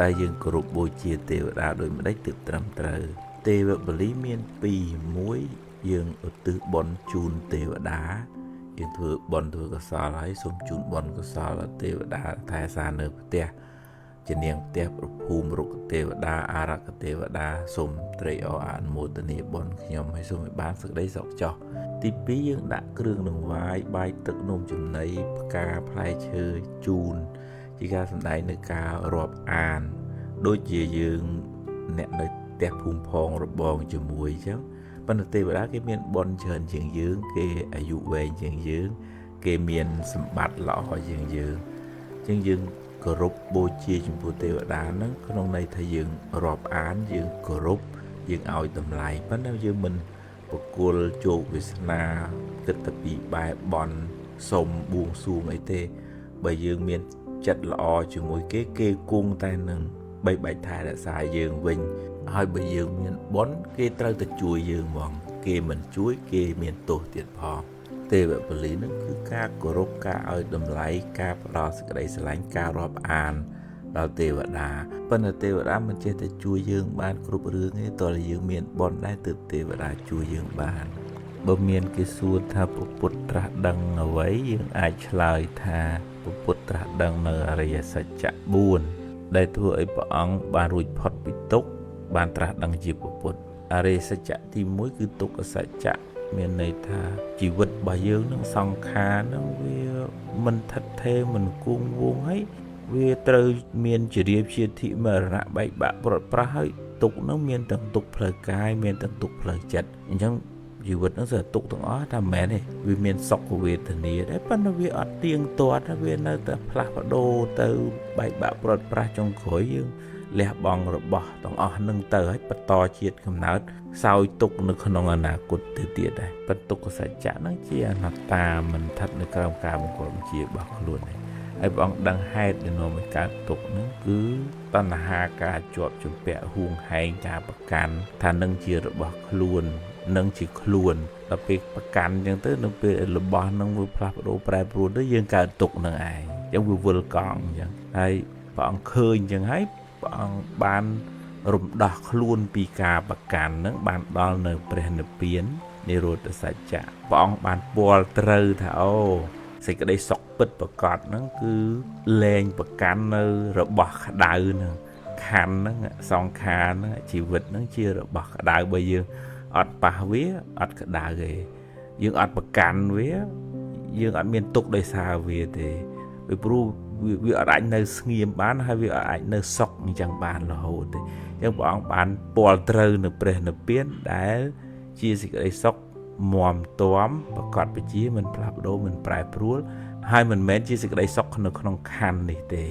តើយើងគោរពបូជាទេវតាដូចម្ដេចទើបត្រឹមត្រូវទេវបលិមានពីរមួយយើងឧទ្ទិសបុណ្យជូនទេវតាយើងធ្វើបុណ្យធ្វើកុសលហើយសូមជូនបុណ្យកុសលដល់ទេវតាថែសារនៅផ្ទះជានាងផ្ទះប្រភូមិរុក្ខទេវតាអារក្ខទេវតាសូមត្រេកអរអនុមោទនាបុណ្យខ្ញុំហើយសូមឲ្យបានសេចក្តីសុខចុះទី2យើងដាក់គ្រឿងដង្វាយបាយទឹកនំចំណីផ្កាផ្លែឈើជូនជាការសម្ដែងនៅការរាប់អានដូចជាយើងអ្នកនៅផ្ទះភូមិផងរបងជាមួយអញ្ចឹងប៉ុន្តែទេវតាគេមានបុណ្យច្រើនជាងយើងគេអាយុវែងជាងយើងគេមានសម្បត្តិល្អជាងយើងអញ្ចឹងយើងគោរពបូជាចំពោះទេវតាហ្នឹងក្នុងន័យថាយើងរាប់អានយើងគោរពយើងឲ្យតម្លៃប៉ុន្តែយើងមិនប្រគល់ជោគវាសនាគិតតែពីបែបបន់សុំបួងសួងអីទេបើយើងមានចិត្តល្អជាមួយគេគេគង់តែនឹងបីបាច់ថែរក្សាយើងវិញហើយបើយើងមានបុណ្យគេត្រូវតែជួយយើងហ្មងគេមិនជួយគេមានទោសទៀតផងទេវបលិនឹងគឺការគោរពការឲ្យតម្លៃការផ្ដល់សេចក្តីស្រឡាញ់ការរាប់អានដល់ទេវតាប៉ុន្តែទេវតាមិនចេះតែជួយយើងបានគ្រប់រឿងទេតើយើងមានបុណ្យដែរទើបទេវតាជួយយើងបានបើមានគេសួរថាព្រះពុទ្ធត្រាស់ដឹងអ្វីយើងអាចឆ្លើយថាព្រះពុទ្ធត្រាស់ដឹងនៅអរិយសច្ចៈ4ដែលធ្វើឲ្យព្រះអង្គបានរួចផុតពីទុក្ខបានត្រាស់ដឹងជាព្រះពុទ្ធអរិយសច្ចៈទី1គឺទុក្ខសច្ចៈមានន័យថាជីវិតរបស់យើងនឹងសង្ខារនឹងវាមិនថិតថេរមិនគង់វង្សហើយវាត្រូវមានជារាជាធិមរណៈបែកបាក់ប្រត់ប្រាស់ហើយទុក្ខនឹងមានទាំងទុក្ខផ្លូវកាយមានទាំងទុក្ខផ្លូវចិត្តអញ្ចឹងជីវិតនឹងសើទុក្ខទាំងអស់ថាមិនមែនទេវាមានសុខវេទនាដែរប៉ុន្តែវាអត់ទៀងទាត់វានៅតែផ្លាស់ប្ដូរទៅបែកបាក់ប្រត់ប្រាស់ចុងក្រោយយើងលះបង់របស់ទាំងអស់នឹងទៅឲ្យបន្តជាតិកំណើតសោយទុកនៅក្នុងអនាគតទៅទៀតដែរបន្ទុកសច្ចៈហ្នឹងជាអនត្តាមិនស្ថិតនៅក្រោមការបង្គាប់បញ្ជារបស់ខ្លួនទេហើយព្រះអង្គដឹងហេតុដែលនាំឲ្យកើតទុក្ខហ្នឹងគឺតណ្ហាការជាប់ជំពាក់ហួងហែងការប្រកាន់ថានឹងជារបស់ខ្លួននឹងជាខ្លួនដល់ពេលប្រកាន់អញ្ចឹងទៅនៅពេលរបស់ហ្នឹងវាផ្លាស់ប្ដូរប្រែប្រួលទៅយើងកើតទុក្ខនឹងឯងអញ្ចឹងវាវិលកង់អញ្ចឹងហើយព្រះអង្គឃើញអញ្ចឹងហើយព្រះអង្គបានរំដោះខ្លួនពីការប្រកាន់នឹងបានដល់នៅព្រះនិព្វាននិរោធសច្ចៈព្រះអង្គបានពាល់ត្រូវថាអូសេចក្តីសុខពិតប្រាកដហ្នឹងគឺលែងប្រកាន់នៅរបស់ក្តៅហ្នឹងខណ្ឌហ្នឹងសង្ខារហ្នឹងជីវិតហ្នឹងជារបស់ក្តៅបើយើងអត់ប៉ះវាអត់ក្តៅទេយើងអត់ប្រកាន់វាយើងអត់មានទុក្ខដោយសារវាទេពីព្រោះវាអត់អាចនៅស្ងៀមបានហើយវាអត់អាចនៅសុខអញ្ចឹងបានរហូតទេអញ្ចឹងព្រះអង្គបានពាល់ត្រូវនៅព្រះនិព្វានដែលជាសេចក្តីសុខមាំទាំប្រកបវិជាមិនផ្លាស់ប្ដូរមិនប្រែប្រួលហើយមិនមែនជាសេចក្តីសុខនៅក្នុងខណ្ឌនេះទេ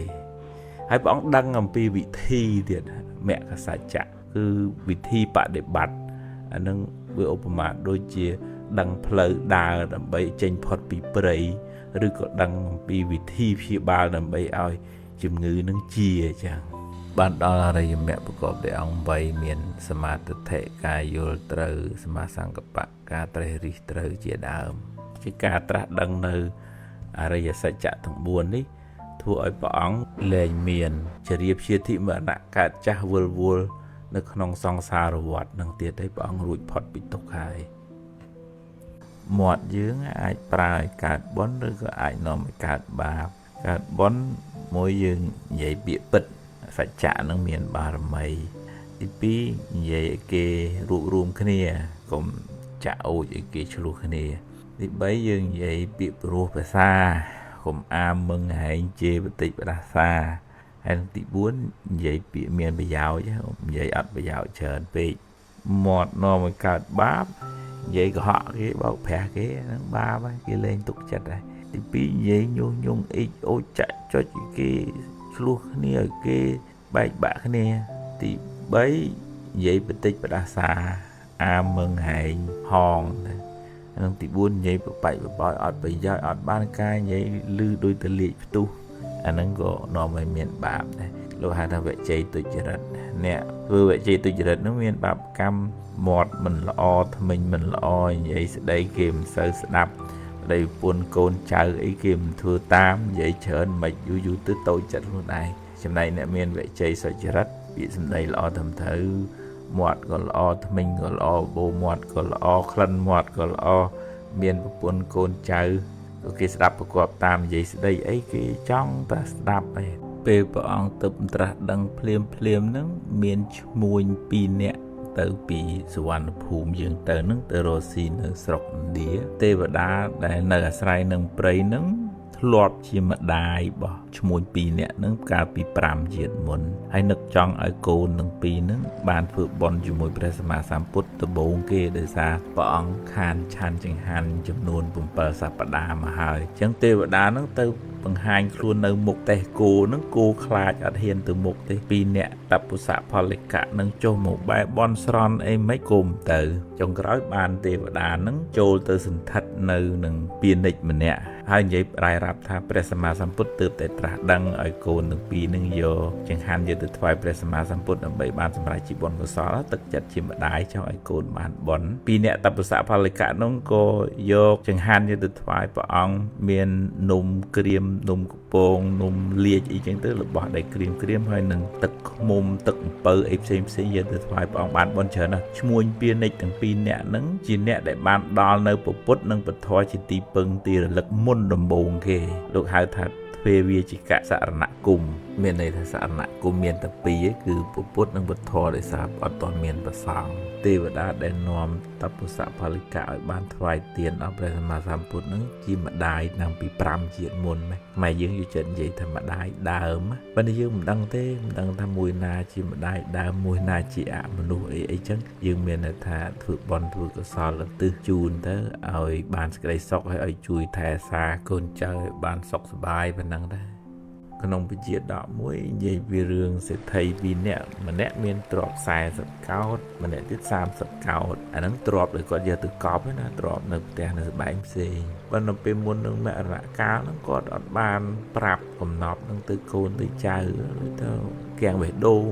ហើយព្រះអង្គដឹងអំពីវិធីទៀតមគ្គសច្ចៈគឺវិធីបដិបត្តិអានឹងវាឧបមាដូចជាដឹងផ្លូវដើរដើម្បីចេញផុតពីព្រៃឬក៏ដឹងអំពីវិធីព្យាបាលដើម្បីឲ្យជំងឺនឹងជាអញ្ចឹងបានដល់អរិយមគ្គប្រកបដោយអង្គ8មានសមាទិដ្ឋិការយល់ត្រូវសមាសង្កបៈការត្រេះរិះត្រូវជាដើមជាការត្រាស់ដឹងនៅអរិយសច្ចៈទាំង4នេះធ្វើឲ្យព្រះអង្គលែងមានជារាជាធិមរណៈកើតចាស់វិលវល់នៅក្នុងសង្សារវដ្តនឹងទៀតឲ្យព្រះអង្គរួចផុតពីទុក្ខហើយមាត់យើងអាចប្រើឲ្យកើតបុណ្យឬក៏អាចនាំឲ្យកើតបាបកើតបុណ្យមួយយើងនិយាយពាក្យពិតសច្ចៈនឹងមានបារមីទី2និយាយឲ្យគេរួបរួមគ្នាកុំចាក់អូចឲ្យគេឆ្លោះគ្នាទី3យើងនិយាយពាក្យព្រោះភាសាកុំអាមឹងហែងជេរបតិចបដាសាហើយទី4និយាយពាក្យមានប្រយោជន៍និយាយអត់ប្រយោជន៍ច្រើនពេកមាត់នាំឲ្យកើតបាបនិយាយកុហកគេបោកប្រាស់គេហ្នឹងបាបហើយគេលែងទុកចិត្តហើយទី2និយាយញុះញង់អ៊ីចអូចចាក់ចុចគេឆ្លោះគ្នាឲ្យគេបែកបាក់គ្នាទី3និយាយបន្តិចបដាសាអាមឹងហែងហងនិងទី4និយាយបបាច់បបោយអត់ប្រយោជន៍អត់បានការនិយាយលឺដូចទៅលាកផ្ទុះអាហ្នឹងក៏នាំឲ្យមានបាបដែរលោកហៅថាវិជ័យទុច្ចរិតអ្នកធ្វើវិជ័យទុច្ចរិតហ្នឹងមានបាបកម្មមាត់មិនល្អថ្មិញមិនល្អនិយាយស្ដីគេមិនសូវស្ដាប់ប្តីប្រពន្ធកូនចៅអីគេមិនធ្វើតាមនិយាយច្រើនមិនយូរយូរទៅតូចចិត្តខ្លួនឯង ចំណែកអ្នកមានវិជ័យសុចរិតពាក្យសម្ដីល្អត្រឹមត្រូវមាត់ក៏ល្អថ្មិញក៏ល្អបូមាត់ក៏ល្អក្លិនមាត់ក៏ល្អមានប្រពន្ធកូនចៅក៏គេស្ដាប់ប្រកបតាមនិយាយស្ដីអីគេចង់តែស្ដាប់ឯងពេលព្រះអង្គទៅត្រាស់ដឹងភ្លាមភ្លាមហ្នឹងមានឈ្មួញ2នាក់ទៅពីសុវណ្ណភូមិយើងទៅហ្នឹងទៅរកស៊ីនៅស្រុកឥណ្ឌាទេវតាដែលនៅអាស្រ័យនឹងព្រៃហ្នឹងធ្លាប់ជាម្ដាយរបស់ឈ្មួញ2នាក់ហ្នឹងកាលពី5ជាតិមុនហើយនឹកចង់ឲ្យកូនទាំងពីរហ្នឹងបានធ្វើបុណ្យជាមួយព្រះសម្មាសម្ពុទ្ធដំបូងគេដោយសារព្រះអង្គខានឆាន់ចង្ហាន់ចំនួន7សប្តាហ៍មកហើយអញ្ចឹងទេវតាហ្នឹងទៅបង្ហាញខ្លួននៅមុខតេះគោហ្នឹងគោខ្លាចអត់ហ៊ានទៅមុខទេពីរនាក់តពុសៈផលិកៈនឹងចុះមកបែបន់ស្រន់អីមិនគុំទៅចុងក្រោយបានទេវតាហ្នឹងចូលទៅសន្ធិដ្ឋនៅនឹងពាណិជ្ជម្នាក់ហើយនិយាយរាយរាប់ថាព្រះសម្មាសម្ពុទ្ធទើបតែត្រាស់ដឹងឲ្យកូនទាំងពីរនឹងយកចង្ហាន់យកទៅថ្វាយព្រះសម្មាសម្ពុទ្ធដើម្បីបានសម្រេចជាបុណ្យកុសលទឹកចិត្តជាម្ដាយចង់ឲ្យកូនបានបុណ្យពីរនាក់តពុសៈផលិកៈនោះក៏យកចង្ហាន់យកទៅថ្វាយព្រះអង្គមាននំក្រៀមនំកំពងនំលាជអីចឹងទៅរបស់ដែលក្រៀមក្រៀមហើយនឹងទឹកឃ្មុំទឹកអំពៅអីផ្សេងផ្សេងយកទៅថ្វាយព្រះអង្គបានបុណ្យច្រើនណាស់ឈ្មួញពាណិជ្ជទាំងពីរនាក់ហ្នឹងជាអ្នកដែលបានដល់នៅពុទ្ធនិងពធជាទីពឹងទីរលឹកមុនដំបូងគេលោកហៅថាទ្វេវាជិកសរណគមមានន័យថាសរណគមមានតែពីរគឺពុទ្ធនិងពធដោយសារអត់ទាន់មានប្រសង្ឃទេវតាដែលនាំតពុសៈផលិកៈឲ្យបានថ្វាយទានដល់ព្រះសម្មាសម្ពុទ្ធនឹងជាម្ដាយតាំងពី5ជាតិមុនម៉េះម៉ែយើងយល់ចិត្តនិយាយថាម្ដាយដើមប៉ុន្តែយើងមិនដឹងទេមិនដឹងថាមួយណាជាម្ដាយដើមមួយណាជាអមនុស្សអីអីចឹងយើងមានតែថាធ្វើបុណ្យធ្វើកុសលឧទ្ទិសជូនទៅឲ្យបានសេចក្តីសុខហើយឲ្យជួយថែរក្សាកូនចៅឲ្យបានសុខសប្បាយប៉ុណ្ណឹងដែរក្នុងវិជាដកមួយនិយាយពីរឿងសេដ្ឋីពីរនាក់ម្នាក់មានទ្រព្យ40កោដម្នាក់ទៀត30កោដអាហ្នឹងទ្រព្យដែលគាត់យកទៅកប់ណាទ្រព្យនៅផ្ទះនៅស្បែងផ្សេងប៉ុន្តែពេលមុននឹងមរណកាលហ្នឹងគាត់អត់បានប្រាប់កំណប់ហ្នឹងទៅកូនទៅចៅឬទៅគាំងបេះដូង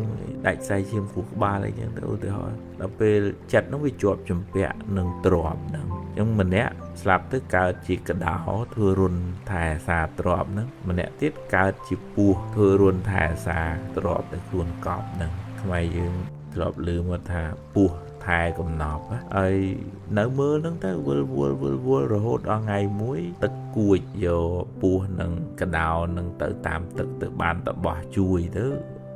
ដាច់សៃឈាមខួរក្បាលអីចឹងទៅឧទាហរណ៍ដល់ពេលចិត្តហ្នឹងវាជាប់ជំពាក់នឹងទ្រព្យហ្នឹងចឹងម្នាក់ស្លាប់ទៅកើតជាកដោធ្វើរុនថែសាទ្របហ្នឹងម្នាក់ទៀតកើតជាពស់ធ្វើរុនថែសាទ្របដែលខ្លួនកប់ហ្នឹងខ្មែរយើងធ្លាប់ឮមកថាពស់ថែកំណប់ហើយនៅមើលហ្នឹងទៅវិលវល់វិលវល់រហូតដល់ថ្ងៃមួយទឹកគួចយកពស់នឹងកដោនឹងទៅតាមទឹកទៅបានតបោះជួយទៅ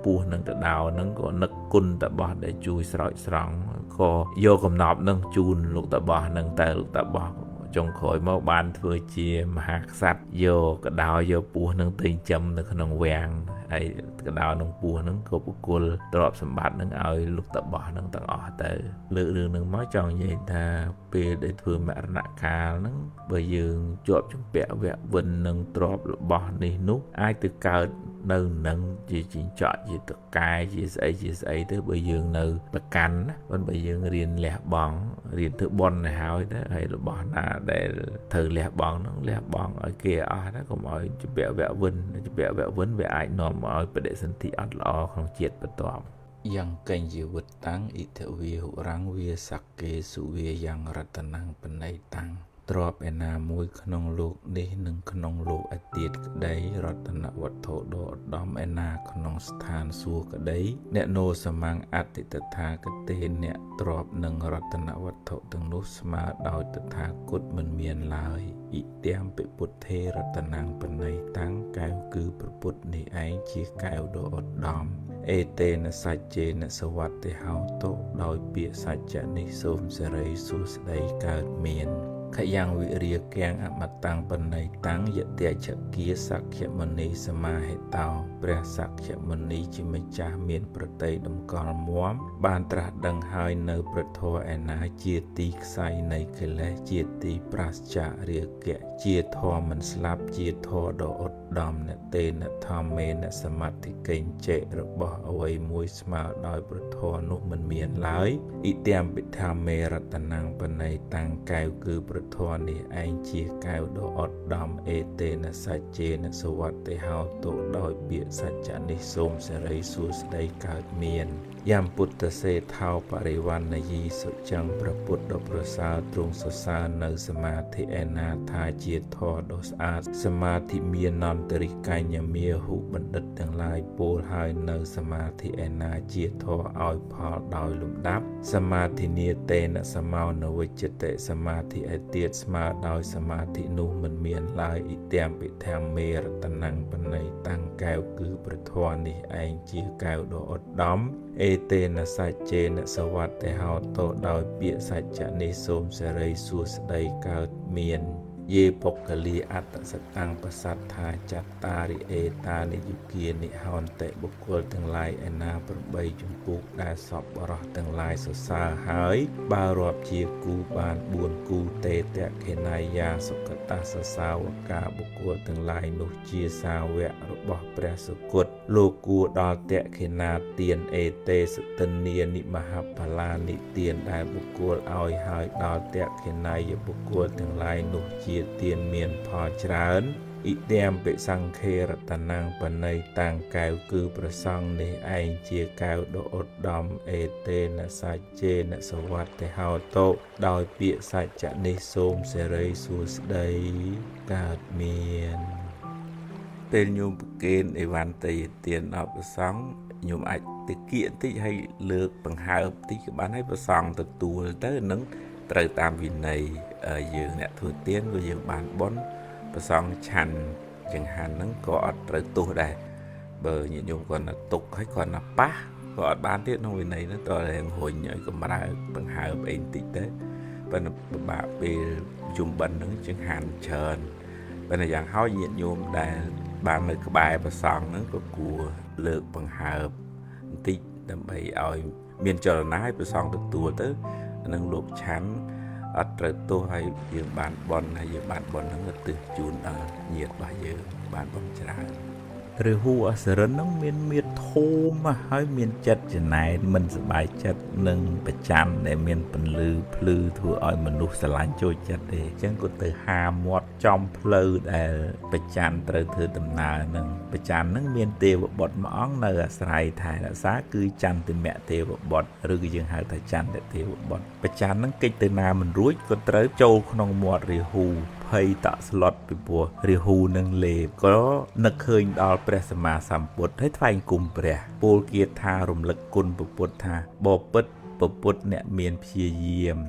ពស់នឹងកដោនឹងក៏នឹកគុណតបោះដែលជួយស្រោចស្រង់ក៏យកកំណប់នឹងជូនលោកតបោះនឹងទៅលោកតបោះចុងក្រោយមកបានធ្វើជាមហាក្សត្រយកកដោយកពស់នឹងទៅចិញ្ចឹមនៅក្នុងវាំងហើយកដោនឹងពស់នឹងក៏ប្រគល់ទ្រព្យសម្បត្តិនឹងឲ្យលោកតបោះនឹងទាំងអស់ទៅលើករឿងនឹងមកចង់និយាយថាពេលដែលធ្វើមរណកាលហ្នឹងបើយើងជាប់ជំពាក់វៈវិននឹងទ្រព្យរបស់នេះនោះអាចទៅកើតនៅនឹងជាជីងចក់ជាតកែជាស្អីជាស្អីទៅបើយើងនៅប្រកាន់ណាប៉ុន្តែបើយើងរៀនលះបង់រៀនធ្វើបុណ្យទៅហើយទៅហើយរបស់ណាដែលត្រូវលះបង់ហ្នឹងលះបង់ឲ្យគេអស់ណាកុំឲ្យជំពាក់វៈវិនជំពាក់វៈវិនវាអាចនាំឲ្យបដិសន្ធិអត់ល្អក្នុងជាតិបន្ទាប់យ៉ាងកេញជីវិតតាំងអ៊ិធវាហុរាំងវាសក្កេសុវាយ៉ាងរតនំបណៃតាំងទ្រព្យឯណាមួយក្នុងលោកនេះនិងក្នុងលោកឯទៀតក្តីរតនវត្ថុដ៏ឧត្តមឯណាក្នុងស្ថានសួគ៌ក្តីអ្នកនោសមាំងអតិតថាគតេអ្នកទ្រព្យនិងរតនវត្ថុទាំងនោះស្មើដោយតថាគតមិនមានឡើយអ៊ិទាំងពិពុទ្ធេរតនំបណៃតាំងកែវគឺព្រះពុទ្ធនេះឯងជាកែវដ៏ឧត្តមអេតេនសច្ចេនសវត្តិហោតុដោយពាក្យសច្ចៈនេះសូមសិរីសួស្តីកើតមានខយ៉ាងវិរិយកាំងអមតាំងបណៃតាំងយតិចគាសក្យមុនីសមាហិតោព្រះសក្យមុនីជាម្ចាស់មានប្រតិតម្កល់មាំបានត្រាស់ដឹងហើយនៅព្រះធម៌ឯណាជាទីខ្សែនៃកិលេសជាទីប្រាសចាករាគៈជាធម៌មិនស្លាប់ជាធម៌ដ៏ឧត្តមនតេនធម្មេនសមត្ថិកិញ្ចេរបស់អ្វីមួយស្មើដោយព្រះធម៌នោះមិនមានឡើយអ៊ិទាំងពិធម្មេរតនំបណៃតាំងកែវគឺព្រះធម៌នេះឯងជាកែវដ៏ឧត្តមអេតេនសច្ចេនសវត្តិហោតុដោយពាក្យសច្ចៈនេះសូមសិរីសួស្តីកើតមានយ៉ាំពុទ្ធសេថោបរិវណ្ណយីសុចឹងព្រះពុទ្ធដ៏ប្រសើរទ្រង់សរសើរនៅសមាធិឯណាថាជាធម៌ដ៏ស្អាតសមាធិមានន ន្តរិកញ្ញមាហុបណ្ឌិតទាំងឡាយពោលហើយនៅសមាធិឯណាជាធម៌ឲ្យផលដោយលំដាប់សមាធិនាតេនសមោនវិជ្ជតិសមាធិឯទៀតស្មើដោយសមាធិនោះមិនមានឡើយអ៊ិត្យពិធម្មេរតនំបណៃតាំងកែវគឺព្រះធម៌នេះឯងជាកែវដ៏ឧត្តមអេតេនសច្ចេនសវត្តិហោតោដោយពាក្យសច្ចៈនេះសូមសេរីសួស្តីកើតមានយេបុគ្គលាអត្តសតាំងបសត្ថាចត្តារិអេតានិយុគានិហន្តិបុគ្គលទាំងឡាយឯណា8ជំពូកដែលសពបរោះទាំងឡាយសរសើរហើយបើរាប់ជាគូបាន4គូតេតខេណៃយាសុគតសសាវកាបុគ្គលទាំងឡាយនោះជាសាវករបស់ព្រះសុគតលោកគួរដល់តខេណាទានអេតេសតិនានិមហបលានិទានដែលបុគ្គលឲ្យហើយដល់តខេណៃបុគ្គលទាំងឡាយនោះជាទានមានផលច្រើនអ៊ិត្យមពិសង្ឃេរតនំបណៃតាំងកែវគឺប្រសង់នេះឯងជាកែវដ៏ឧត្តមអេតេនសច្ចេនសវត្តិហោតោដោយពាក្យសច្ចៈនេះសូមសេរីសួស្តីកើតមានពេលញោមប្រគេនអីវ៉ាន់តេយទានដល់ព្រះសង្ឃញោមអាចទៅគៀកបន្តិចហើយលើកបង្ហើបបន្តិចក៏បានហើយព្រះសង្ឃទទួលទៅនឹងត្រូវតាមវិន័យយើងអ្នកធ្វើទានក៏យើងបានបុណ្យព្រះសង្ឃឆាន់ចង្ហាន់ហ្នឹងក៏អត់ត្រូវទោសដែរបើញាតិញោមគាត់ណាទុកហើយគាត់ណាប៉ះក៏អត់បានទៀតក្នុងវិន័យហ្នឹងតើរុញឲ្យកម្រើកបង្ហើបអីបន្តិចទៅប៉ុន្តែពិបាកពេលជុំបិណ្ឌហ្នឹងចង្ហាន់ច្រើនប៉ុន្តែយ៉ាងហោចញាតិញោមដែលបាននៅក្បែរព្រះសង្ឃហ្នឹងក៏គួរលើកបង្ហើបបន្តិចដើម្បីឲ្យមានចលនាឲ្យព្រះសង្ឃទទួលទៅនឹងលោកឆាន់អត់ត្រូវទោសឲ្យយើងបានបុណ្យហើយយើងបានបុណ្យហ្នឹងទៅទិសជូនដល់ញាតិរបស់យើងបានបុណ្យច្រើនរាហូអសុរិនហ្នឹងមានមៀតធំហើយមានចិត្តចំណែនមិនសប្បាយចិត្តនឹងប្រច័នដែលមានពន្លឺភ្លឺធ្វើឲ្យមនុស្សស្រឡាញ់ចូលចិត្តទេអញ្ចឹងក៏ទៅហាមាត់ចំផ្លូវដែលប្រច័នត្រូវធ្វើដំណើរនឹងប្រច័នហ្នឹងមានទេវបុត្រមួយអង្គនៅអាស្រ័យថែរក្សាគឺចន្ទមៈទេវបុត្រឬក៏យើងហៅថាចន្ទទេវបុត្រប្រច័នហ្នឹងគេចទៅណាមិនរួចក៏ត្រូវចូលក្នុងមាត់រាហូភ័យតក់ស្លុតពីព្រោះរាហូនឹងលេបក៏នឹកឃើញដល់ព្រះសម្មាសម្ពុទ្ធហើយថ្វាយគុំព្រះពោលគាថារំលឹកគុណព្រះពុទ្ធថាបពិតព្រះពុទ្ធអ្នកមានព្យាយាម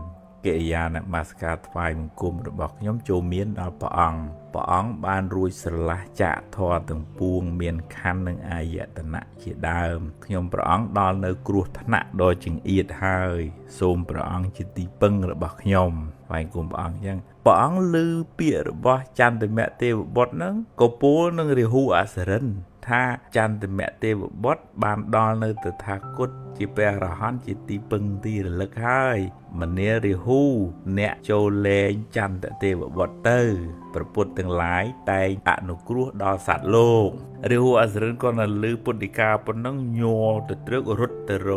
កិរិយានមស្ការថ្វាយបង្គំរបស់ខ្ញុំចូលមានដល់ព្រះអង្គព្រះអង្គបានរួចស្រឡះចាកធម៌ទាំងពួងមានខណ្ឌនិងអាយតនៈជាដើមខ្ញុំព្រះអង្គដល់នៅគ្រោះថ្នាក់ដ៏ចង្អៀតហើយសូមព្រះអង្គជាទីពឹងរបស់ខ្ញុំថ្វាយបង្គំព្រះអង្គអញ្ចឹងព្រះអង្គឮពាក្យរបស់ចន្ទមៈទេវបុត្រហ្នឹងក៏ពោលនឹងរាហូអសុរិនថាចន្ទមៈទេវបុត្របានដល់នៅតថាគតជាព្រះអរហន្តជាទីពឹងទីរលឹកហើយមនារាហូអ្នកចូលលែងចន្ទទេវបុត្រទៅព្រះពុទ្ធទាំងឡាយតែងអនុគ្រោះដល់សត្វលោករាហូអសុរិនក៏នៅឮពុទ្ធិកាប៉ុណ្ណឹងញ័រទៅត្រឹករត់ទៅរ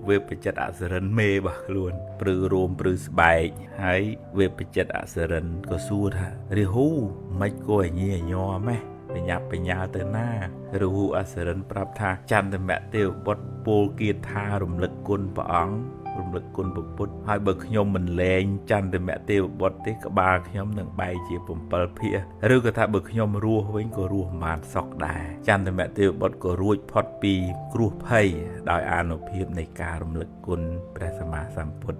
វេបចិត្តអសុរិនមេរបស់ខ្លួនព្រឺរោមព្រឺស្បែកហើយវេបចិត្តអសុរិនក៏សួរថារាហូមិនគួរឲ្យញញ័រម៉េះបញ្ញាប់បញ្ញាទៅណារាហូអសុរិនប្រាប់ថាចន្ទមៈទេវបុត្រពោលគាថារំលឹកគុណព្រះអង្គរំលឹកគុណព្រះពុទ្ធហើយបើខ្ញុំមិនលែងចន្ទមៈទេវបុត្រទេក្បាលខ្ញុំនឹងបែកជា7ភាគឬក៏ថាបើខ្ញុំរស់វិញក៏រស់មិនបានសុខដែរចន្ទមៈទេវបុត្រក៏រួចផុតពីគ្រោះភ័យដោយអានុភាពនៃការរំលឹកគុណព្រះសម្មាសម្ពុទ្ធ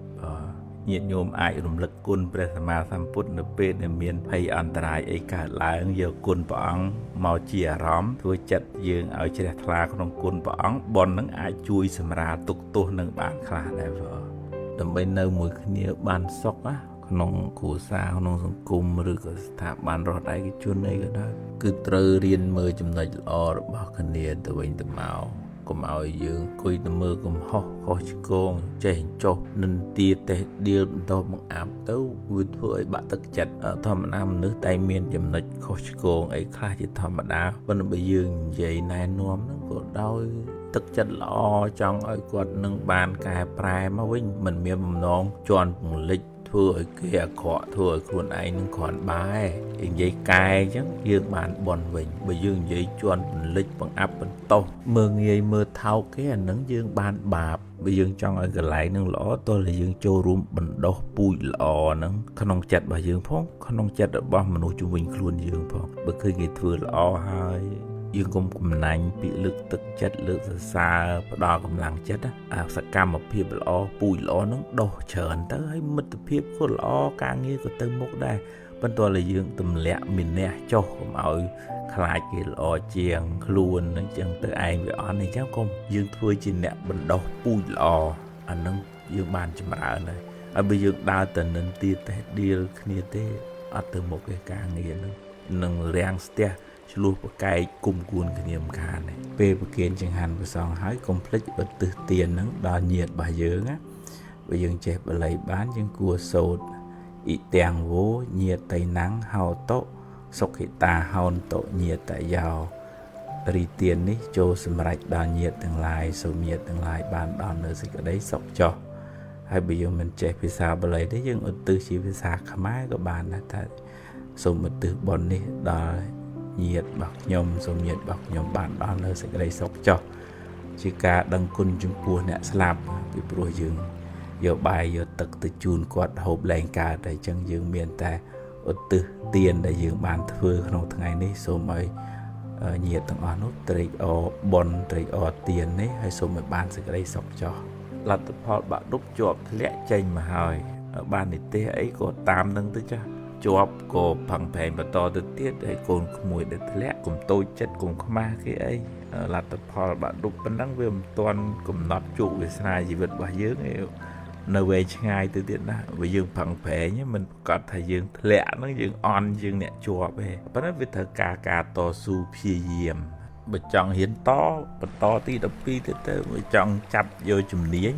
ញាតិញោមអាចរំលឹកគុណព្រះសម្មាសម្ពុទ្ធនៅពេលដែលមានភ័យអន្តរាយអីកើតឡើងយកគុណព្រះអង្គមកជាអារម្មណ៍ធ្វើចិត្តយើងឲ្យជ្រះថ្លាក្នុងគុណព្រះអង្គបុណ្យនឹងអាចជួយសម្រាលទុក្ខទោសនឹងបានខ្លះដែរបងដើម្បីនៅមួយគ្នាបានសុខណាក្នុងគ្រួសារក្នុងសង្គមឬក៏ស្ថាប័នរដ្ឋឯកជនអីក៏ដោយគឺត្រូវរៀនមើលចំណុចល្អរបស់គ្នាទៅវិញទៅមកកុំឲ្យយើងអង្គុយទៅមើលកំហុសខុសឆ្គងចេះចុះនិន្ទាតេះដៀលបន្តបង្អាប់ទៅវាធ្វើឲ្យបាក់ទឹកចិត្តធម្មតាមនុស្សតែមានចំណុចខុសឆ្គងអីខ្លះជាធម្មតាប៉ុន្តែបើយើងនិយាយណែនាំហ្នឹងក៏ដោយទឹកចិត្តល្អចង់ឲ្យគាត់នឹងបានកែប្រែមកវិញមិនមានបំណងជន់ពង្លិច ធ្វើឲ្យគេអាក្រក់ធ្វើឲ្យខ្លួនឯងនឹងគ្រាន់បែនិយាយកែអញ្ចឹងយើងបានបន់វិញបើយើងនិយាយជន់ពន្លិចបង្អាប់បន្តោសមើងងាយមើលថោកគេអានឹងយើងបានបាបបើយើងចង់ឲ្យកន្លែងនឹងល្អតើយើងចូលរួមបណ្ដុះពូជល្អហ្នឹងក្នុងចិត្តរបស់យើងផងក្នុងចិត្តរបស់មនុស្សជុំវិញខ្លួនយើងផងបើឃើញគេធ្វើល្អហើយយើងកុំកំណាញ់ពាក្យលើកទឹកចិត្តលើកសរសើរផ្ដល់កម្លាំងចិត្តអាសកម្មភាពល្អពូជល្អហ្នឹងដុះច្រើនទៅហើយមិត្តភាពក៏ល្អការងារក៏ទៅមុខដែរប៉ុន្តែឲ្យយើងទម្លាក់មានះចុះកុំឲ្យខ្លាចគេល្អជាងខ្លួនអញ្ចឹងទៅឯងវាអន់អញ្ចឹងកុំយើងធ្វើជាអ្នកបណ្ដុះពូជល្អអាហ្នឹងយើងបានចម្រើនហើយហើយបើយើងដើរទៅនឹងទៀតទេឌៀលគ្នាទេអត់ទៅមុខទេការងារហ្នឹងនឹងរាំងស្ទះឆ្លោះប្រកែកគុំគួនគ្នាមិនខានទេពេលប្រគេនចង្ហាន់ព្រះសង្ឃហើយកុំភ្លេចឧទ្ទិសទានហ្នឹងដល់ញាតិរបស់យើងណាបើយើងចេះបាលីបានយើងគួរសូត្រអ៊ីទាំងវោញាតិណੰហោតុសុខិតាហោនតុញាតយោរីទាននេះចូលសម្រេចដល់ញាតិទាំងឡាយសូមញាតិទាំងឡាយបានដល់នៅសេចក្តីសុខចុះហើយបើយើងមិនចេះភាសាបាលីទេយើងឧទ្ទិសជាភាសាខ្មែរក៏បានដែរថាសូមឧទ្ទិសបុណ្យនេះដល់ញាតិរបស់ខ្ញុំសូមញាតិរបស់ខ្ញុំបានដល់នៅសេចក្តីសុខចុះជាការដឹងគុណចំពោះអ្នកស្លាប់ពីព្រោះយើងយកបាយយកទឹកទៅជូនគាត់ហូបលែងកើតតែអញ្ចឹងយើងមានតែឧទ្ទិសទានដែលយើងបានធ្វើក្នុងថ្ងៃនេះសូមឲ្យញាតិទាំងអស់នោះត្រេកអរបុណ្យត្រេកអរទាននេះហើយសូមឲ្យបានសេចក្តីសុខចុះលទ្ធផលបាក់ឌុបជាប់ធ្លាក់ចេញមកហើយបាននិទេសអីក៏តាមនឹងទៅចាស់ជាប់ក៏ផឹងប្រែងបន្តទៅទៀតហើយកូនក្មួយដែលធ្លាក់កុំតូចចិត្តកុំខ្មាស់គេអីលទ្ធផលបាក់ឌុបប៉ុណ្ណឹងវាមិនទាន់កំណត់ជោគវាសនាជីវិតរបស់យើងឯងនៅវែងឆ្ងាយទៅទៀតណាបើយើងផឹងប្រែងមិនប្រកាសថាយើងធ្លាក់ហ្នឹងយើងអន់យើងអ្នកជាប់ទេប៉ុន្តែវាត្រូវការការតស៊ូព្យាយាមបើចង់រៀនតបន្តទី12ទៀតទៅបើចង់ចាប់យកជំនាញ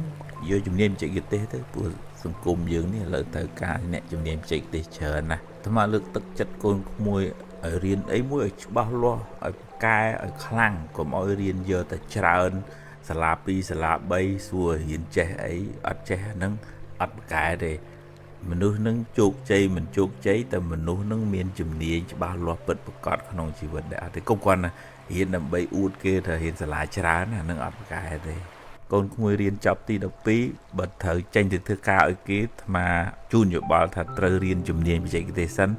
យកជំនាញបច្ចេកទេសទៅព្រោះសង្គមយើងនេះឥឡូវត្រូវការអ្នកជំនាញបច្ចេកទេសច្រើនណាស់អាត្មាលើកទឹកចិត្តកូនក្មួយឲ្យរៀនអីមួយឲ្យច្បាស់លាស់ឲ្យពូកែឲ្យខ្លាំងកុំឲ្យរៀនយកតែច្រើនសាលា2សាលា3សួររៀនចេះអីអត់ចេះហ្នឹងអត់ពូកែទេមនុស្សនឹងជោគជ័យមិនជោគជ័យតែមនុស្សនឹងមានជំនាញច្បាស់លាស់ពិតប្រាកដក្នុងជីវិតដែរអត់ទេកុំគាត់ណារៀនដើម្បីអួតគេថារៀនសាលាច្រើនណានឹងអត់ពូកែទេកូនក្មួយរៀនចប់ទី12បើត្រូវចេញទៅធ្វើការឲ្យគេអាត្មាជូនយោបល់ថាត្រូវរៀនជំនាញបច្ចេកទេសសិន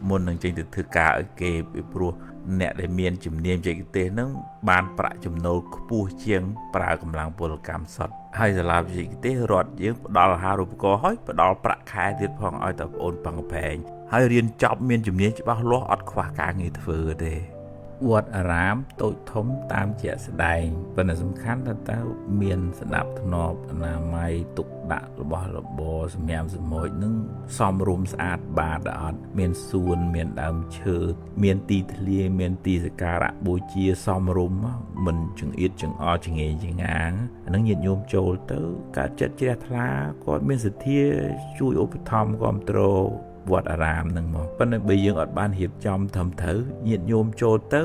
មុននឹងចេញទៅធ្វើការឲ្យគេពីព្រោះអ្នកដែលមានជំនាញបច្ចេកទេសហ្នឹងបានប្រាក់ចំណូលខ្ពស់ជាងប្រើកម្លាំងពលកម្មសុទ្ធហើយសាលាបច្ចេកទេសរដ្ឋយើងផ្ដល់អាហារូបករណ៍ហើយផ្ដល់ប្រាក់ខែទៀតផងឲ្យតែប្អូនប៉ឹងប្រែងហើយរៀនចប់មានជំនាញច្បាស់លាស់អត់ខ្វះការងារធ្វើទេវត្តអារាមតូចធំតាមជាក់ស្ដែងប៉ុន្តែសំខាន់ថាតើមានស្ដាប់ធ្នាប់អនាម័យទុកដាក់របស់របរសម្រាប់សម្រួចនឹងសមរម្យស្អាតបាតអត់មានសួនមានដើមឈើមានទីធ្លាមានទីសក្ការៈបូជាសមរម្យមិនចង្អៀតចង្អល់ចង្អេងចង្អាងអានឹងញាតិញោមចូលទៅកើតចិត្តជ្រះថ្លាគាត់មានសទ្ធាជួយឧបត្ថម្ភគាំទ្រវត្តអារាមហ្នឹងមកប៉ុន្តែបើយើងអត់បានរៀបចំត្រឹមត្រូវញាតិញោមចូលទៅ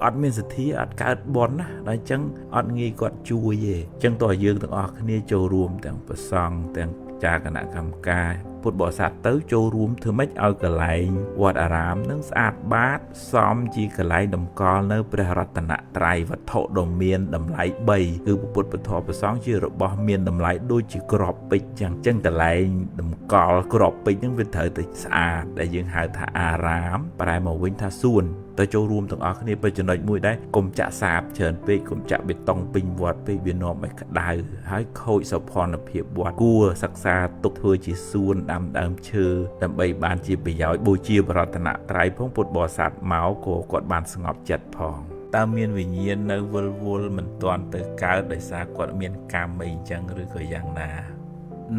អត់មានសទ្ធាអត់កើតបុណ្យណាដល់អញ្ចឹងអត់ងាយគាត់ជួយទេអញ្ចឹងតោះយើងទាំងអស់គ្នាចូលរួមទាំងព្រះសង្ឃទាំងចាគណៈកម្មការពុទ្ធបរិស័ទទៅចូលរួមធ្វើម៉េចឲ្យកន្លែងវត្តអារាមនឹងស្អាតបាតសមជាកន្លែងតម្កល់នៅព្រះរតនត្រ័យវត្ថុដ៏មានតម្លៃ3គឺពុទ្ធពធព្រះសង្ឃជារបស់មានតម្លៃដូចជាក្របពេជ្រចឹងចឹងកន្លែងតម្កល់ក្របពេជ្រហ្នឹងវាត្រូវតែស្អាតដែលយើងហៅថាអារាមប្រែមកវិញថាសួនទៅចូលរួមទាំងអស់គ្នាបើចំណុចមួយដែរកុំចាក់សាបច្រើនពេកកុំចាក់បេតុងពេញវត្តពេកវានាំឲ្យក្តៅហើយខូចសោភ័ណភាពវត្តគួរសិក្សាទុកធ្វើជាសួនដាំដើមឈើដើម្បីបានជាប្រយោជន៍បូជាព្រះរតនត្រ័យផងពុទ្ធបរិស័ទមកក៏គាត់បានស្ងប់ចិត្តផងតើមានវិញ្ញាណនៅវិលវល់មិនទាន់ទៅកើតដោយសារគាត់មានកម្មអីចឹងឬក៏យ៉ាងណា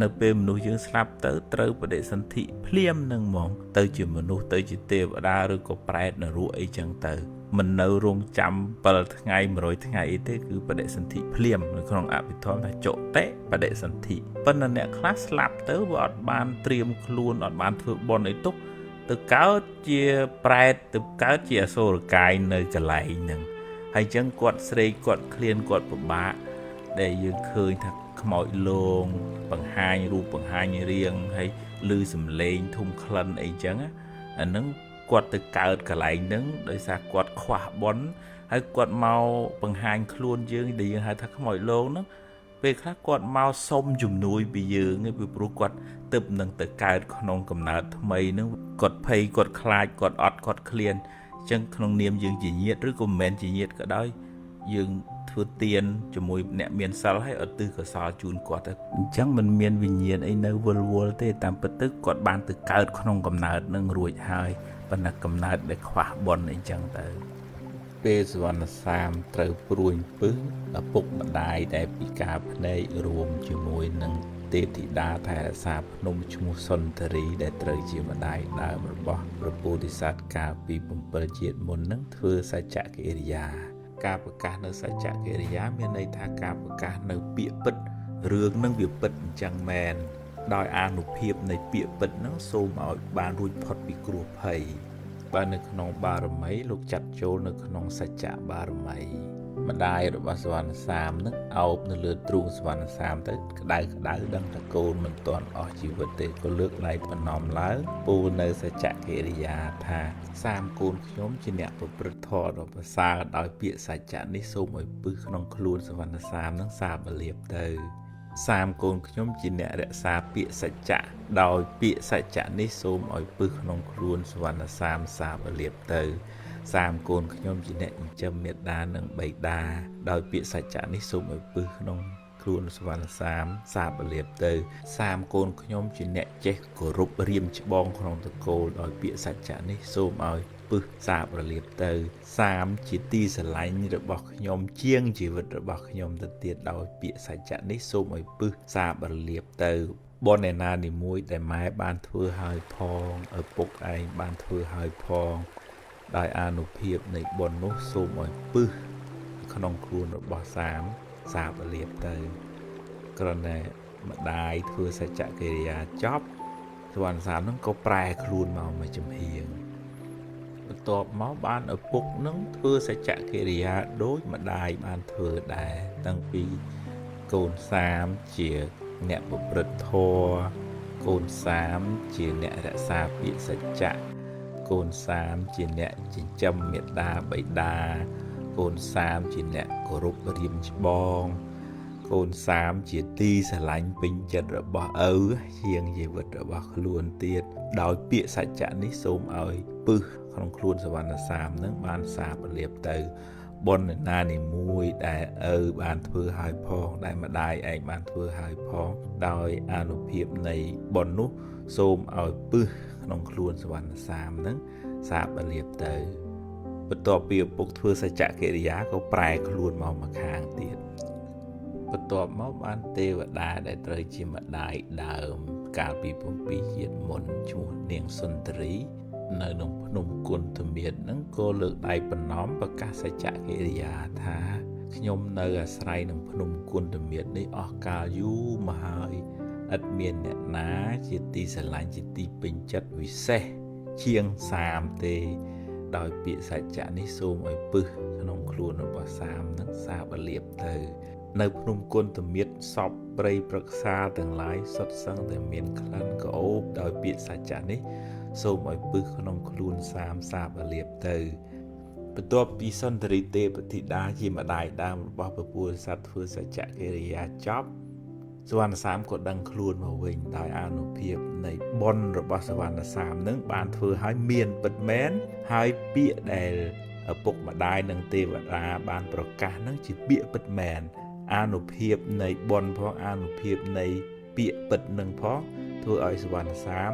នៅពេលមនុស្សយើងស្លាប់ទៅត្រូវបដិសន្ធិភ្លាមនឹងហ្មងទៅជាមនុស្សទៅជាទេវតាឬក៏ប្រែតនរកអីចឹងទៅមិននៅរងចាំ7ថ្ងៃ100ថ្ងៃអីទេគឺបដិសន្ធិភ្លាមនៅក្នុងអភិធម្មថាចុតិបដិសន្ធិប៉ុន្តែអ្នកខ្លះស្លាប់ទៅវាអត់បានត្រៀមខ្លួនអត់បានធ្វើបុណ្យអីទុកទៅកើតជាប្រែតទៅកើតជាអសុរកាយនៅកន្លែងហ្នឹងហើយចឹងគាត់ស្រេកគាត់ឃ្លានគាត់ពិបាកដែលយើងឃើញថា ខ្មោចលងបង្ហាញរូបបង្ហាញរាងហើយឮសំឡេងធុំក្លិនអីចឹងអាហ្នឹងគាត់ទៅកើតកន្លែងហ្នឹងដោយសារគាត់ខ្វះបុណ្យហើយគាត់មកបង្ហាញខ្លួនយើងដែលយើងហៅថាខ្មោចលងហ្នឹងពេលខ្លះគាត់មកសុំជំនួយពីយើងឯងពីព្រោះគាត់ទើបនឹងទៅកើតក្នុងកំណើតថ្មីហ្នឹងគាត់ភ័យគាត់ខ្លាចគាត់អត់គាត់ឃ្លានអញ្ចឹងក្នុងនាមយើងជាញាតិឬក៏មិនមែនជាញាតិក៏ដោយយើងធ្វើទានជាមួយអ្នកមានសិលហើយឧទ្ទិសកុសលជូនគាត់ទៅអញ្ចឹងមិនមានវិញ្ញាណអីនៅវិលវល់ទេតាមពិតទៅគាត់បានទៅកើតក្នុងកំណើតនឹងរួចហើយប៉ុន្តែកំណើតដែលខ្វះបុណ្យអីចឹងទៅពេលសវណ្ណសាមត្រូវព្រួញពឹសឪពុកម្ដាយដែលពិការភ្នែករួមជាមួយនឹងទេពធីតាថែរក្សាភ្នំឈ្មោះសុន្ទរីដែលត្រូវជាម្ដាយដើមរបស់ព្រះពោធិសត្វកាលពី7ជាតិមុននឹងធ្វើសច្ចកិរិយាការប្រកាសនៅសច្ចកិរិយាមានន័យថាការប្រកាសនៅពាក្យពិតរឿងនឹងវាពិតអញ្ចឹងមែនដោយអានុភាពនៃពាក្យពិតនឹងសូមឲ្យបានរួចផុតពីគ្រោះភ័យបើនៅក្នុងបារមីលោកចាត់ចូលនៅក្នុងសច្ចបារមីម្ដាយរបស់សវណ្ណសាមនឹងអោបនៅលើទ្រូងសវណ្ណសាមទៅក្តៅក្តៅដឹងថាកូនមិនទាន់អស់ជីវិតទេក៏លើកដៃប្រណម្យឡើងពោលនៅសច្ចកិរិយាថាសាមកូនខ្ញុំជាអ្នកប្រព្រឹត្តធម៌ដ៏ប្រសើរដោយពាក្យសច្ចៈនេះសូមឲ្យពឹសក្នុងខ្លួនសវណ្ណសាមនឹងសាបលៀបទៅសាមកូនខ្ញុំជាអ្នករក្សាពាក្យសច្ចៈដោយពាក្យសច្ចៈនេះសូមឲ្យពឹសក្នុងខ្លួនសវណ្ណសាមសាបលៀបទៅសាមកូនខ្ញុំជាអ្នកចិញ្ចឹមមេដានិងបិតាដោយពាក្យសច្ចៈនេះសូមឲ្យពឹសក្នុងខ្លួនសវណ្ណសាមសាបលៀបទៅសាមកូនខ្ញុំជាអ្នកចេះគោរពរៀមច្បងក្នុងត្រកូលដោយពាក្យសច្ចៈនេះសូមឲ្យពឹសសាបរលាបទៅសាមជាទីស្រឡាញ់របស់ខ្ញុំជាងជីវិតរបស់ខ្ញុំទៅទៀតដោយពាក្យសច្ចៈនេះសូមឲ្យពឹសសាបរលាបទៅបុណ្យឯណានីមួយដែលម៉ែបានធ្វើហើយផងឪពុកឯងបានធ្វើហើយផងដោយអានុភាពនៃបុណ្យនោះសូមឲ្យពឹសក្នុងខ្លួនរបស់សាមសាបលៀបទៅគ្រាន់តែម្ដាយធ្វើសច្ចកិរិយាចប់សវណ្ណសាមនឹងក៏ប្រែខ្លួនមកមួយចំហៀងបន្ទាប់មកបានឪពុកនឹងធ្វើសច្ចកិរិយាដូចម្ដាយបានធ្វើដែរតាំងពីកូនសាមជាអ្នកប្រព្រឹត្តធម៌កូនសាមជាអ្នករក្សាពាក្យសច្ចៈកូនសាមជាអ្នកចិញ្ចឹមមេដាបិតាកូនសាមជាអ្នកគោរពរៀមច្បងកូនសាមជាទីស្រឡាញ់ពេញចិត្តរបស់ឪជាងជីវិតរបស់ខ្លួនទៀតដោយពាក្យសច្ចៈនេះសូមឲ្យពឹសក្នុងខ្លួនសវណ្ណសាមនឹងបានសាបលៀបទៅបុណ្យណានីមួយដែលឪបានធ្វើហើយផងដែលម្ដាយឯងបានធ្វើហើយផងដោយអានុភាពនៃបុណ្យនោះសូមឲ្យពឹសក្នុងខ្លួនសវណ្ណសាមនឹងសាបលៀបទៅបន្ទាប់ពីឪពុកធ្វើសច្ចកិរិយាក៏ប្រែខ្លួនមកម្ខាងទៀតបន្ទាប់មកបានទេវតាដែលត្រូវជាម្ដាយដើមកាលពី7ជាតិមុនឈ្មោះនាងសុន្ទរីនៅក្នុងភ្នំគុណធមាត្រនឹងក៏លើកដៃប្រណម្យប្រកាសសច្ចកិរិយាថាខ្ញុំនៅអាស្រ័យនឹងភ្នំគុណធមាត្រនេះអស់កាលយូរមកហើយឥតមានអ្នកណាជាទីស្រឡាញ់ជាទីពេញចិត្តវិសេសជាងសាមទេដោយពាក្យសច្ចៈនេះសូមឲ្យពឹសក្នុងខ្លួនរបស់សាមនឹងសាបលៀបទៅនៅភ្នំគុណធមាត្រសពព្រៃប្រឹក្សាទាំងឡាយសុទ្ធសឹងតែមានក្លិនក្រអូបដោយពាក្យសច្ចៈនេះសូមឲ្យពឹសក្នុងខ្លួនសាមសាបលៀបទៅបន្ទាប់ពីសុន្ទរីទេពធីតាជាម្ដាយដើមរបស់ព្រះពោធិសត្វធ្វើសច្ចកិរិយាចប់សវណ្ណសាមក៏ដឹងខ្លួនមកវិញដោយអានុភាពនៃបុណ្យរបស់សវណ្ណសាមនឹងបានធ្វើឲ្យមានពិតមែនហើយពាក្យដែលឪពុកម្ដាយនិងទេវតាបានប្រកាសនឹងជាពាក្យពិតមែនអានុភាពនៃបុណ្យផងអានុភាពនៃពាក្យពិតនឹងផងធ្វើឲ្យសវណ្ណសាម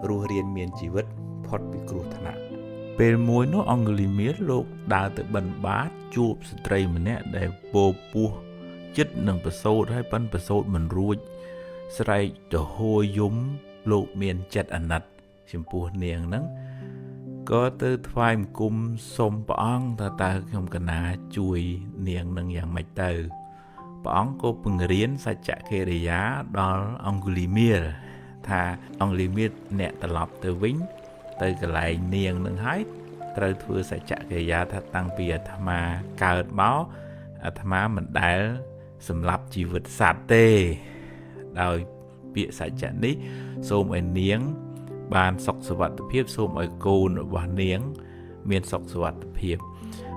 រស់រានមានជីវិតផុតពីគ្រោះថ្នាក់ពេលមួយនោះអង្គលីមៀលលោកដើរទៅបិណ្ឌបាតជួបស្ត្រីម្នាក់ដែលពោពោះចិត្តនឹងប្រសូតហើយប៉ិនប្រសូតមិនរួចស្រែកទៅហួយយំលោកមានចិត្តអាណិតចំពោះនាងហ្នឹងក៏ទៅថ្វាយបង្គំសុំព្រះអង្គថាតើខ្ញុំកណាជួយនាងនឹងយ៉ាងម៉េចទៅព្រះអង្គក៏ពង្រៀនសច្ចកិរិយាដល់អង្គលីមៀលថាអង្គលីមៀលអ្នកត្រឡប់ទៅវិញទៅកន្លែងនាងនឹងហើយត្រូវធ្វើសច្ចកិរិយាថាតាំងពីអាត្មាកើតមកអាត្មាមិនដែល សម្លាប់ជីវិតសត្វទេដោយពាក្យសច្ចៈនេះសូមឲ្យនាងបានសុខសុវត្ថិភាពសូមឲ្យកូនរបស់នាងមានសុខសុវត្ថិភាព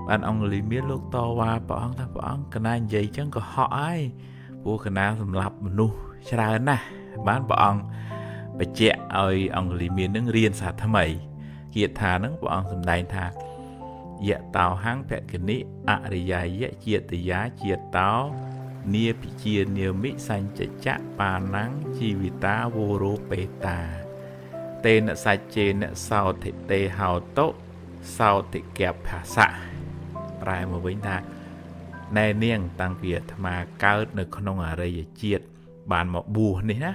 បានអង្គលីមានលោកតវ៉ាព្រះអង្គថាព្រះអង្គកណានិយាយចឹងក៏ហក់ហើយព្រោះកណាសម្លាប់មនុស្សច្រើនណាស់បានព្រះអង្គបញ្ជាក់ឲ្យអង្គលីមាននឹងរៀនសាថ្មីគាថានឹងព្រះអង្គសម្ដែងថាយៈតោហੰភគនិអរិយាយៈជាតិយាជាតោនាភិជានាមិសញ្ចចៈបាណੰជីវិតាវរោបេតាតេនសច្ចេនសោធិតេហោតុសោតិកភាសៈប្រែមកវិញថាណែនាងតាំងពីអាត្មាកើតនៅក្នុងអរិយជាតិបានមកបួសនេះណា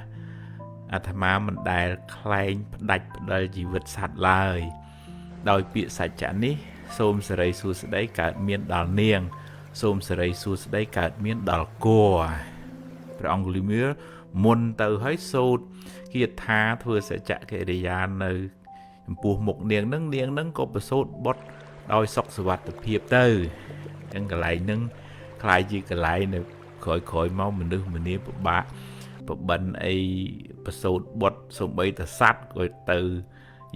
អាត្មាមិនដែលក្លែងផ្ដាច់ផ្ដិលជីវិតសត្វឡើយដោយពាក្យសច្ចៈនេះសូមសិរីសួស្តីកើតមានដល់នាងសូមសិរីសួស្តីកើតមានដល់គោព្រះអង្គលីមៀលមុនទៅឲ្យសូត្រគាថាធ្វើសច្ចកិរិយានៅចំពោះមុខនាងនឹងនាងនឹងក៏ប្រសូតបុត្រដោយសុខសុវត្ថិភាពទៅអញ្ចឹងកន្លែងនឹងក្លាយជាកន្លែងនៅក្រោយៗមកមនុស្សម្នាពិបាកប្របិនអីប្រសូតបុត្រសំបីតសัตว์ក៏ទៅ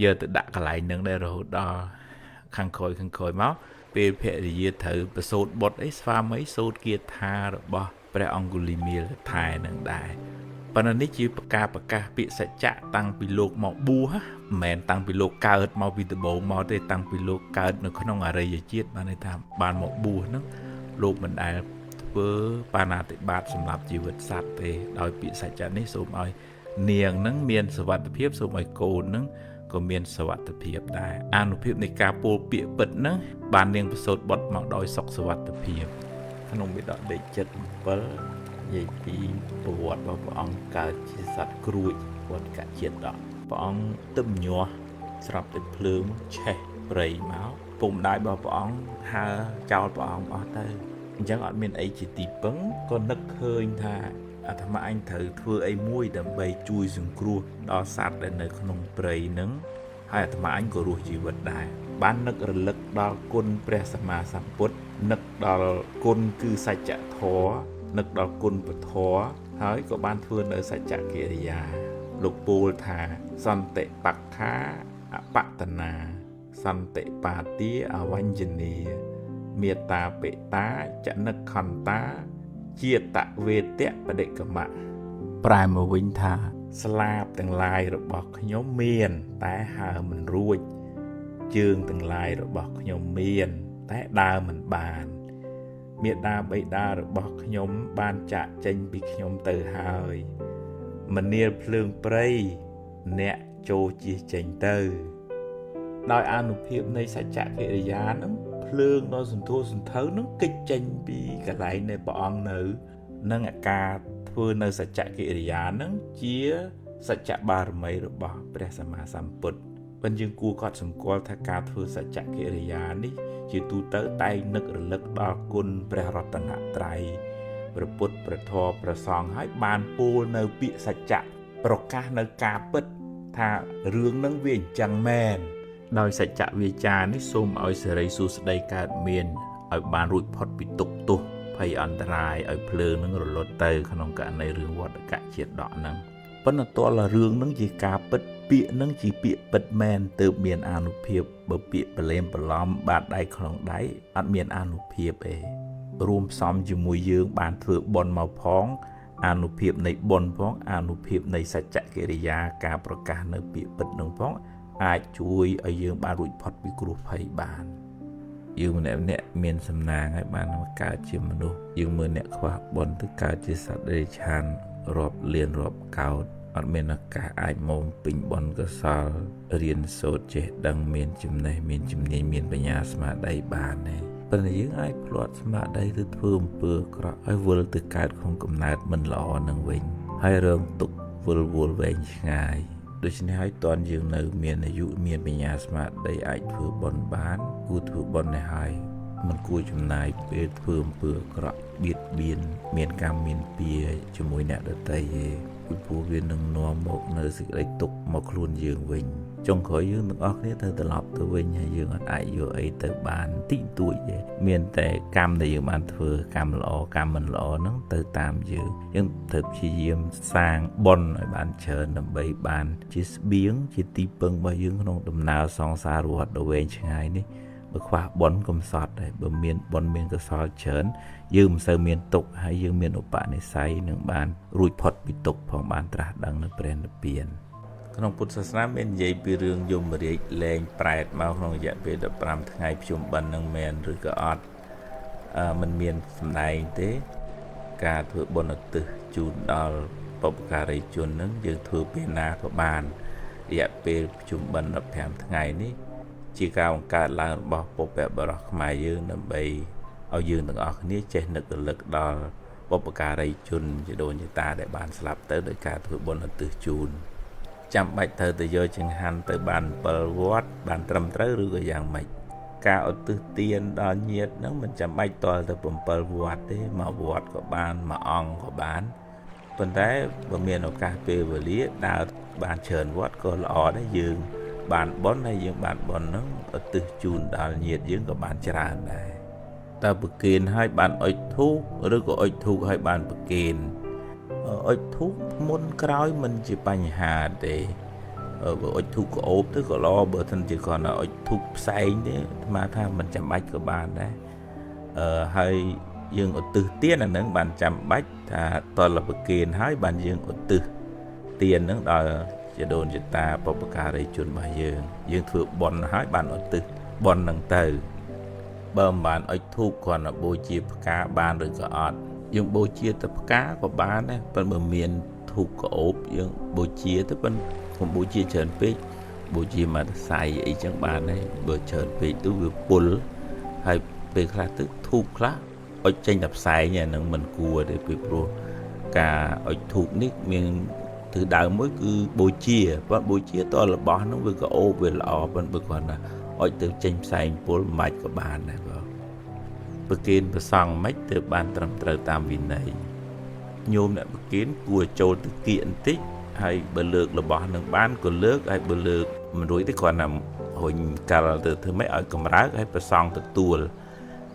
យកទៅដាក់កន្លែងនឹងដែររហូតដល់ខាងក្រោយមកពេលភរិយាត្រូវប្រសូតបុត្រអីស្វាមីសូត្រគាថារបស់ព្រះអង្គលីមៀលថែនឹងដែរប៉ុន្តែនេះជាការប្រកាសពាក្យសច្ចៈតាំងពីលោកមកបួសមិនមែនតាំងពីលោកកើតមកពីដំបូងមកទេតាំងពីលោកកើតនៅក្នុងអរិយជាតិបានន័យថាបានមកបួសហ្នឹងលោកមិនដែលធ្វើបាណាតិបាតសម្រាប់ជីវិតសត្វទេដោយពាក្យសច្ចៈនេះសូមឲ្យនាងហ្នឹងមានសុវត្ថិភាពសូមឲ្យកូនហ្នឹងក៏មានសុវត្ថិភាពដែរអានុភាពនៃការពោលពាក្យពិតហ្នឹងបាននាងប្រសូតបុត្រមកដោយសុខសុវត្ថិភាពក្នុងបិដកលេខ77និយាយពីប្រវត្តិរបស់ព្រះអង្គកើតជាសត្វក្រួចវត្តកជាតិដកព្រះអង្គទឹមញាស់ស្រាប់តែភ្លើងឆេះព្រៃមកពុកម្ដាយរបស់ព្រះអង្គហើចោលព្រះអង្គអស់ទៅអញ្ចឹងអត់មានអីជាទីពឹងក៏នឹកឃើញថាអាត្មាអញត្រូវធ្វើអីមួយដើម្បីជួយសង្គ្រោះដល់សត្វដែលនៅក្នុងព្រៃហ្នឹងហើយអាត្មាអញក៏រស់ជីវិតដែរបាននឹករលឹកដល់គុណព្រះសម្មាសម្ពុទ្ធនឹកដល់គុណគឺសច្ចធម៌នឹកដល់គុណពធហើយក៏បានធ្វើនៅសច្ចកិរិយាលោកពោលថាសន្តិបក្ខាអបតនាសន្តិបាទាអវញ្ញនីមេត្តាបេតាចនិកខន្តាជាតិវេទៈបដិកមៈប្រែមកវិញថាស្លាបទាំងឡាយរបស់ខ្ញុំមានតែហើមិនរួចជើងទាំងឡាយរបស់ខ្ញុំមានតែដើរមិនបានមេដាបិតារបស់ខ្ញុំបានចាកចេញពីខ្ញុំទៅហើយមនាលភ្លើងព្រៃអ្នកចូលជៀសចេញទៅដោយអានុភាពនៃសច្ចកិរិយានឹងភ្លើងដ៏សន្ធោសន្ធៅនឹងគេចចេញពីកន្លែងនៃព្រះអង្គនៅនឹងអាការធ្វើនៅសច្ចកិរិយានឹងជាសច្ចបារមីរបស់ព្រះសម្មាសម្ពុទ្ធប៉ុន្តែយើងគួរកត់សម្គាល់ថាការធ្វើសច្ចកិរិយានេះជាទូទៅតែងនឹករលឹកដល់គុណព្រះរតនត្រ័យព្រះពុទ្ធព្រះធម៌ព្រះសង្ឃហើយបានពោលនៅពាក្យសច្ចៈប្រកាសនៅការពិតថារឿងនឹងវាអញ្ចឹងមែនដោយសច្ចវាចានេះសូមឲ្យសិរីសួស្តីកើតមានឲ្យបានរួចផុតពីទុក្ខទោសភ័យអន្តរាយឲ្យភ្លើងនឹងរលត់ទៅក្នុងករណីរឿងវត្តកជាតិដកហ្នឹងប៉ុន្តែតលរឿងនឹងជាការពិតពាក្យនឹងជាពាក្យពិតមែនទើបមានអានុភាពបើពាក្យប្រឡែមប្រឡំបាតដៃក្នុងដៃអត់មានអានុភាពទេរួមផ្សំជាមួយយើងបានធ្វើបុណ្យមកផងអានុភាពនៃបុណ្យផងអានុភាពនៃសច្ចកិរិយាការប្រកាសនៅពាក្យពិតនឹងផងអាចជួយឲ្យយើងបានរួចផុតពីគ្រោះភ័យបានយើងម្នាក់ៗមានសំណាងឲ្យបានមកកើតជាមនុស្សយើងមើលអ្នកខ្វះបុណ្យទៅកើតជាសត្វតិរច្ឆានរាប់លានរាប់កោដអត់មានឱកាសអាចមកពេញបុណ្យកុសលរៀនសូត្រចេះដឹងមានចំណេះមានជំនាញមានបញ្ញាស្មារតីបានទេប៉ុន្តែយើងអាចភ្លាត់ស្មារតីទៅធ្វើអំពើអាក្រក់ឲ្យវិលទៅកើតក្នុងកំណើតមិនល្អនឹងវិញហើយរងទុក្ខវិលវល់វែងឆ្ងាយដូច្នេះហើយតន់យើងនៅមានអាយុមានបញ្ញាស្មារតីអាចធ្វើបុណ្យបានគួរធ្វើបុណ្យនេះហើយ មិនគួរចំណាយពេលធ្វើអំពើអាក្រក់បៀតបៀនមានកម្មមានពៀជាមួយអ្នកដទៃទេពីព្រោះវានឹងនាំមកនៅសេចក្តីទុក្ខមកខ្លួនយើងវិញចុងក្រោយយើងទាំងអស់គ្នាត្រូវត្រឡប់ទៅវិញហើយយើងអត់អាចយកអីទៅបានតិចតួចទេមានតែកម្មដែលយើងបានធ្វើកម្មល្អកម្មមិនល្អហ្នឹងទៅតាមយើងយើងត្រូវព្យាយាមសាងបុណ្យឲ្យបានច្រើនដើម្បីបានជាស្បៀងជាទីពឹងរបស់យើងក្នុងដំណើរសង្សារវដ្តដ៏វែងឆ្ងាយនេះបើខ្វះបុណ្យកំសត់ដែរបើមានបុណ្យមានកុសលច្រើនយើងមិនសូវមានទុក្ខហើយយើងមានឧបនិស្ស័យនឹងបានរួចផុតពីទុក្ខផងបានត្រាស់ដឹងនៅព្រះនិព្វានក្នុងពុទ្ធសាសនាមាននិយាយពីរឿងយមរាជលែងប្រែតមកក្នុងរយៈពេល15ថ្ងៃភ្ជុំបិណ្ឌនឹងមែនឬក៏អត់มันមានសម្ដែងទេការធ្វើបុណ្យឧទ្ទិសជូនដល់បុព្វការីជននឹងយើងធ្វើពេលណាក៏បានរយៈពេលភ្ជុំបិណ្ឌ15ថ្ងៃនេះជាការបង្កើតឡើងរបស់បុព្វបុរសខ្មែរយើងដើម្បីឲ្យយើងទាំងអស់គ្នាចេះនឹករលឹកដល់បុព្វការីជនជីដូនជីតាដែលបានស្លាប់ទៅដោយការធ្វើបុណ្យឧទ្ទិសជូនចាំបាច់ត្រូវទៅយកចង្ហាន់ទៅបាន7វត្តបានត្រឹមត្រូវឬក៏យ៉ាងម៉េចការឧទ្ទិសទានដល់ញាតិហ្នឹងមិនចាំបាច់ទាល់ទៅ7វត្តទេមួយវត្តក៏បានមួយអង្គក៏បានប៉ុន្តែបើមានឱកាសពេលវេលាដើរបានច្រើនវត្តក៏ល្អដែរយើងបានបុណ្យហើយយើងបានបុណ្យហ្នឹងឧទ្ទិសជូនដល់ញាតិយើងក៏បានច្រើនដែរតើប្រគេនហើយបានអុជធូបឬក៏អុជធូបហើយបានប្រគេនអុជធូបមុនក្រោយមិនជាបញ្ហាទេបើអុជធូបក្អូបទៅក៏ល្អបើមិនជាគ្រាន់តែអុជធូបផ្សែងទេអាត្មាថាមិនចាំបាច់ក៏បានដែរហើយយើងឧទ្ទិសទានអាហ្នឹងបានចាំបាច់ថាតលប្រគេនហើយបានយើងឧទ្ទិសទានហ្នឹងដល់ជីដូនជីតាបុព្វការីជនរបស់យើងយើងធ្វើបុណ្យហើយបានឧទ្ទិសបុណ្យហ្នឹងទៅបើមិនបានអុជធូបគ្រាន់តែបូជាផ្កាបានឬក៏អត់យើងបូជាទៅផ្កាក៏បានដែរប៉ុន្តែបើមានធូបក្អូបយើងបូជាទៅប៉ុន្តែកុំបូជាច្រើនពេកបូជាមួយសរសៃអីចឹងបានដែរបើច្រើនពេកទៅវាពុលហើយពេលខ្លះទៅធូបខ្លះអុជចេញតែផ្សែងអាហ្នឹងមិនគួរទេពីព្រោះការអុជធូបនេះមានទិសដៅមួយគឺបូជាប៉ុន្តែបូជាតរបស់ហ្នឹងវាក៏អូបវាល្អប៉ុន្តែបើគ្រាន់តែអុជទៅចេញផ្សែងពុលមិនបាច់ក៏បានដែរបងប្រគេនព្រះសង្ឃមិនទៅបានត្រឹមត្រូវតាមវិន័យញោមអ្នកប្រគេនគួរចូលទៅគៀកបន្តិចហើយបើលើករបស់នឹងបានក៏លើកហើយបើលើកមិនរួចទេគ្រាន់តែរុញកាល់ទៅធ្វើម៉េចឲ្យកម្រើកហើយព្រះសង្ឃទទួល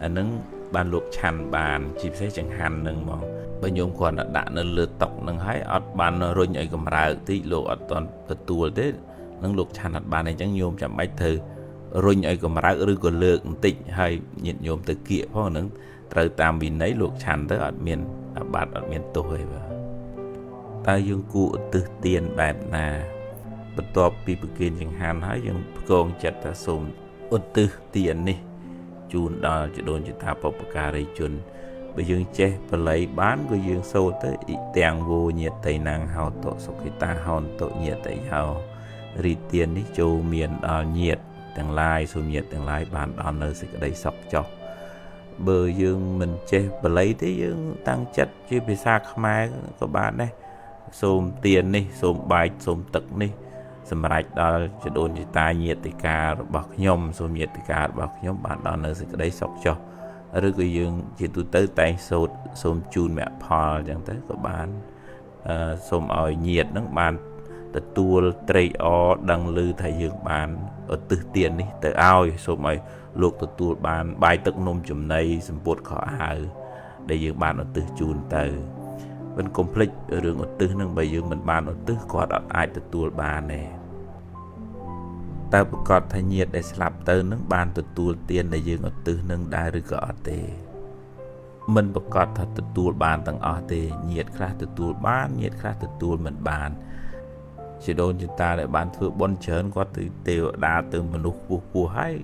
អានឹងបានលោកឆាន់បានជាពិសេសចង្ហាន់នឹងហ្មងបើញោមគ្រាន់តែដាក់នៅលើតុនឹងហើយអត់បានរុញឲ្យកម្រើកតិចលោកអត់ទាន់ទទួលទេនឹងលោកឆាន់អត់បានអញ្ចឹងញោមចាំបាច់ត្រូវរុញឲ្យកម្រើកឬក៏លើកបន្តិចហើយញាតិញោមទៅគៀកផងហ្នឹងត្រូវតាមវិន័យលោកឆាន់ទៅអត់មានអាបត្តិអត់មានទោសទេបាទតើយើងគួរឧទ្ទិសទានបែបណាបន្ទាប់ពីប្រគេនចង្ហាន់ហើយយើងផ្គងចិត្តថាសូមឧទ្ទិសទាននេះជូនដល់ជីដូនជីតាបុព្វការីជនបើយើងចេះបាលីបានក៏យើងសូត្រទៅអ៊ីទាំងវោញាតិណាងហោតុសុខិតាហោតុញាតិហោរីទាននេះចូលមានដល់ញាតិទាំងឡាយសូមញាតិទាំងឡាយបានដល់នៅសេចក្តីសុខចុះបើយើងមិនចេះបាលីទេយើងតាំងចិត្តជាភាសាខ្មែរក៏បានដែរសូមទាននេះសូមបាយសូមទឹកនេះសម្រេចដល់ជីដូនជីតាញាតិការបស់ខ្ញុំសូមញាតិការបស់ខ្ញុំបានដល់នៅសេចក្តីសុខចុះឬក៏យើងជាទូទៅតែងសូត្រសូមជូនមគ្គផលអញ្ចឹងទៅក៏បានសូមឲ្យញាតិនឹងបានទទួលត្រេកអរដឹងឮថាយើងបានឧទ្ទិសទាននេះទៅឲ្យសូមឲ្យលោកទទួលបានបាយទឹកនំចំណីសម្ពុតខោអាវដែលយើងបានឧទ្ទិសជូនទៅមិនកុំភ្លេចរឿងឧទ្ទិសនឹងបើយើងមិនបានឧទ្ទិសគាត់អត់អាចទទួលបានទេតើប្រកាសថាញាតិដែលស្លាប់ទៅនឹងបានទទួលទានដែលយើងឧទ្ទិសនឹងដែរឬក៏អត់ទេមិនប្រកាសថាទទួលបានទាំងអស់ទេញាតិខ្លះទទួលបានញាតិខ្លះទទួលមិនបានជីដូនជីតាដែលបានធ្វើបុណ្យច្រើនគាត់ទៅទេវតាទៅមនុស្សពោះហើយ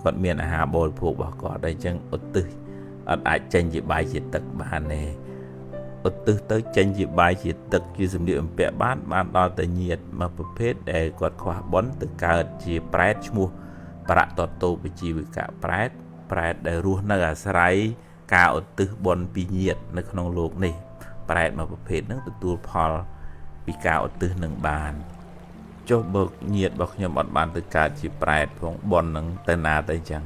គាត់មានអាហារបរិភោគរបស់គាត់តែអញ្ចឹងឧទ្ទិសអត់អាចចេញជាបាយជាទឹកបានទេឧទ្ទិសទៅចេញជាបាយជាទឹកជាសម្លៀកបំពាក់បានដល់តែញាតិមួយប្រភេទដែលគាត់ខ្វះបុណ្យទៅកើតជាប្រែតឈ្មោះប្រតតោបជីវិកៈប្រែតប្រែតដែលរស់នៅអាស្រ័យការឧទ្ទិសបុណ្យពីញាតិនៅក្នុងលោកនេះប្រែតមួយប្រភេទហ្នឹងទទួលផលពីការឧទ្ទិសនឹងបានចុះបើញាតិរបស់ខ្ញុំអត់បានទៅកើតជាប្រែតផងបុណ្យហ្នឹងទៅណាទៅអញ្ចឹង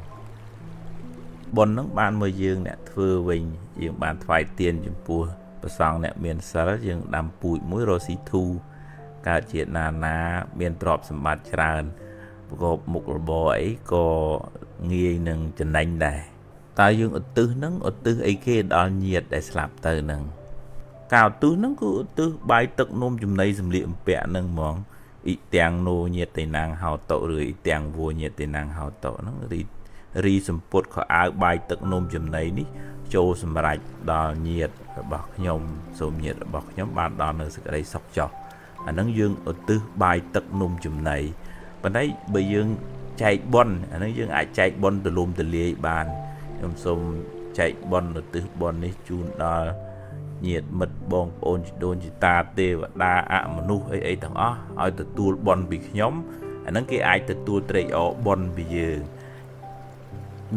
បុណ្យហ្នឹងបានមកយើងអ្នកធ្វើវិញយើងបានថ្វាយទានចំពោះព្រះសង្ឃអ្នកមានសិលយើងដាំពូជមួយរកស៊ីធូកើតជាណានាមានទ្រព្យសម្បត្តិច្រើនប្រកបមុខរបរអីក៏ងាយនឹងចំណេញដែរតើយើងឧទ្ទិសហ្នឹងឧទ្ទិសអីគេដល់ញាតិដែលស្លាប់ទៅហ្នឹងការឧទ្ទិសហ្នឹងគឺឧទ្ទិសបាយទឹកនំចំណីសម្លៀកបំពាក់ហ្នឹងហ្មងអ៊ីទាំងណូញាតិណាងហោតុឬអ៊ីទាំងវញាតិណាងហោតុហ្នឹងរីសម្ពុតខោអាវបាយទឹកនំចំណីនេះចូលសម្រេចដល់ញាតិរបស់ខ្ញុំសូមញាតិរបស់ខ្ញុំបានដល់នៅសេចក្តីសុខចុះអាហ្នឹងយើងឧទ្ទិសបាយទឹកនំចំណីប៉ុន្តែបើយើងចែកបុណ្យអាហ្នឹងយើងអាចចែកបុណ្យទលំទលាយបានខ្ញុំសូមចែកបុណ្យឧទ្ទិសបុណ្យនេះជូនដល់ញាតិមិត្តបងប្អូនជីដូនជីតាទេវតាអមនុស្សអីអីទាំងអស់ឲ្យទទួលបុណ្យពីខ្ញុំអាហ្នឹងគេអាចទទួលត្រេកអរបុណ្យពីយើង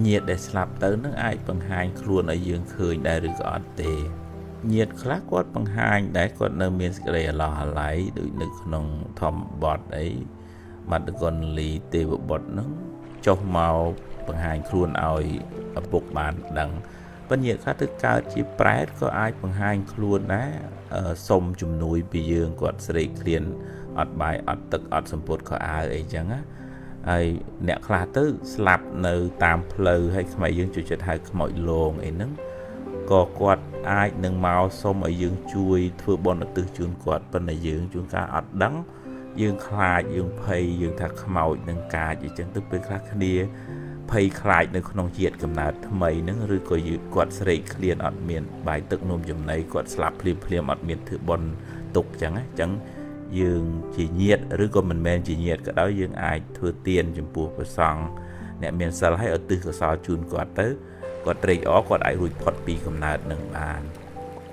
ញាតិដែលស្លាប់ទៅនឹងអាចបង្ហាញខ្លួនឲ្យយើងឃើញដែរឬក៏អត់ទេញាតិខ្លះគាត់បង្ហាញដែរគាត់នៅមានសេចក្តីអាឡោះអាល័យដូចនៅក្នុងធម្មបទអីមត្តកុណ្ដលីទេវបុត្រហ្នឹងចុះមកបង្ហាញខ្លួនឲ្យឪពុកបានដឹងប៉ុន្តែញាតិខ្លះទៅកើតជាប្រែតក៏អាចបង្ហាញខ្លួនដែរសុំជំនួយពីយើងគាត់ស្រេកឃ្លានអត់បាយអត់ទឹកអត់សម្ពុតខោអាវអីចឹងណាហើយអ្នកខ្លះទៅស្លាប់នៅតាមផ្លូវហើយខ្មែរយើងចូលចិត្តហៅខ្មោចលងអីហ្នឹងក៏គាត់អាចនឹងមកសុំឲ្យយើងជួយធ្វើបុណ្យឧទ្ទិសជូនគាត់ប៉ុន្តែយើងជួនកាលអត់ដឹងយើងខ្លាចយើងភ័យយើងថាខ្មោចនឹងកាចអីចឹងទៅពេលខ្លះគ្នាភ័យខ្លាចនៅក្នុងជាតិកំណើតថ្មីហ្នឹងឬក៏គាត់ស្រេកឃ្លានអត់មានបាយទឹកនំចំណីគាត់ស្លាប់ភ្លាមភ្លាមអត់មានធ្វើបុណ្យទុកចឹងណាចឹងយើងជាញាតិឬក៏មិនមែនជាញាតិក៏ដោយយើងអាចធ្វើទានចំពោះព្រះសង្ឃអ្នកមានសិលហើយឧទ្ទិសកុសលជូនគាត់ទៅគាត់ត្រេកអរគាត់អាចរួចផុតពីកំណើតនឹងបាន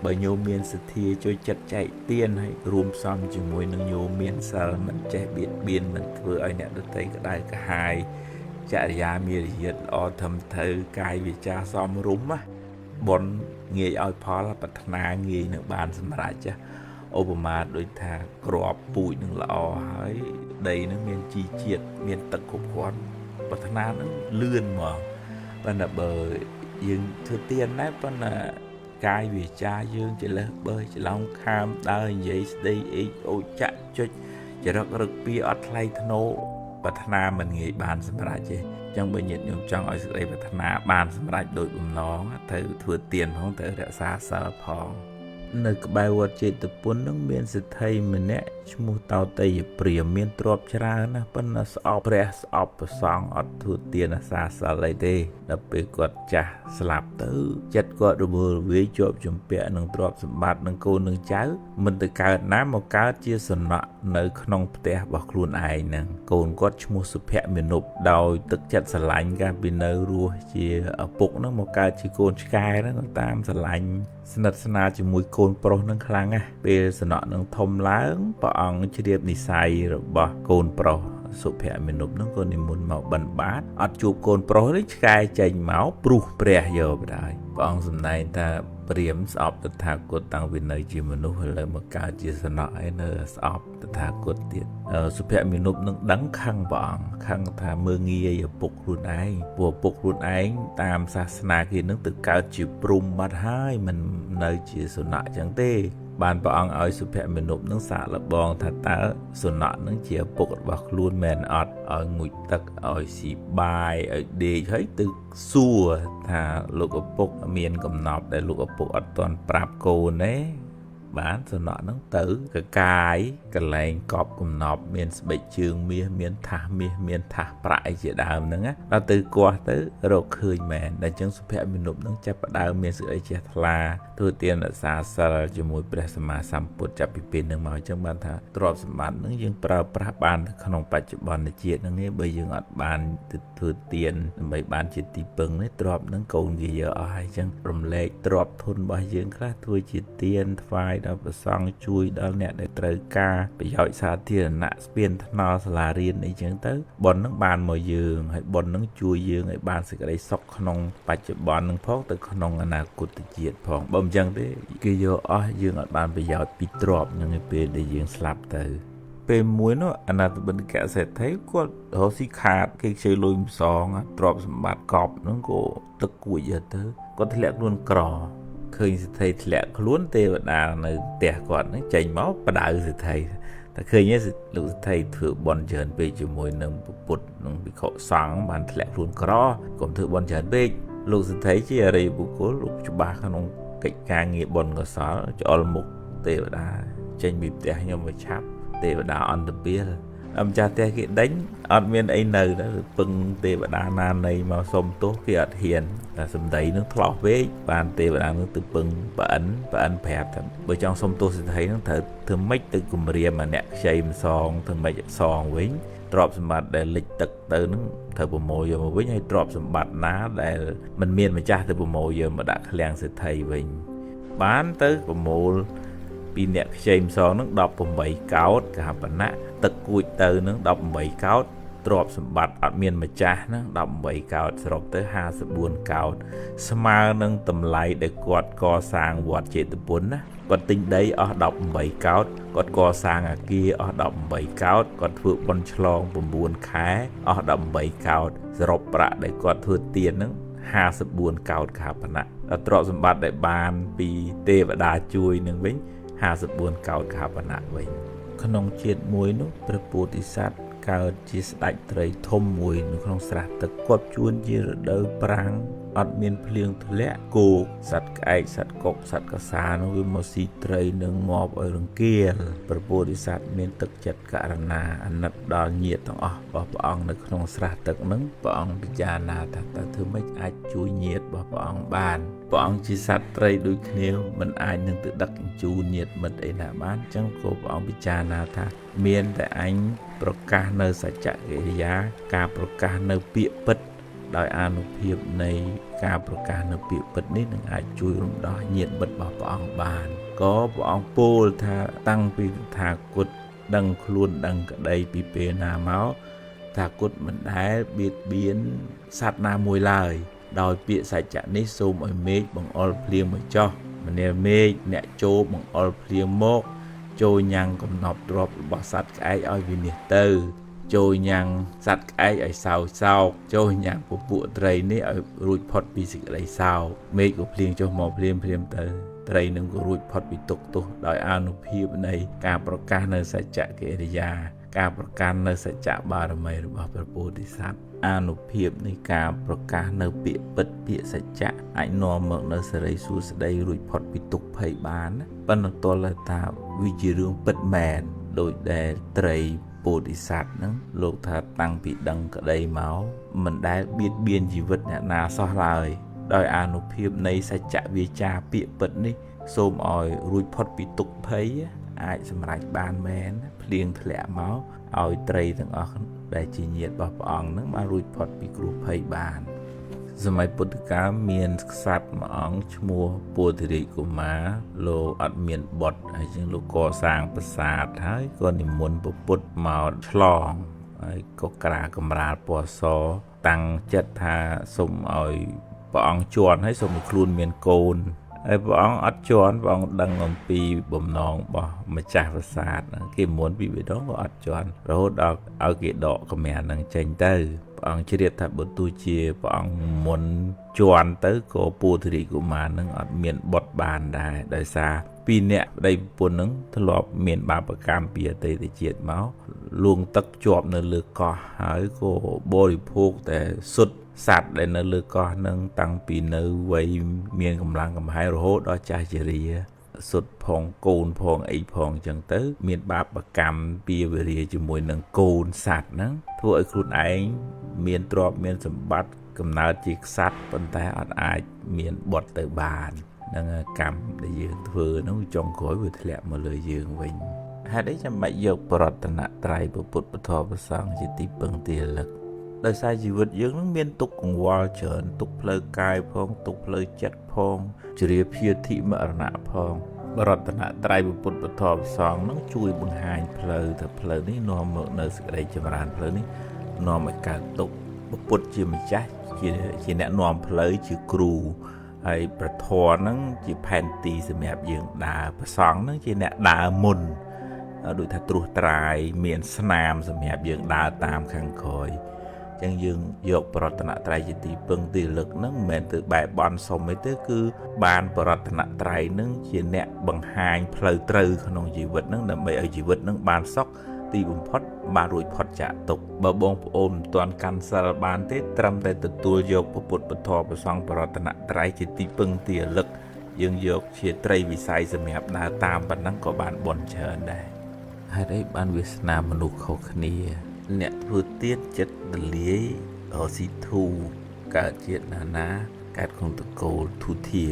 បើញោមមានសទ្ធាជួយចិត្តចែកទានហើយរួមផ្សំជាមួយនឹងញោមមានសិលមិនចេះបៀតបៀនមិនធ្វើឲ្យអ្នកដទៃក្តៅក្រហាយចរិយាមារយាទល្អត្រឹមត្រូវកាយវាចាសមរម្យណាបុណ្យងាយឲ្យផលប្រាថ្នាងាយនឹងបានសម្រេចចាឧបមាដូចថាគ្រាប់ពូជនឹងល្អហើយដីនឹងមានជីជាតិមានទឹកគ្រប់គ្រាន់ប្រាថ្នានឹងលឿនហ្មងប៉ុន្តែបើយើងធ្វើទានដែរប៉ុន្តែកាយវាចាយើងចលេះបើច្ឡំខាមដើរនិយាយស្ដីអេកអូចាក់ចុចចរឹករឹកពីអត់ថ្លៃថ្នូរប្រាថ្នាមិនងាយបានសម្រេចទេចឹងបើញាតិញោមចង់ឲ្យសេចក្តីប្រាថ្នាបានសម្រេចដោយបំណងត្រូវធ្វើទានផងត្រូវរក្សាសិលផងនៅក្បែរវត្តជេតពន្ធនឹងមានសេដ្ឋីម្នាក់ឈ្មោះតោតីយព្រាមមានទ្រព្យច្រើនណាស់ប៉ុន្តែស្អប់ព្រះស្អប់ព្រះសង្ឃអត់ធ្វើទានអាសាសិលអីទេដល់ពេលគាត់ចាស់ស្លាប់ទៅចិត្តគាត់រវើរវាយជាប់ជំពាក់នឹងទ្រព្យសម្បត្តិនឹងកូននឹងចៅមិនទៅកើតណាមកកើតជាសំណក់នៅក្នុងផ្ទះរបស់ខ្លួនឯងហ្នឹងកូនគាត់ឈ្មោះសុភមេនុបដោយទឹកចិត្តស្រឡាញ់កាលពីនៅរស់ជាឪពុកហ្នឹងមកកើតជាកូនឆ្កែហ្នឹងក៏តាមស្រឡាញ់ស្និទ្ធស្នាលជាមួយកូនប្រុសហ្នឹងខ្លាំងណាស់ពេលសំណក់នឹងធំឡើងព្រះអង្គជ្រាបនិស័យរបស់កូនប្រុសសុភមេនុបហ្នឹងក៏និមន្តមកបិណ្ឌបាតអត់ជួបកូនប្រុសនេះឆ្កែចេញមកព្រុសព្រះយកបណ្ដោយព្រះអង្គសម្ដែងថាព្រាមស្អប់តថាគតតាំងពីនៅជាមនុស្សឥឡូវមកកើតជាសំណក់ឯនៅស្អប់តថាគតទៀតសុភមេនុបនឹងដឹងខឹងព្រះអង្គខឹងថាមើងងាយឪពុកខ្លួនឯងព្រោះឪពុកខ្លួនឯងតាមសាសនាគេនឹងទៅកើតជាព្រហ្មបាត់ហើយមិននៅជាសំណក់ចឹងទេបានព្រះអង្គឲ្យសុភមេនុបនឹងសាកល្បងថាតើសំណក់នឹងជាឪពុករបស់ខ្លួនមែនអត់ឲ្យងូតទឹកឲ្យស៊ីបាយឲ្យដេកហើយទៅសួរថាលោកឪពុកមានកំណប់ដែលលោកឪពុកអត់ទាន់ប្រាប់កូនទេបានសំណក់នឹងទៅកកាយកន្លែងកប់កំណប់មានស្បែកជើងមាសមានថាសមាសមានថាសប្រាក់អីជាដើមហ្នឹងណាដល់ទៅគាស់ទៅរកឃើញមែនដល់អញ្ចឹងសុភមេនុបនឹងចាប់ផ្ដើមមានសេចក្តីជ្រះថ្លាធ្វើទានរក្សាសិលជាមួយព្រះសម្មាសម្ពុទ្ធចាប់ពីពេលហ្នឹងមកអញ្ចឹងបានថាទ្រព្យសម្បត្តិហ្នឹងយើងប្រើប្រាស់បានក្នុងបច្ចុប្បន្នជាតិហ្នឹងឯងបើយើងអត់បានទៅធ្វើទានដើម្បីបានជាទីពឹងនេះទ្រព្យហ្នឹងកូនគេយកអស់ហើយអញ្ចឹងរំលែកទ្រព្យធនរបស់យើងខ្លះធ្វើជាទានថ្វាយដល់ព្រះសង្ឃជួយដល់អ្នកដែលត្រូវការប្រយោជន៍សាធារណៈស្ពានថ្នល់សាលារៀនអីចឹងទៅបុណ្យហ្នឹងបានមកយើងហើយបុណ្យហ្នឹងជួយយើងឲ្យបានសេចក្តីសុខក្នុងបច្ចុប្បន្នហ្នឹងផងទៅក្នុងអនាគតជាតិផងបើមិនចឹងទេគេយកអស់យើងអត់បានប្រយោជន៍ពីទ្រព្យហ្នឹងឯពេលដែលយើងស្លាប់ទៅ ពេលមួយនោះអនាថបិណ្ឌិកសេដ្ឋីគាត់រកស៊ីខាតគេខ្ចីលុយម្សងទ្រព្យសម្បត្តិកប់ហ្នឹងក៏ទឹកគួចយកទៅគាត់ធ្លាក់ខ្លួនក្រឃើញសេដ្ឋីធ្លាក់ខ្លួនទេវតានៅផ្ទះគាត់ហ្នឹងចេញមកបដៅសេដ្ឋីតែឃើញលោកសេដ្ឋីធ្វើបុណ្យច្រើនពេកជាមួយនឹងពុទ្ធនិងភិក្ខុសង្ឃបានធ្លាក់ខ្លួនក្រកុំធ្វើបុណ្យច្រើនពេកលោកសេដ្ឋីជាអរិយបុគ្គលលោកច្បាស់ក្នុងកិច្ចការងារបុណ្យកុសលច្អល់មុខទេវតាចេញពីផ្ទះខ្ញុំមកឆាប់ទេវតាអន្តពាលម្ចាស់ផ្ទះគេដេញអត់មានអីនៅទៅពឹងទេវតាណានៃមកសុំទោសគេអត់ហ៊ានតែសម្ដីនឹងធ្លោះពេកបានទេវតានឹងទៅពឹងប្រអិនប្រាប់ថាបើចង់សុំទោសសេដ្ឋីនឹងត្រូវធ្វើម៉េចទៅគំរាមអាអ្នកខ្ចីម្សងធ្វើម៉េចសងវិញទ្រព្យសម្បត្តិដែលលិចទឹកទៅនឹងត្រូវប្រមូលយកមកវិញហើយទ្រព្យសម្បត្តិណាដែលមិនមានម្ចាស់ទៅប្រមូលយកមកដាក់ឃ្លាំងសេដ្ឋីវិញបានទៅប្រមូលពីអ្នកខ្ចីម្សងនឹង18កោដកហបណៈទឹកគួចទៅនឹង18កោដទ្រព្យសម្បត្តិអត់មានម្ចាស់ហ្នឹង18កោដសរុបទៅ54កោដស្មើនឹងតម្លៃដែលគាត់កសាងវត្តចេតពុនណាគាត់ទិញដីអស់18កោដគាត់កសាងអគារអស់18កោដគាត់ធ្វើបុណ្យឆ្លង9ខែអស់18កោដសរុបប្រាក់ដែលគាត់ធ្វើទានហ្នឹង54កោដកហបណៈដល់ទ្រព្យសម្បត្តិដែលបានពីទេវតាជួយនឹងវិញ54កោដកហបណៈវិញក្នុងជាតិមួយនោះព្រះពោធិសត្វកើតជាស្ដេចត្រីធំមួយនៅក្នុងស្រះទឹកគាត់ជួនជារដូវប្រាំងអត់មានភ្លៀងធ្លាក់គោកសត្វក្អែកសត្វកុកសត្វកសានោះវាមកស៊ីត្រីនឹងងាប់ឲ្យរង្គាលព្រះពោធិសត្វមានទឹកចិត្តករណាអាណិតដល់ញាតិទាំងអស់របស់ព្រះអង្គនៅក្នុងស្រះទឹកហ្នឹងព្រះអង្គពិចារណាថាតើធ្វើម៉េចអាចជួយញាតិរបស់ព្រះអង្គបានព្រះអង្គជាសត្វត្រីដូចគ្នាមិនអាចនឹងទៅដឹកជញ្ជូនញាតិមិត្តអីណាបានអញ្ចឹងក៏ព្រះអង្គពិចារណាថាមានតែអញប្រកាសនៅសច្ចកិរិយាការប្រកាសនៅពាក្យពិតដោយអានុភាពនៃការប្រកាសនៅពាក្យពិតនេះនឹងអាចជួយរំដោះញាតិមិត្តរបស់ព្រះអង្គបានក៏ព្រះអង្គពោលថាតាំងពីតថាគតដឹងខ្លួនដឹងក្តីពីពេលណាមកថាគតមិនដែលបៀតបៀនសត្វណាមួយឡើយដោយពាក្យសច្ចៈនេះសូមឲ្យមេឃបង្អុរភ្លៀងមកចោះមនាលមេឃអ្នកចូលបង្អុរភ្លៀងមកចូលញ៉ាំងកំណប់ទ្រព្យរបស់សត្វក្អែកឲ្យវិនិច្ឆ័យទៅចូលញ៉ាំងសត្វក្អែកឲ្យសោកសោកចូលញ៉ាំងពពួកត្រីនេះឲ្យរួចផុតពីសេចក្តីសោកមេឃក៏ភ្លៀងចុះមកភ្លាមភ្លាមទៅត្រីនឹងក៏រួចផុតពីទុក្ខទោសដោយអានុភាពនៃការប្រកាសនៅសច្ចកិរិយាការប្រកាន់នៅសច្ចបារមីរបស់ព្រះពោធិសត្វអានុភាពនៃការប្រកាសនៅពាក្យពិតពាក្យសច្ចៈអាចនាំមកនៅសិរីសួស្តីរួចផុតពីទុក្ខភ័យបានប៉ុន្តែទល់តែថាវាជារឿងពិតមែនដោយដែលត្រីពោធិសត្វហ្នឹងលោកថាតាំងពីដឹងក្តីមកមិនដែលបៀតបៀនជីវិតអ្នកណាសោះឡើយដោយអានុភាពនៃសច្ចវាចាពាក្យពិតនេះសូមឲ្យរួចផុតពីទុក្ខភ័យអាចសម្រេចបានមែនភ្លៀងធ្លាក់មកឲ្យត្រីទាំងអស់ដែលជាញាតិរបស់ព្រះអង្គហ្នឹងបានរួចផុតពីគ្រោះភ័យបានសម័យពុទ្ធកាលមានក្សត្រមួយអង្គឈ្មោះពោធិរាជកុមារលោកអត់មានបុត្រហើយជាងលោកកសាងប្រាសាទហើយក៏និមន្តព្រះពុទ្ធមកឆ្លងហើយក៏ក្រាកម្រាលពណ៌សតាំងចិត្តថាសូមឲ្យព្រះអង្គជន់ហើយសូមឲ្យខ្លួនមានកូនហើយព្រះអង្គអត់ជន់ព្រះអង្គដឹងអំពីបំណងរបស់ម្ចាស់ប្រាសាទគេមុនពីបេដងក៏អត់ជន់រហូតដល់ឲ្យគេដកកម្រាលនឹងចេញទៅព្រះអង្គជ្រាបថាបើទោះជាព្រះអង្គមុនជន់ទៅក៏ពោធិរាជកុមារនឹងអត់មានបុត្របានដែរដោយសារពីរនាក់ប្តីប្រពន្ធនឹងធ្លាប់មានបាបកម្មពីអតីតជាតិមកលួងទឹកជាប់នៅលើកោះហើយក៏បរិភោគតែសុទ្ធសត្វដែលនៅលើកោះនឹងតាំងពីនៅវ័យមានកម្លាំងកំហែងរហូតដល់ចាស់ជរាសុទ្ធផងកូនផងអីផងអញ្ចឹងទៅមានបាបកម្មពីវេរាជាមួយនឹងកូនសត្វហ្នឹងធ្វើឲ្យខ្លួនឯងមានទ្រព្យមានសម្បត្តិកំណើតជាក្សត្រប៉ុន្តែអត់អាចមានបុត្រទៅបាននឹងកម្មដែលយើងធ្វើនោះចុងក្រោយវាធ្លាក់មកលើយើងវិញហេតុអីចាំបាច់យកប្រតនត្រ័យពុទ្ធពធព្រះសង្ឃជាទីពឹងទីរលឹកដោយសារជីវិតយើងនឹងមានទុក្ខកង្វល់ច្រើនទុក្ខផ្លូវកាយផងទុក្ខផ្លូវចិត្តផងជ្រាភាធិមរណៈផងរតនត្រ័យពុទ្ធពធព្រះសង្ឃនឹងជួយបង្ហាញផ្លូវថាផ្លូវនេះនាំមកនៅសេចក្តីចម្រើនផ្លូវនេះនាំឲ្យកើតទុក្ខពុទ្ធជាម្ចាស់ជាអ្នកនាំផ្លូវជាគ្រូហើយព្រះធម៌ហ្នឹងជាផែនទីសម្រាប់យើងដើរព្រះសង្ឃហ្នឹងជាអ្នកដើរមុន ដូចថាត្រួសត្រាយមានស្នាមសម្រាប់យើងដើរតាមខាងក្រោយចឹងយើងយកបរតនត្រ័យជាទីពឹងទីរលឹកហ្នឹងមិនមែនទៅបែបន់សុំអីទេគឺបានបរតនត្រ័យហ្នឹងជាអ្នកបង្ហាញផ្លូវត្រូវក្នុងជីវិតហ្នឹងដើម្បីឲ្យជីវិតហ្នឹងបានសុខទីបំផុតបានរួចផុតចាកទុក្ខបើបងប្អូនមិនទាន់កាន់សិលបានទេត្រឹមតែទទួលយកពុទ្ធពធប្រសង្ឃបរតនត្រ័យជាទីពឹងទីរលឹកយើងយកជាត្រីវិស័យសម្រាប់ដើរតាមប៉ុណ្ណឹងក៏បានបុណ្យច្រើនដែរហេតុអីបានវាសនាមនុស្សខុសគ្នាអ្នកធ្វើទៀតចិត្តទលាយរស៊ីធូកើតជាតិណានាកើតក្នុងតកូលធុធា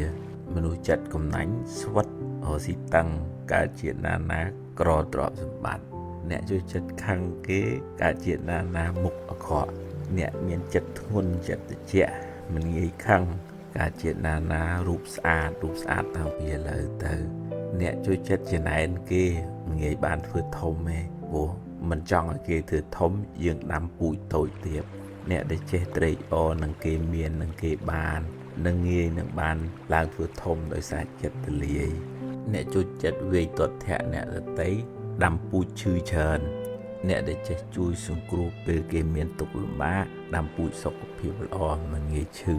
មនុស្សចិត្តកំណាញ់ស្វិតរស៊ីតឹងកើតជាតិណានាក្រទ្រព្យសម្បត្តិអ្នកជួយចិត្តខឹងគេកើតជាតិណានាមុខអាក្រក់អ្នកមានចិត្តធ្ងន់ចិត្តត្រជាក់មិនងាយខឹងកើតជាតិណានារូបស្អាតរូបស្អាតតាំងពីឥឡូវទៅអ្នកជួយចិត្តចំណែនគេមិនងាយបានធ្វើធំទេព្រោះមិនចង់ឲ្យគេធ្វើធំយើងដាំពូជតូចទៀតអ្នកដែលចេះត្រេកអរនឹងគេមាននឹងគេបាននឹងងាយនឹងបានឡើងធ្វើធំដោយសារចិត្តទលាយអ្នកជួយចិត្តវេទតធៈអ្នកដតីដាំពូជឈឺច្រើនអ្នកដែលចេះជួយសង្គ្រោះពេលគេមានទុក្ខលំបាកដាំពូជសុខភាពល្អមិនងាយឈឺ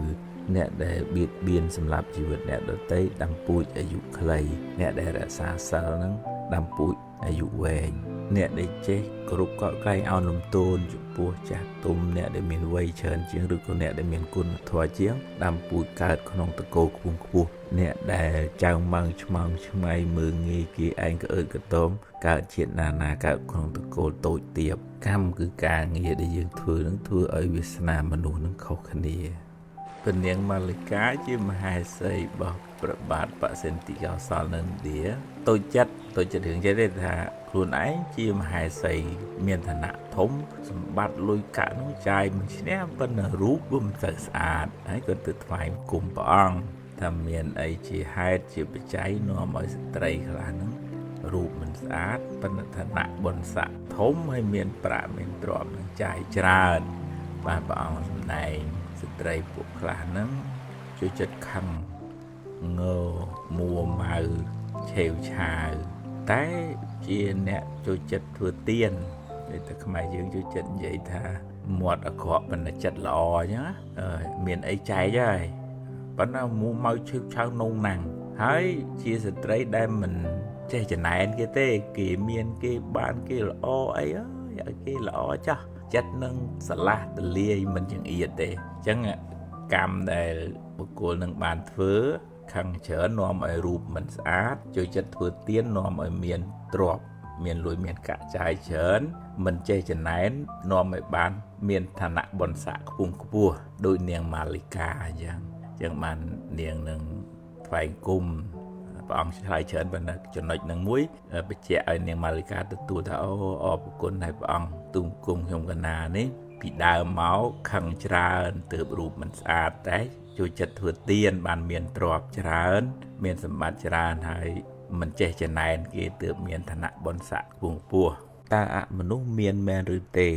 អ្នកដែលបៀតបៀនសម្រាប់ជីវិតអ្នកដទៃដាំពូជអាយុខ្លីអ្នកដែលរក្សាសិលនឹងដាំពូជអាយុវែងអ្នកដែលចេះគោរពកក់ក្លែងអោនលំទោនចំពោះចាស់ទុំអ្នកដែលមានវ័យច្រើនជាងឬក៏អ្នកដែលមានគុណធម៌ជាងដាំពូជកើតក្នុងតកូលខ្ពង់ខ្ពស់អ្នកដែលចៅម៉ងឆ្មងឆ្មៃមើងងាយគេឯងក្អើតកតោមកើតជាតិណានាកើតក្នុងតកូលតូចទាបកម្មគឺការងារដែលយើងធ្វើនឹងធ្វើឲ្យវាសនាមនុស្សនឹងខុសគ្នាព្រះនាងមាលិកាជាមហេសីរបស់ព្រះបាទបសិន្តិកោសលនៅឥណ្ឌាតូចចិត្តរឿងចេះទេថាខ្លួនឯងជាមហេសីមានឋានៈធំសម្បត្តិលុយកាក់នោះចាយមិនឈ្នះប៉ុន្តែរូបវាមិនសូវស្អាតហើយក៏ទៅថ្វាយគុំព្រះអង្គថាមានអីជាហេតុជាបច្ច័យនាំឲ្យស្ត្រីខ្លះហ្នឹងរូបមិនស្អាតប៉ុន្តែឋានៈបុណ្យស័ក្តិធំហើយមានប្រាក់មានទ្រព្យនឹងចាយច្រើនបាទព្រះអង្គសម្ដែងស្ត្រីពួកខ្លះហ្នឹងជួយចិត្តខឹងងើមួម៉ៅឆេវឆាវតែជាអ្នកចូលចិត្តធ្វើទៀនដូចតែខ្មែរយើងចូលចិត្តនិយាយថាមាត់អាក្រក់ប៉ុន្តែចិត្តល្អអញ្ចឹងមានអីចែកហើយប៉ុន្តែមួម៉ៅឆេវឆាវនងណាំងហើយជាស្ត្រីដែលមិនចេះចំណែនគេទេគេមានគេបានគេល្អអីឲ្យគេល្អចាស់ចិត្តនឹងស្រឡះទលាយមិនចង្អៀតទេអញ្ចឹងកម្មដែលបុគ្គលនឹងបានធ្វើខឹងច្រើននាំឲ្យរូបមិនស្អាតចូលចិត្តធ្វើទៀននាំឲ្យមានទ្រព្យមានលុយមានកាក់ចាយច្រើនមិនចេះចំណែននាំឲ្យបានមានឋានៈបុណ្យស័ក្តិខ្ពង់ខ្ពស់ដូចនាងមាលិកាអញ្ចឹងបាននាងនឹងថ្វាយគុំព្រះអង្គឆ្លើយច្រើនប៉ុន្តែចំណុចនឹងមួយបញ្ជាក់ឲ្យនាងមាលិកាទទួលថាអូអរគុណឲ្យព្រះអង្គទូមគុំខ្ញុំកណានេះពីដើមមកខឹងច្រើនទើបរូបមិនស្អាតតែជួយចិត្តធ្វើទៀនបានមានទ្រព្យច្រើនមានសម្បត្តិច្រើនហើយមិនចេះចំណែនគេទើបមានឋានៈបុណ្យស័ក្តិខ្ពង់ខ្ពស់តើអមនុស្សមានមែនឬទេ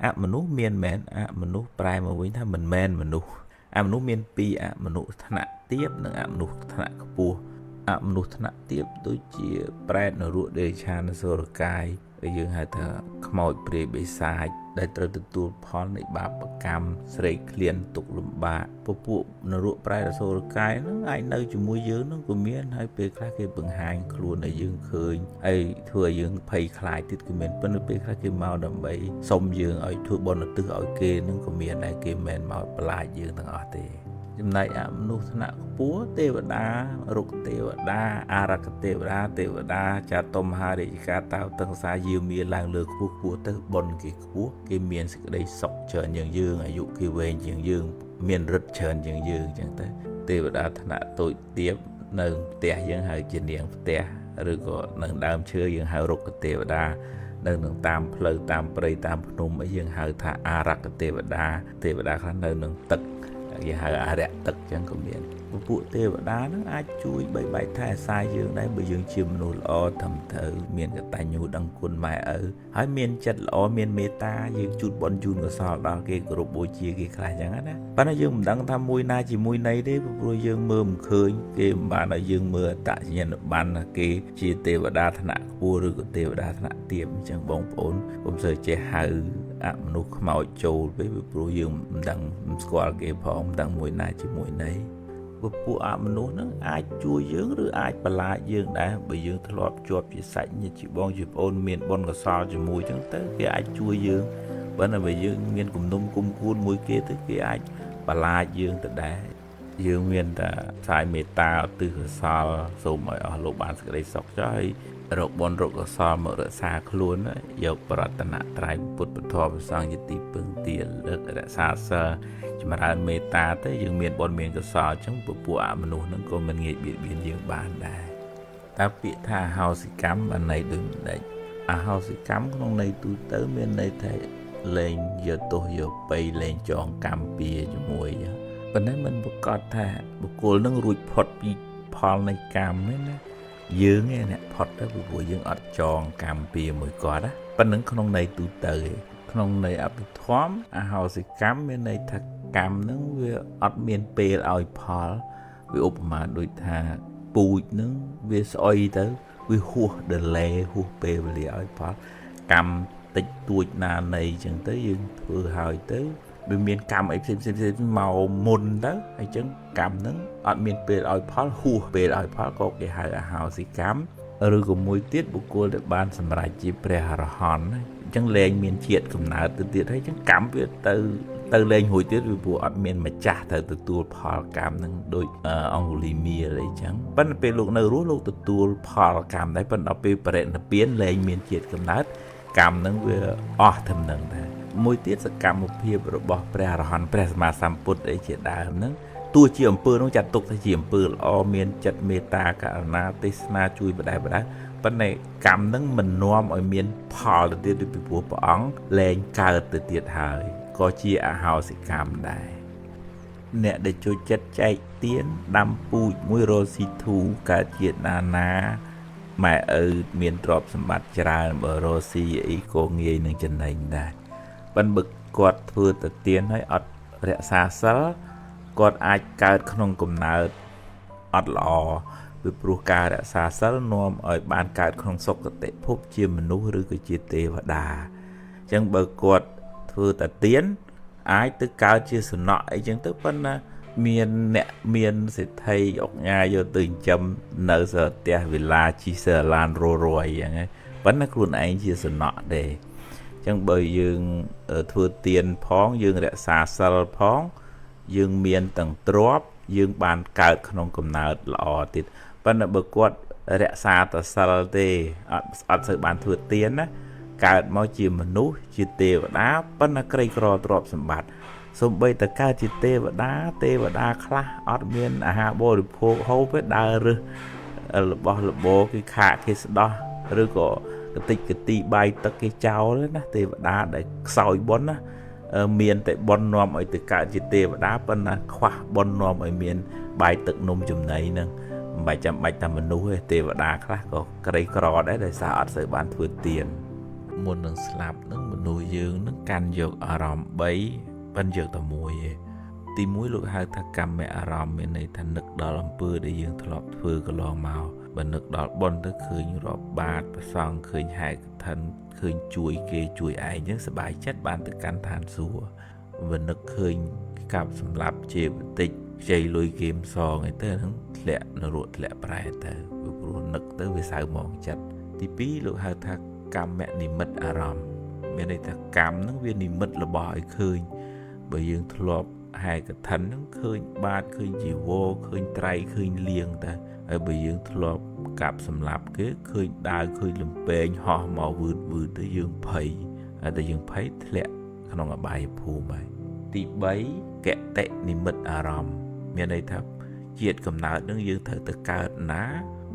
អមនុស្សមានមែនអមនុស្សប្រែមកវិញថាមិនមែនមនុស្សអមនុស្សមានពីរអមនុស្សឋានៈទាបនិងអមនុស្សឋានៈខ្ពស់អមនុស្សឋានៈទាបដូចជាប្រែតនរកដេឆានសុរកាយយើងហៅថាខ្មោចព្រាយបិសាចដែលត្រូវទទួលផលនៃបាបកម្មស្រេកឃ្លានទុក្ខលំបាកពួកនរកប្រែតអសុរកាយហ្នឹងអាចនៅជាមួយយើងហ្នឹងក៏មានហើយពេលខ្លះគេបង្ហាញខ្លួនឲ្យយើងឃើញហើយធ្វើឲ្យយើងភ័យខ្លាចទៀតក៏មានប៉ុន្តែពេលខ្លះគេមកដើម្បីសុំយើងឲ្យធ្វើបុណ្យឧទ្ទិសឲ្យគេហ្នឹងក៏មានដែរគេមិនមែនមកបន្លាចយើងទាំងអស់ទេចំណែកអមនុស្សថ្នាក់ខ្ពស់ទេវតារុក្ខទេវតាអារក្ខទេវតាទេវតាចាតុមហារាជការតៅតឹងសាយាមាឡើងលើខ្ពស់ខ្ពស់ទៅបុណ្យគេខ្ពស់គេមានសេចក្តីសុខច្រើនជាងយើងអាយុគេវែងជាងយើងមានឫទ្ធិច្រើនជាងយើងអញ្ចឹងទៅទេវតាថ្នាក់តូចទាបនៅផ្ទះយើងហៅជានាងផ្ទះឬក៏នៅដើមឈើយើងហៅរុក្ខទេវតានៅនឹងតាមផ្លូវតាមព្រៃតាមភ្នំអីយើងហៅថាអារក្ខទេវតាទេវតាខ្លះនៅនឹងទឹកគេហៅអារក្សទឹកចឹងក៏មាន ពពួកទេវតានឹងអាចជួយបីបាច់ថែអាសាយើងដែរបើយើងជាមនុស្សល្អត្រឹមត្រូវមានកតញ្ញូដឹងគុណម៉ែឪហើយមានចិត្តល្អមានមេត្តាយើងជូតបុណ្យជូនកុសលដល់គេគោរពបូជាគេខ្លះចឹងណាប៉ុន្តែយើងមិនដឹងថាមួយណាជាមួយណីទេព្រោះយើងមើលមិនឃើញគេមិនបានឲ្យយើងមើលអត្តសញ្ញាណប័ណ្ណគេជាទេវតាថ្នាក់ខ្ពស់ឬក៏ទេវតាថ្នាក់ទាបអញ្ចឹងបងប្អូនកុំសូវចេះហៅអមនុស្សខ្មោចចូលពេកព្រោះយើងមិនដឹងមិនស្គាល់គេផងមិនដឹងមួយណាជាមួយណីពពួកអមនុស្សនឹងអាចជួយយើងឬអាចបន្លាចយើងដែរបើយើងធ្លាប់ជាប់ជាសាច់ញាតិជាបងជាប្អូនមានបុណ្យកុសលជាមួយចឹងទៅគេអាចជួយយើងបើណាបើយើងមានគំនុំគុំគួនមួយគេទៅគេអាចបន្លាចយើងទៅដែរយើងមានតែផ្សាយមេត្តាឧទ្ទិសកុសលសូមឲ្យអស់លោកបានសេចក្តីសុខចុះហើយរកបុណ្យរកកុសលមករក្សាខ្លួនយកប្រតនត្រ័យពុទ្ធពធព្រះសង្ឃជាទីពឹងទីរលឹករក្សាសិលចម្រើនមេត្តាទៅយើងមានបុណ្យមានកុសលអញ្ចឹងពពួកអមនុស្សហ្នឹងក៏មិនងាយបៀតបៀនយើងបានដែរតើពាក្យថាអហោសិកម្មបានន័យដូចម្ដេចអហោសិកម្មក្នុងន័យទូទៅមានន័យថាលែងយកទោសយកបៃលែងចងកម្មពៀជាមួយប៉ុន្តែមិនប្រកាសថាបុគ្គលនឹងរួចផុតពីផលនៃកម្មទេណាយើងឯអ្នកផុតទៅព្រោះយើងអត់ចងកម្មពៀមួយគាត់ណាប៉ុណ្្នឹងក្នុងន័យទូទៅឯងក្នុងន័យអភិធម្មអហោសិកម្មមានន័យថាកម្មនឹងវាអត់មានពេលឲ្យផលវាឧបមាដូចថាពូជនឹងវាស្អុយទៅវាហួស delay ហួសពេលវេលាឲ្យផលកម្មតិចតួចណានៃអញ្ចឹងទៅយើងធ្វើហើយទៅវាមានកម្មអីផ្សេងផ្សេងផ្សេងមកមុនទៅអញ្ចឹងកម្មនឹងអត់មានពេលឲ្យផលហួសពេលឲ្យផលក៏គេហៅអហោសិកម្មឬក៏មួយទៀតបុគ្គលដែលបានសម្រេចជាព្រះអរហន្តអញ្ចឹងលែងមានជាតិកំណើតទៅទៀតហើយអញ្ចឹងកម្មវាទៅលែងរួចទៀតពីព្រោះអត់មានម្ចាស់ត្រូវទទួលផលកម្មនឹងដូចអង្គលីមាអីចឹងប៉ុន្តែពេលលោកនៅរស់លោកទទួលផលកម្មដែរប៉ុន្តែដល់ពេលបរិនិព្វានលែងមានជាតិកំណើតកម្មនឹងវាអស់ធំនឹងដែរមួយទៀតសកម្មភាពរបស់ព្រះអរហន្តព្រះសម្មាសម្ពុទ្ធអីជាដើមហ្នឹងទោះជាអំពើនោះចាត់ទុកថាជាអំពើល្អមានចិត្តមេត្តាករុណាទេសនាជួយបដែបដែរប៉ុន្តែកម្មនឹងមិននាំឲ្យមានផលទៅទៀតពីព្រោះព្រះអង្គលែងកើតទៅទៀតហើយក៏ជាអហោសិកម្មដែរអ្នកដែលចូលចិត្តចែកទានដាំពូជមួយរស៊ីធូកើតជាតិណាណាម៉ែឪមានទ្រព្យសម្បត្តិច្រើនបើរស៊ីអីក៏ងាយនឹងចំណេញដែរប៉ុន្តែបើគាត់ធ្វើទៅទានហើយអត់រក្សាសិលគាត់អាចកើតក្នុងកំណើតអត់ល្អពីព្រោះការរក្សាសិលនាំឲ្យបានកើតក្នុងសុគតិភពជាមនុស្សឬក៏ជាទេវតាអញ្ចឹងបើគាត់ធ្វើតែទានអាចទៅកើតជាសំណក់អីចឹងទៅប៉ុន្តែមានអ្នកមានសេដ្ឋីអុកញ៉ាយកទៅចិញ្ចឹមនៅសផ្ទះវិឡាជីសឡានររយអញ្ចឹងប៉ុន្តែខ្លួនឯងជាសំណក់ទេអញ្ចឹងបើយើងធ្វើទានផងយើងរក្សាសិលផងយើងមានទាំងទ្រព្យយើងបានកើតក្នុងកំណើតល្អទៀតប៉ុន្តែបើគាត់រក្សាតែសិលទេអត់សូវបានធ្វើទានណាកើតមកជាមនុស្សជាទេវតាប៉ុន្តែក្រីក្រទ្រព្យសម្បត្តិសូម្បីតែកើតជាទេវតាទេវតាខ្លះអត់មានអាហារបរិភោគហូបទេដើររើសរបស់របរគេខាកគេស្ដោះឬក៏កតិចកទីបាយទឹកគេចោលណាទេវតាដែលខ្សោយបុណ្យណាមានតែបុណ្យនាំឲ្យទៅកើតជាទេវតាប៉ុន្តែខ្វះបុណ្យនាំឲ្យមានបាយទឹកនំចំណីហ្នឹងមិនបាច់ចាំបាច់តែមនុស្សទេទេវតាខ្លះក៏ក្រីក្រដែរដោយសារអត់សូវបានធ្វើទានមុននឹងស្លាប់នឹងមនុស្សយើងនឹងកាន់យកអារម្មណ៍3ប៉ិនយកតែមួយឯងទី1លោកហៅថាកម្មអារម្មណ៍មានន័យថានឹកដល់អំពើដែលយើងធ្លាប់ធ្វើកន្លងមកបើនឹកដល់បុណ្យទៅឃើញរាប់បាតប្រសងឃើញហែកឋិនឃើញជួយគេជួយឯងចឹងសប្បាយចិត្តបានទៅកាន់ឋានសួគ៌បើនឹកឃើញកាប់សម្លាប់ជាបន្តិចខ្ចីលុយគេម្សងអីទៅហ្នឹងធ្លាក់នរកធ្លាក់ប្រែទៅព្រោះនឹកទៅវាសៅហ្មងចិត្តទី2លោកហៅថាកម្មនិមិត្តអារម្មណ៍មានន័យថាកម្មហ្នឹងវានិមិត្តរបស់ឲ្យឃើញបើយើងធ្លាប់ហែកឋិនហ្នឹងឃើញបាតឃើញជីវរឃើញត្រៃឃើញលៀងតែហើយបើយើងធ្លាប់កាប់សម្លាប់គេឃើញដាវឃើញលំពែងហោះមកវឺតវឺតទៅយើងភ័យហើយតែយើងភ័យធ្លាក់ក្នុងអបាយភូមិហើយទី3កតិនិមិត្តអារម្មណ៍មានន័យថាជាតិកំណើតនឹងយើងត្រូវទៅកើតណា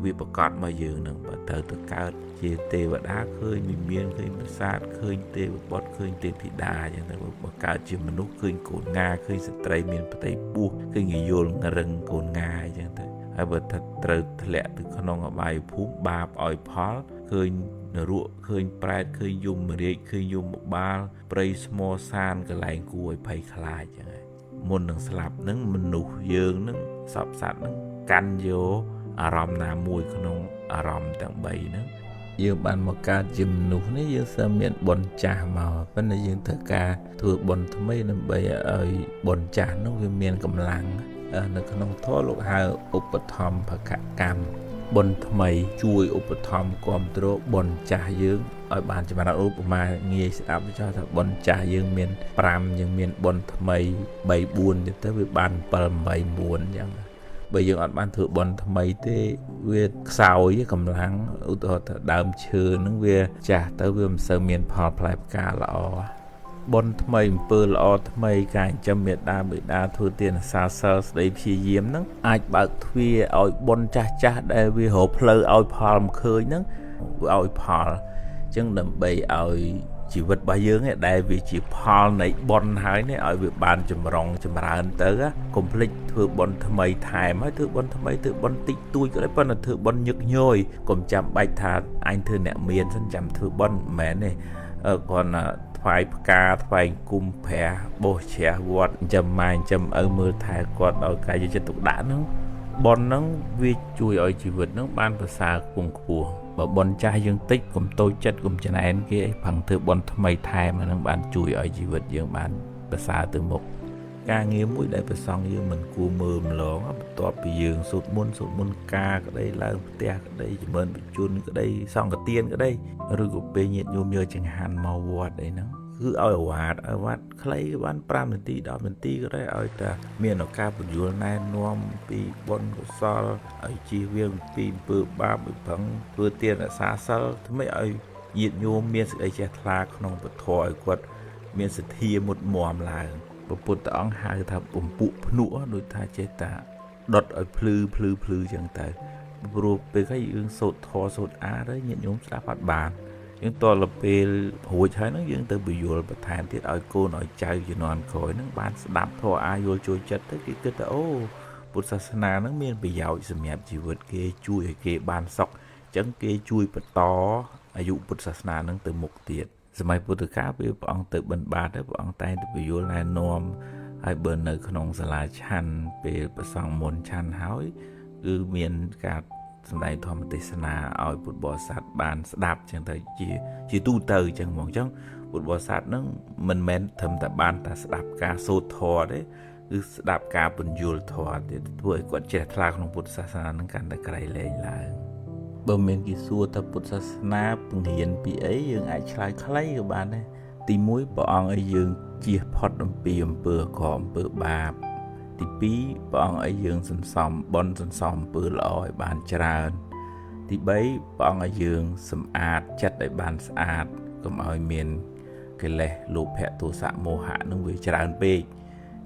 វាប្រកាសមកយើងនឹងបើត្រូវទៅកើតជាទេវតាឃើញវិមានឃើញប្រាសាទឃើញទេវបុត្រឃើញទេពធីតាអញ្ចឹងទៅបើកើតជាមនុស្សឃើញកូនងាឃើញស្ត្រីមានផ្ទៃពោះឃើញយល់រឹងកូនងាអញ្ចឹងទៅហើយបើថាត្រូវធ្លាក់ទៅក្នុងអបាយភូមិបាបឲ្យផលឃើញនរកឃើញប្រែតឃើញយមរាជឃើញយមបាលព្រៃស្មោសានកន្លែងគួរឲ្យភ័យខ្លាចចឹងហើយមុននឹងស្លាប់នឹងមនុស្សយើងនឹងសពសត្វនឹងកាន់យកអារម្មណ៍ណាមួយក្នុងអារម្មណ៍ទាំង3ហ្នឹងយើងបានមកកើតជាមនុស្សនេះយើងសើមានបុណ្យចាស់មកប៉ុន្តែយើងត្រូវការធ្វើបុណ្យថ្មីដើម្បីឲ្យបុណ្យចាស់នោះវាមានកម្លាំងនៅក្នុងធម៌លោកហៅឧបត្ថម្ភកម្មបុណ្យថ្មីជួយឧបត្ថម្ភគ្រប់គ្រងបុណ្យចាស់យើងឲ្យបានចម្រើនឧបមាងាយស្ដាប់ចោះថាបុណ្យចាស់យើងមាន5យើងមានបុណ្យថ្មី3 4ទៅវាបាន7 8 9អញ្ចឹងបើយើងអត់បានធ្វើបុណ្យថ្មីទេវាខ្សោយកម្លាំងឧទាហរណ៍ថាដើមឈើហ្នឹងវាចាស់ទៅវាមិនសូវមានផលផ្លែផ្កាល្អបុណ្យថ្មីអំពើល្អថ្មីការចិញ្ចឹមមេដាបិតាធ្វើទានសាសិលស្ដីព្យាយាមហ្នឹងអាចបើកទ្វារឲ្យបុណ្យចាស់ចាស់ដែលវារកផ្លូវឲ្យផលមិនឃើញហ្នឹងវាឲ្យផលអញ្ចឹងដើម្បីឲ្យជីវិតរបស់យើងឯដែលវាជាផលនៃបុណ្យហើយនេះឲ្យវាបានចម្រុងចម្រើនទៅកុំភ្លេចធ្វើបុណ្យថ្មីថែមហើយធ្វើបុណ្យថ្មីធ្វើបុណ្យតិចតួចក៏ได้ប៉ុន្តែធ្វើបុណ្យញឹកញយកុំចាំបាច់ថាអញធ្វើអ្នកមានសិនចាំធ្វើបុណ្យមិនមែនទេគ្រាន់តែថ្វាយផ្កាថ្វាយគុំព្រះបោះជ្រះវត្តចាំម៉ែចាំឪមើលថែគាត់ដោយកាយចិត្តទុកដាក់ហ្នឹងបុណ្យហ្នឹងវាជួយឲ្យជីវិតហ្នឹងបានប្រសើរខ្ពង់ខ្ពស់បើបុណ្យចាស់យើងតិចកុំតូចចិត្តកុំចំណែនគេអីផឹងធ្វើបុណ្យថ្មីថែមអាហ្នឹងបានជួយឲ្យជីវិតយើងបានប្រសើរទៅមុខការងារមួយដែលព្រះសង្ឃយើងមិនគួរមើលម្លងបន្ទាប់ពីយើងសូត្រមន្តសូត្រមន្តការក្តីឡើងផ្ទះក្តីចម្រើនបញ្ជនក្តីសង្ឃទានក្តីឬក៏ពេលញាតិញោមយកចង្ហាន់មកវត្តអីហ្នឹងគឺឲ្យអាវ៉ាតខ្លីក៏បាន5នាទី10នាទីក៏ដែរឲ្យតែមានឱកាសពន្យល់ណែនាំពីបុណ្យកុសលឲ្យជៀសវាងពីអំពើបាបឲ្យប្រឹងធ្វើទានរក្សាសិលធ្វើឲ្យញាតិញោមមានសេចក្តីចេះថ្លាក្នុងពធឲ្យគាត់មានសទ្ធាមុតមមឡើងព្រះពុទ្ធអង្គហៅថាបំពួកភ្នក់ដូចថាចេះតាដុតឲ្យភ្លឺភ្លឺភ្លឺចឹងទៅព្រោះពេលខ្លះយើងសូត្រធម៌សូត្រអាទៅញាតិញោមស្ដាប់អត់បានយើងតលពេលរួចហើយហ្នឹងយើងទៅបញ្យល់បន្ថែមទៀតឲ្យកូនឲ្យចៅជំនាន់ក្រោយហ្នឹងបានស្ដាប់ធម៌អាយល់ចូលចិត្តទៅគេគិតថាអូពុទ្ធសាសនាហ្នឹងមានប្រយោជន៍សម្រាប់ជីវិតគេជួយឲ្យគេបានសុខអញ្ចឹងគេជួយបន្តអាយុពុទ្ធសាសនាហ្នឹងទៅមុខទៀតសម័យពុទ្ធកាលពេលព្រះអង្គទៅបិណ្ឌបាតទៅព្រះអង្គតែងតែបញ្យល់ណែនាំហើយបើនៅក្នុងសាលាឆាន់ពេលព្រះសង្ឃមុនឆាន់ហើយគឺមានការសម្ដែងធម្មទេសនាឲ្យពុទ្ធបរិស័ទបានស្ដាប់ចឹងទៅជាទូទៅចឹងហ្មងចឹងពុទ្ធបរិស័ទហ្នឹងមិនមែនត្រឹមតែបានតែស្ដាប់ការសូត្រធម៌ទេគឺស្ដាប់ការពន្យល់ធម៌ទៀតធ្វើឲ្យគាត់ចេះថ្លាក្នុងពុទ្ធសាសនាហ្នឹងកាន់តែក្រៃលែងឡើងបើមានគេសួរថាពុទ្ធសាសនាបង្រៀនពីអីយើងអាចឆ្លើយខ្លីក៏បានដែរទី1ព្រះអង្គឲ្យយើងជៀសផុតអំពីអំពើអាក្រក់អំពើបាបទី2ព្រះអង្គឲ្យយើងសន្សំបុណ្យសន្សំអំពើល្អឲ្យបានច្រើនទី3ព្រះអង្គឲ្យយើងសម្អាតចិត្តឲ្យបានស្អាតកុំឲ្យមានកិលេសលោភៈទោសៈមោហៈនឹងវាច្រើនពេក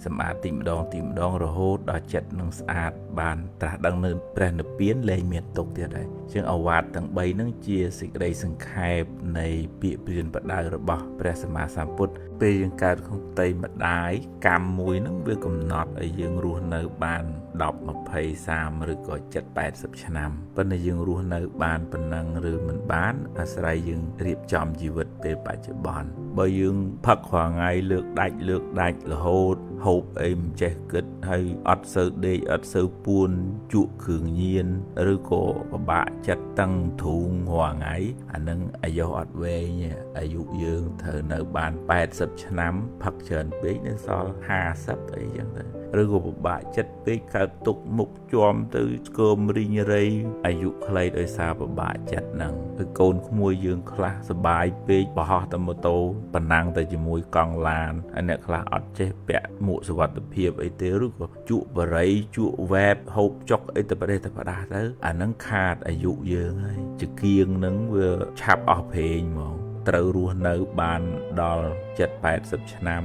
សម្អាតទីម្ដងទីម្ដងរហូតដល់ចិត្តនឹងស្អាតបានត្រាស់ដឹងនៅព្រះនិព្វានលែងមានទុក្ខទៀតហើយជាងឱវាទទាំង3ហ្នឹងជាសេចក្តីសង្ខេបនៃពាក្យព្រានបដៅរបស់ព្រះសម្មាសម្ពុទ្ធពេលយើងកើតក្នុងផ្ទៃម្ដាយកម្មមួយហ្នឹងវាកំណត់ឲ្យយើងរស់នៅបាន10 20 30ឬក៏70 80ឆ្នាំប៉ុន្តែយើងរស់នៅបានប៉ុណ្ណឹងឬមិនបានអាស្រ័យយើងរៀបចំជីវិតពេលបច្ចុប្បន្នបើយើងផឹករាល់ថ្ងៃលើកដាច់រហូតហូបអីមិនចេះគិតហើយអត់សូវដេកអត់សូវពួនជក់គ្រឿងញៀនឬក៏ពិបាកចិត្តតឹងទ្រូងរាល់ថ្ងៃអានឹងអាយុអត់វែងអាយុយើងត្រូវនៅបាន80ឆ្នាំផឹកច្រើនពេកនៅសល់50អីចឹងទៅឬក៏ពិបាកចិត្តពេកកើតទុកមុខជាំទៅស្គមរីងរៃអាយុខ្លីដោយសារពិបាកចិត្តហ្នឹងគឺកូនក្មួយយើងខ្លះសបាយពេកបរហោះតែម៉ូតូប៉ុណ្ណឹងទៅជាមួយកង់ឡានហើយអ្នកខ្លះអត់ចេះពាក់មួកសុវត្ថិភាពអីទេឬក៏ជក់បរិយជក់វ៉ែបហូបចុកអីទៅប្រទេសទៅផ្ដាស់ទៅអាហ្នឹងខាតអាយុយើងហើយចង្គៀងហ្នឹងវាឆាប់អស់ព្រេងហ្មងត្រូវរស់នៅបានដល់70 80ឆ្នាំ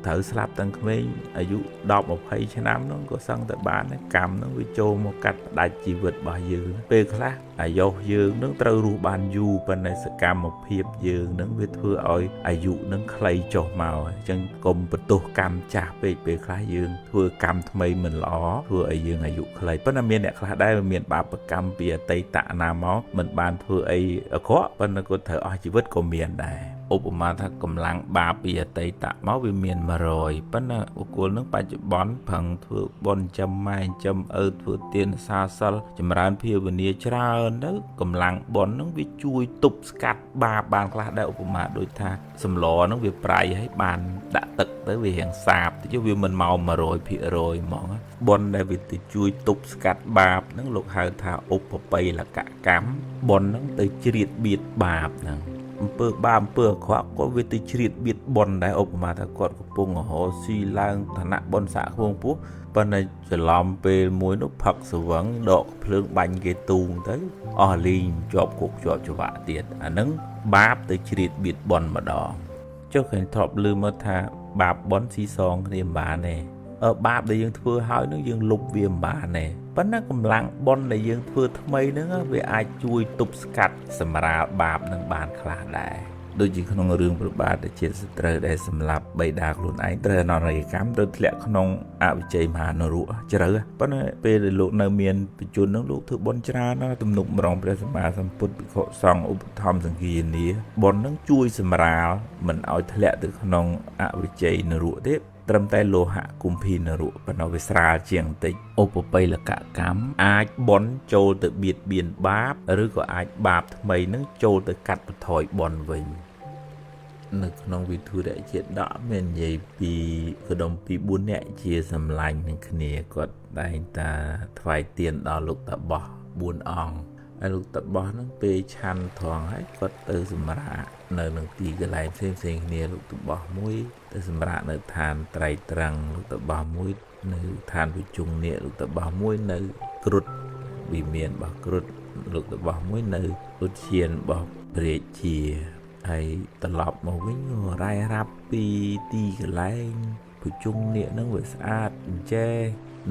ត្រូវស្លាប់តាំងក្មេងអាយុ10 20ឆ្នាំហ្នឹងក៏សឹងតែបានកម្មហ្នឹងវាចូលមកកាត់ផ្ដាច់ជីវិតរបស់យើងពេលខ្លះអាយុយើងនឹងត្រូវរស់បានយូរប៉ុន្តែសកម្មភាពយើងនឹងវាធ្វើឲ្យអាយុនឹងខ្លីចុះមកអញ្ចឹងកុំបន្ទោសកម្មចាស់ពេកពេលខ្លះយើងធ្វើកម្មថ្មីមិនល្អធ្វើឲ្យយើងអាយុខ្លីប៉ុន្តែមានអ្នកខ្លះដែរមានបាបកម្មពីអតីតណាមកមិនបានធ្វើអីអាក្រក់ប៉ុន្តែគាត់ត្រូវអស់ជីវិតក៏មានដែរឧបមាថាកម្លាំងបាបពីអតីតមកវាមាន100ប៉ុន្តែបុគ្គលនឹងបច្ចុប្បន្នប្រឹងធ្វើបុណ្យចំម៉ែចំឪធ្វើទានសាសិលចម្រើនភាវនាច្រើនទៅកម្លាំងបុណ្យនឹងវាជួយទប់ស្កាត់បាបបានខ្លះដែរឧបមាដូចថាសម្លនឹងវាប្រៃហើយបានដាក់ទឹកទៅវារៀងសាបតិចវាមិនមក100%ហ្មងបុណ្យដែលវាទៅជួយទប់ស្កាត់បាបនឹងលោកហៅថាឧបបិលកកម្មបុណ្យនឹងទៅជ្រៀតបៀតបាបហ្នឹងអំពើបាបអំពើអាក្រក់ក៏វាទៅជ្រៀតបៀតបុណ្យដែរឧបមាថាគាត់កំពុងរហស៊ីឡើងឋានៈបុណ្យស័ក្តិខ្ពង់ពោះប៉ុន្តែច្រឡំពេលមួយនោះផឹកស្វឹងដកភ្លើងបាញ់គេទូងទៅអស់លីងជាប់គុកជាប់ច្បាក់ទៀតអាហ្នឹងបាបទៅជ្រៀតបៀតបុណ្យម្ដងចុះឃើញធ្លាប់ឮមកថាបាបបុណ្យស៊ីសងគ្នាមិនបានទេបាបដែលយើងធ្វើហើយនឹងយើងលុបវាមិនបានទេប៉ុន្តែកម្លាំងបុណ្យដែលយើងធ្វើថ្មីហ្នឹងវាអាចជួយទប់ស្កាត់សម្រាលបាបនឹងបានខ្លះដែរដូចជាក្នុងរឿងព្រះបាទជាសត្រូវដែលសម្លាប់បិតាខ្លួនឯងត្រូវអនន្តរិយកម្មត្រូវធ្លាក់ក្នុងអវិជ័យមហានរកជ្រៅប៉ុន្តែពេលដែលលោកនៅមានបច្ចុប្បន្នហ្នឹងលោកធ្វើបុណ្យច្រើនណាស់ទំនុកម្រងព្រះសម្មាសម្ពុទ្ធភិក្ខុសង្ឃឧបត្ថម្ភសង្ឃានាបុណ្យហ្នឹងជួយសម្រាលមិនឲ្យធ្លាក់ទៅក្នុងអវិជ័យនរកទេត្រឹមតែលោហៈគុម្ភីនរកប៉ុណ្ណោះវាស្រាលជាងបន្តិចឧបបិលកកម្មអាចបុណ្យចូលទៅបៀតបៀនបាបឬក៏អាចបាបថ្មីនឹងចូលទៅកាត់បន្ថយបុណ្យវិញនៅក្នុងវិធុរជាដកមាននិយាយពីកដុំពី4នាក់ជាសម្លាញ់នឹងគ្នាគាត់តែងតាថ្វាយទានដល់លោកតាបោះ4អង្គហើយលោកតាបោះហ្នឹងពេលឆាន់ត្រង់ហើយគាត់ទៅសម្រាកនៅនឹងទីកន្លែងផ្សេងផ្សេងគ្នាលោកតាបោះមួយទៅសម្រាកនៅឋានត្រៃត្រឹងលោកតាបោះមួយនៅឋានវិជុងនាគលោកតាបោះមួយនៅគ្រុឌវិមានរបស់គ្រុឌលោកតាបោះមួយនៅឧទ្យានរបស់ព្រះរាជាហើយត្រឡប់មកវិញរាយរាប់ពីទីកន្លែងប្រជុំនាគនឹងវាស្អាតអញ្ចេះ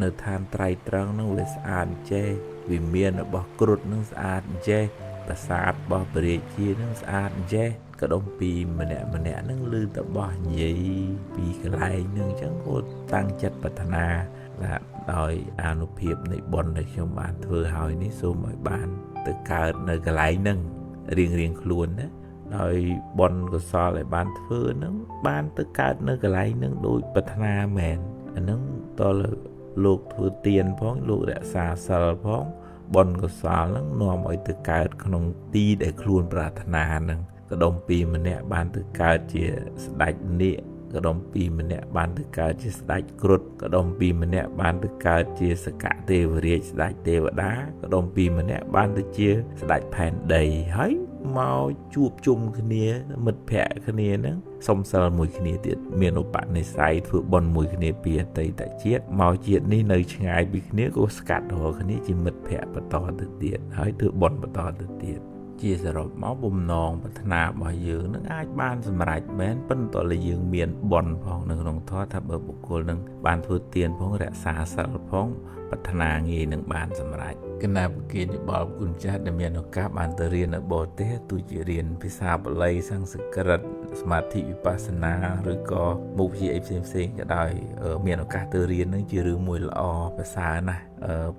នៅឋានត្រៃត្រឹងនឹងវាស្អាតអញ្ចេះវិមានរបស់គ្រុឌនឹងស្អាតអញ្ចេះប្រាសាទរបស់ព្រះរាជានឹងស្អាតអញ្ចេះក៏ដុំពីម្នាក់ម្នាក់នឹងឮតបោះនិយាយពីកន្លែងនឹងអញ្ចឹងគាត់តាំងចិត្តប្រាថ្នាថាដោយអានុភាពនៃបុណ្យដែលខ្ញុំបានធ្វើហើយនេះសូមឲ្យបានទៅកើតនៅកន្លែងនឹងរៀងរៀងខ្លួនណាដោយបុណ្យកុសលដែលបានធ្វើនឹងបានទៅកើតនៅកន្លែងនឹងដោយប្រាថ្នាមែនអានឹងតើលោកធ្វើទានផងលោករក្សាសិលផងបុណ្យកុសលនឹងនាំឲ្យទៅកើតក្នុងទីដែលខ្លួនប្រាថ្នានឹងកដុំពីម្នាក់បានទៅកើតជាស្ដេចនាគកដុំពីម្នាក់បានទៅកើតជាស្ដេចគ្រុឌកដុំពីម្នាក់បានទៅកើតជាសកទេវរាជស្ដេចទេវតាកដុំពីម្នាក់បានទៅជាស្ដេចផែនដីហើយមកជួបជុំគ្នាមិត្តភក្តិគ្នាហ្នឹងសុំសិលមួយគ្នាទៀតមានឧបនិស្ស័យធ្វើបុណ្យមួយគ្នាពីអតីតជាតិមកជាតិនេះនៅឆ្ងាយពីគ្នាក៏ស្កាត់រកគ្នាជាមិត្តភក្តិបន្តទៅទៀតហើយធ្វើបុណ្យបន្តទៅទៀតជាសរុបមកបំណងប្រាថ្នារបស់យើងនឹងអាចបានសម្រេចមែនប៉ុន្តែយើងមានបុណ្យផងនៅក្នុងធម៌ថាបើបុគ្គលនឹងបានធ្វើទានផងរក្សាសិលផងប្រាថ្នាងាយនឹងបានសម្រេចគណៈប្រគិនយោបល់គុណចាស់ដែលមានឱកាសបានទៅរៀននៅបរទេសទោះជារៀនភាសាបាលីសំស្ក្រឹតសមាធិវិបស្សនាឬក៏មុខវិជ្ជាអីផ្សេងផ្សេងក៏ដោយមានឱកាសទៅរៀននឹងជារឿងមួយល្អប្រសើរណាស់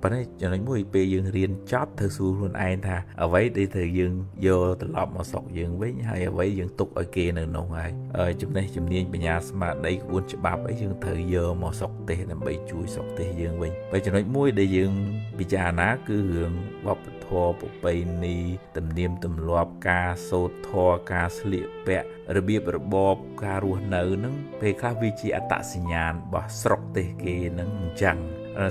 ប៉ុន្តែចំណុចមួយពេលយើងរៀនចប់ត្រូវសួរខ្លួនឯងថាអ្វីដែលត្រូវយើងយកត្រឡប់មកស្រុកយើងវិញហើយអ្វីយើងទុកឲ្យគេនៅនោះហើយចំណេះជំនាញបញ្ញាស្មារតីក្បួនច្បាប់អីយើងត្រូវយកមកស្រុកទេសដើម្បីជួយស្រុកទេសយើងវិញបើចំណុចមួយដែលយើងពិចារណាគឺរឿងវប្បធម៌ប្រពៃណីទំនៀមទម្លាប់ការសូត្រធម៌ការស្លៀកពាក់របៀបរបបការរស់នៅនឹងពេលខ្លះវាជាអត្តសញ្ញាណរបស់ស្រុកទេសគេនឹងអញ្ចឹង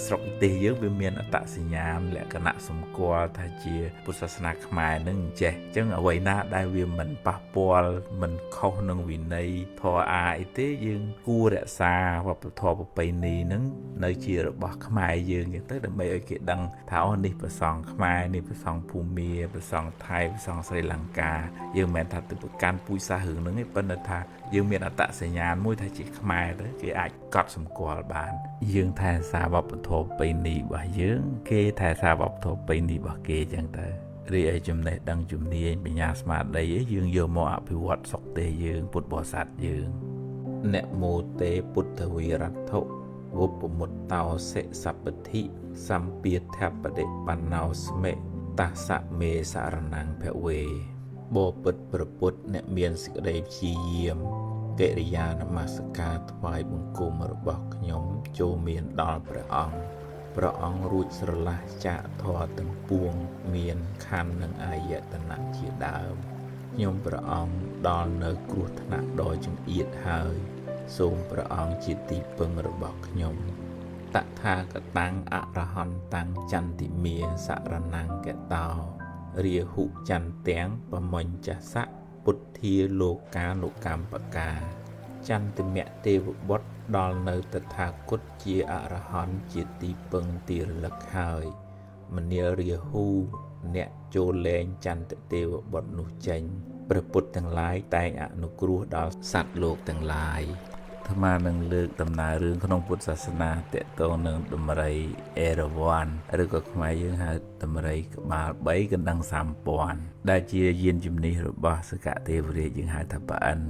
ស្រុកទេសយើងវាមានអត្តសញ្ញាណលក្ខណៈសម្គាល់ថាជាពុទ្ធសាសនាខ្មែរនឹងអញ្ចេះអញ្ចឹងអ្វីណាដែលវាមិនប៉ះពាល់មិនខុសនឹងវិន័យធម៌អាអីទេយើងគួររក្សាវប្បធម៌ប្រពៃណីនឹងនៅជារបស់ខ្មែរយើងអញ្ចឹងទៅដើម្បីឲ្យគេដឹងថាអូនេះព្រះសង្ឃខ្មែរនេះព្រះសង្ឃភូមាព្រះសង្ឃថៃព្រះសង្ឃស្រីលង្កាយើងមិនមែនថាទៅប្រកាន់ពូជសាសន៍រឿងហ្នឹងទេប៉ុន្តែថាយើងមានអត្តសញ្ញាណមួយថាជាខ្មែរទៅគេអាចកត់សម្គាល់បានយើងថែរក្សាវប្បធម៌ប្រពៃណីរបស់យើងគេថែរក្សាវប្បធម៌ប្រពៃណីរបស់គេអញ្ចឹងទៅរីឯចំណេះដឹងជំនាញបញ្ញាស្មារតីយើងយកមកអភិវឌ្ឍស្រុកទេសយើងពុទ្ធបរិស័ទយើងនមោទេពុទ្ធវិរត្ថុវុបមុតតោសិសពធិសម្ពាធបដិបណ្ណោស្មិតសៈមេសរណੰភវេបពិតប្រពុតអ្នកមានសេចក្តីព្យាយាមកិរិយានមស្ការថ្វាយបង្គំរបស់ខ្ញុំចូលមានដល់ព្រះអង្គព្រះអង្គរួចស្រឡះចាកធម៌ទាំងពួងមានខណ្ឌនិងអាយតនៈជាដើមខ្ញុំព្រះអង្គដល់នៅគ្រោះថ្នាក់ដ៏ចង្អៀតហើយសូមព្រះអង្គជាទីពឹងរបស់ខ្ញុំតថាគតាំងអរហន្តੰចន្ទិមាសរណੰកតោរាហុចន្ទាំងបមញ្ចសៈពុទ្ធាលោកានុកម្បកាចន្ទមៈទេវបុត្រដល់នៅតថាគតជាអរហន្តជាទីពឹងទីរលឹកហើយមនាលរាហូអ្នកចូលលែងចន្ទទេវបុត្រនោះចេញព្រះពុទ្ធទាំងឡាយតែងអនុគ្រោះដល់សត្វលោកទាំងឡាយអាត្មានឹងលើកដំណើររឿងក្នុងពុទ្ធសាសនាទាក់ទងនឹងដំរីអេរវ៉ាន់ឬក៏ខ្មែរយើងហៅដំរីក្បាល3កណ្ដឹង3000ដែលជាយានជំនិះរបស់សកទេវរាជយើងហៅថាប្រអិន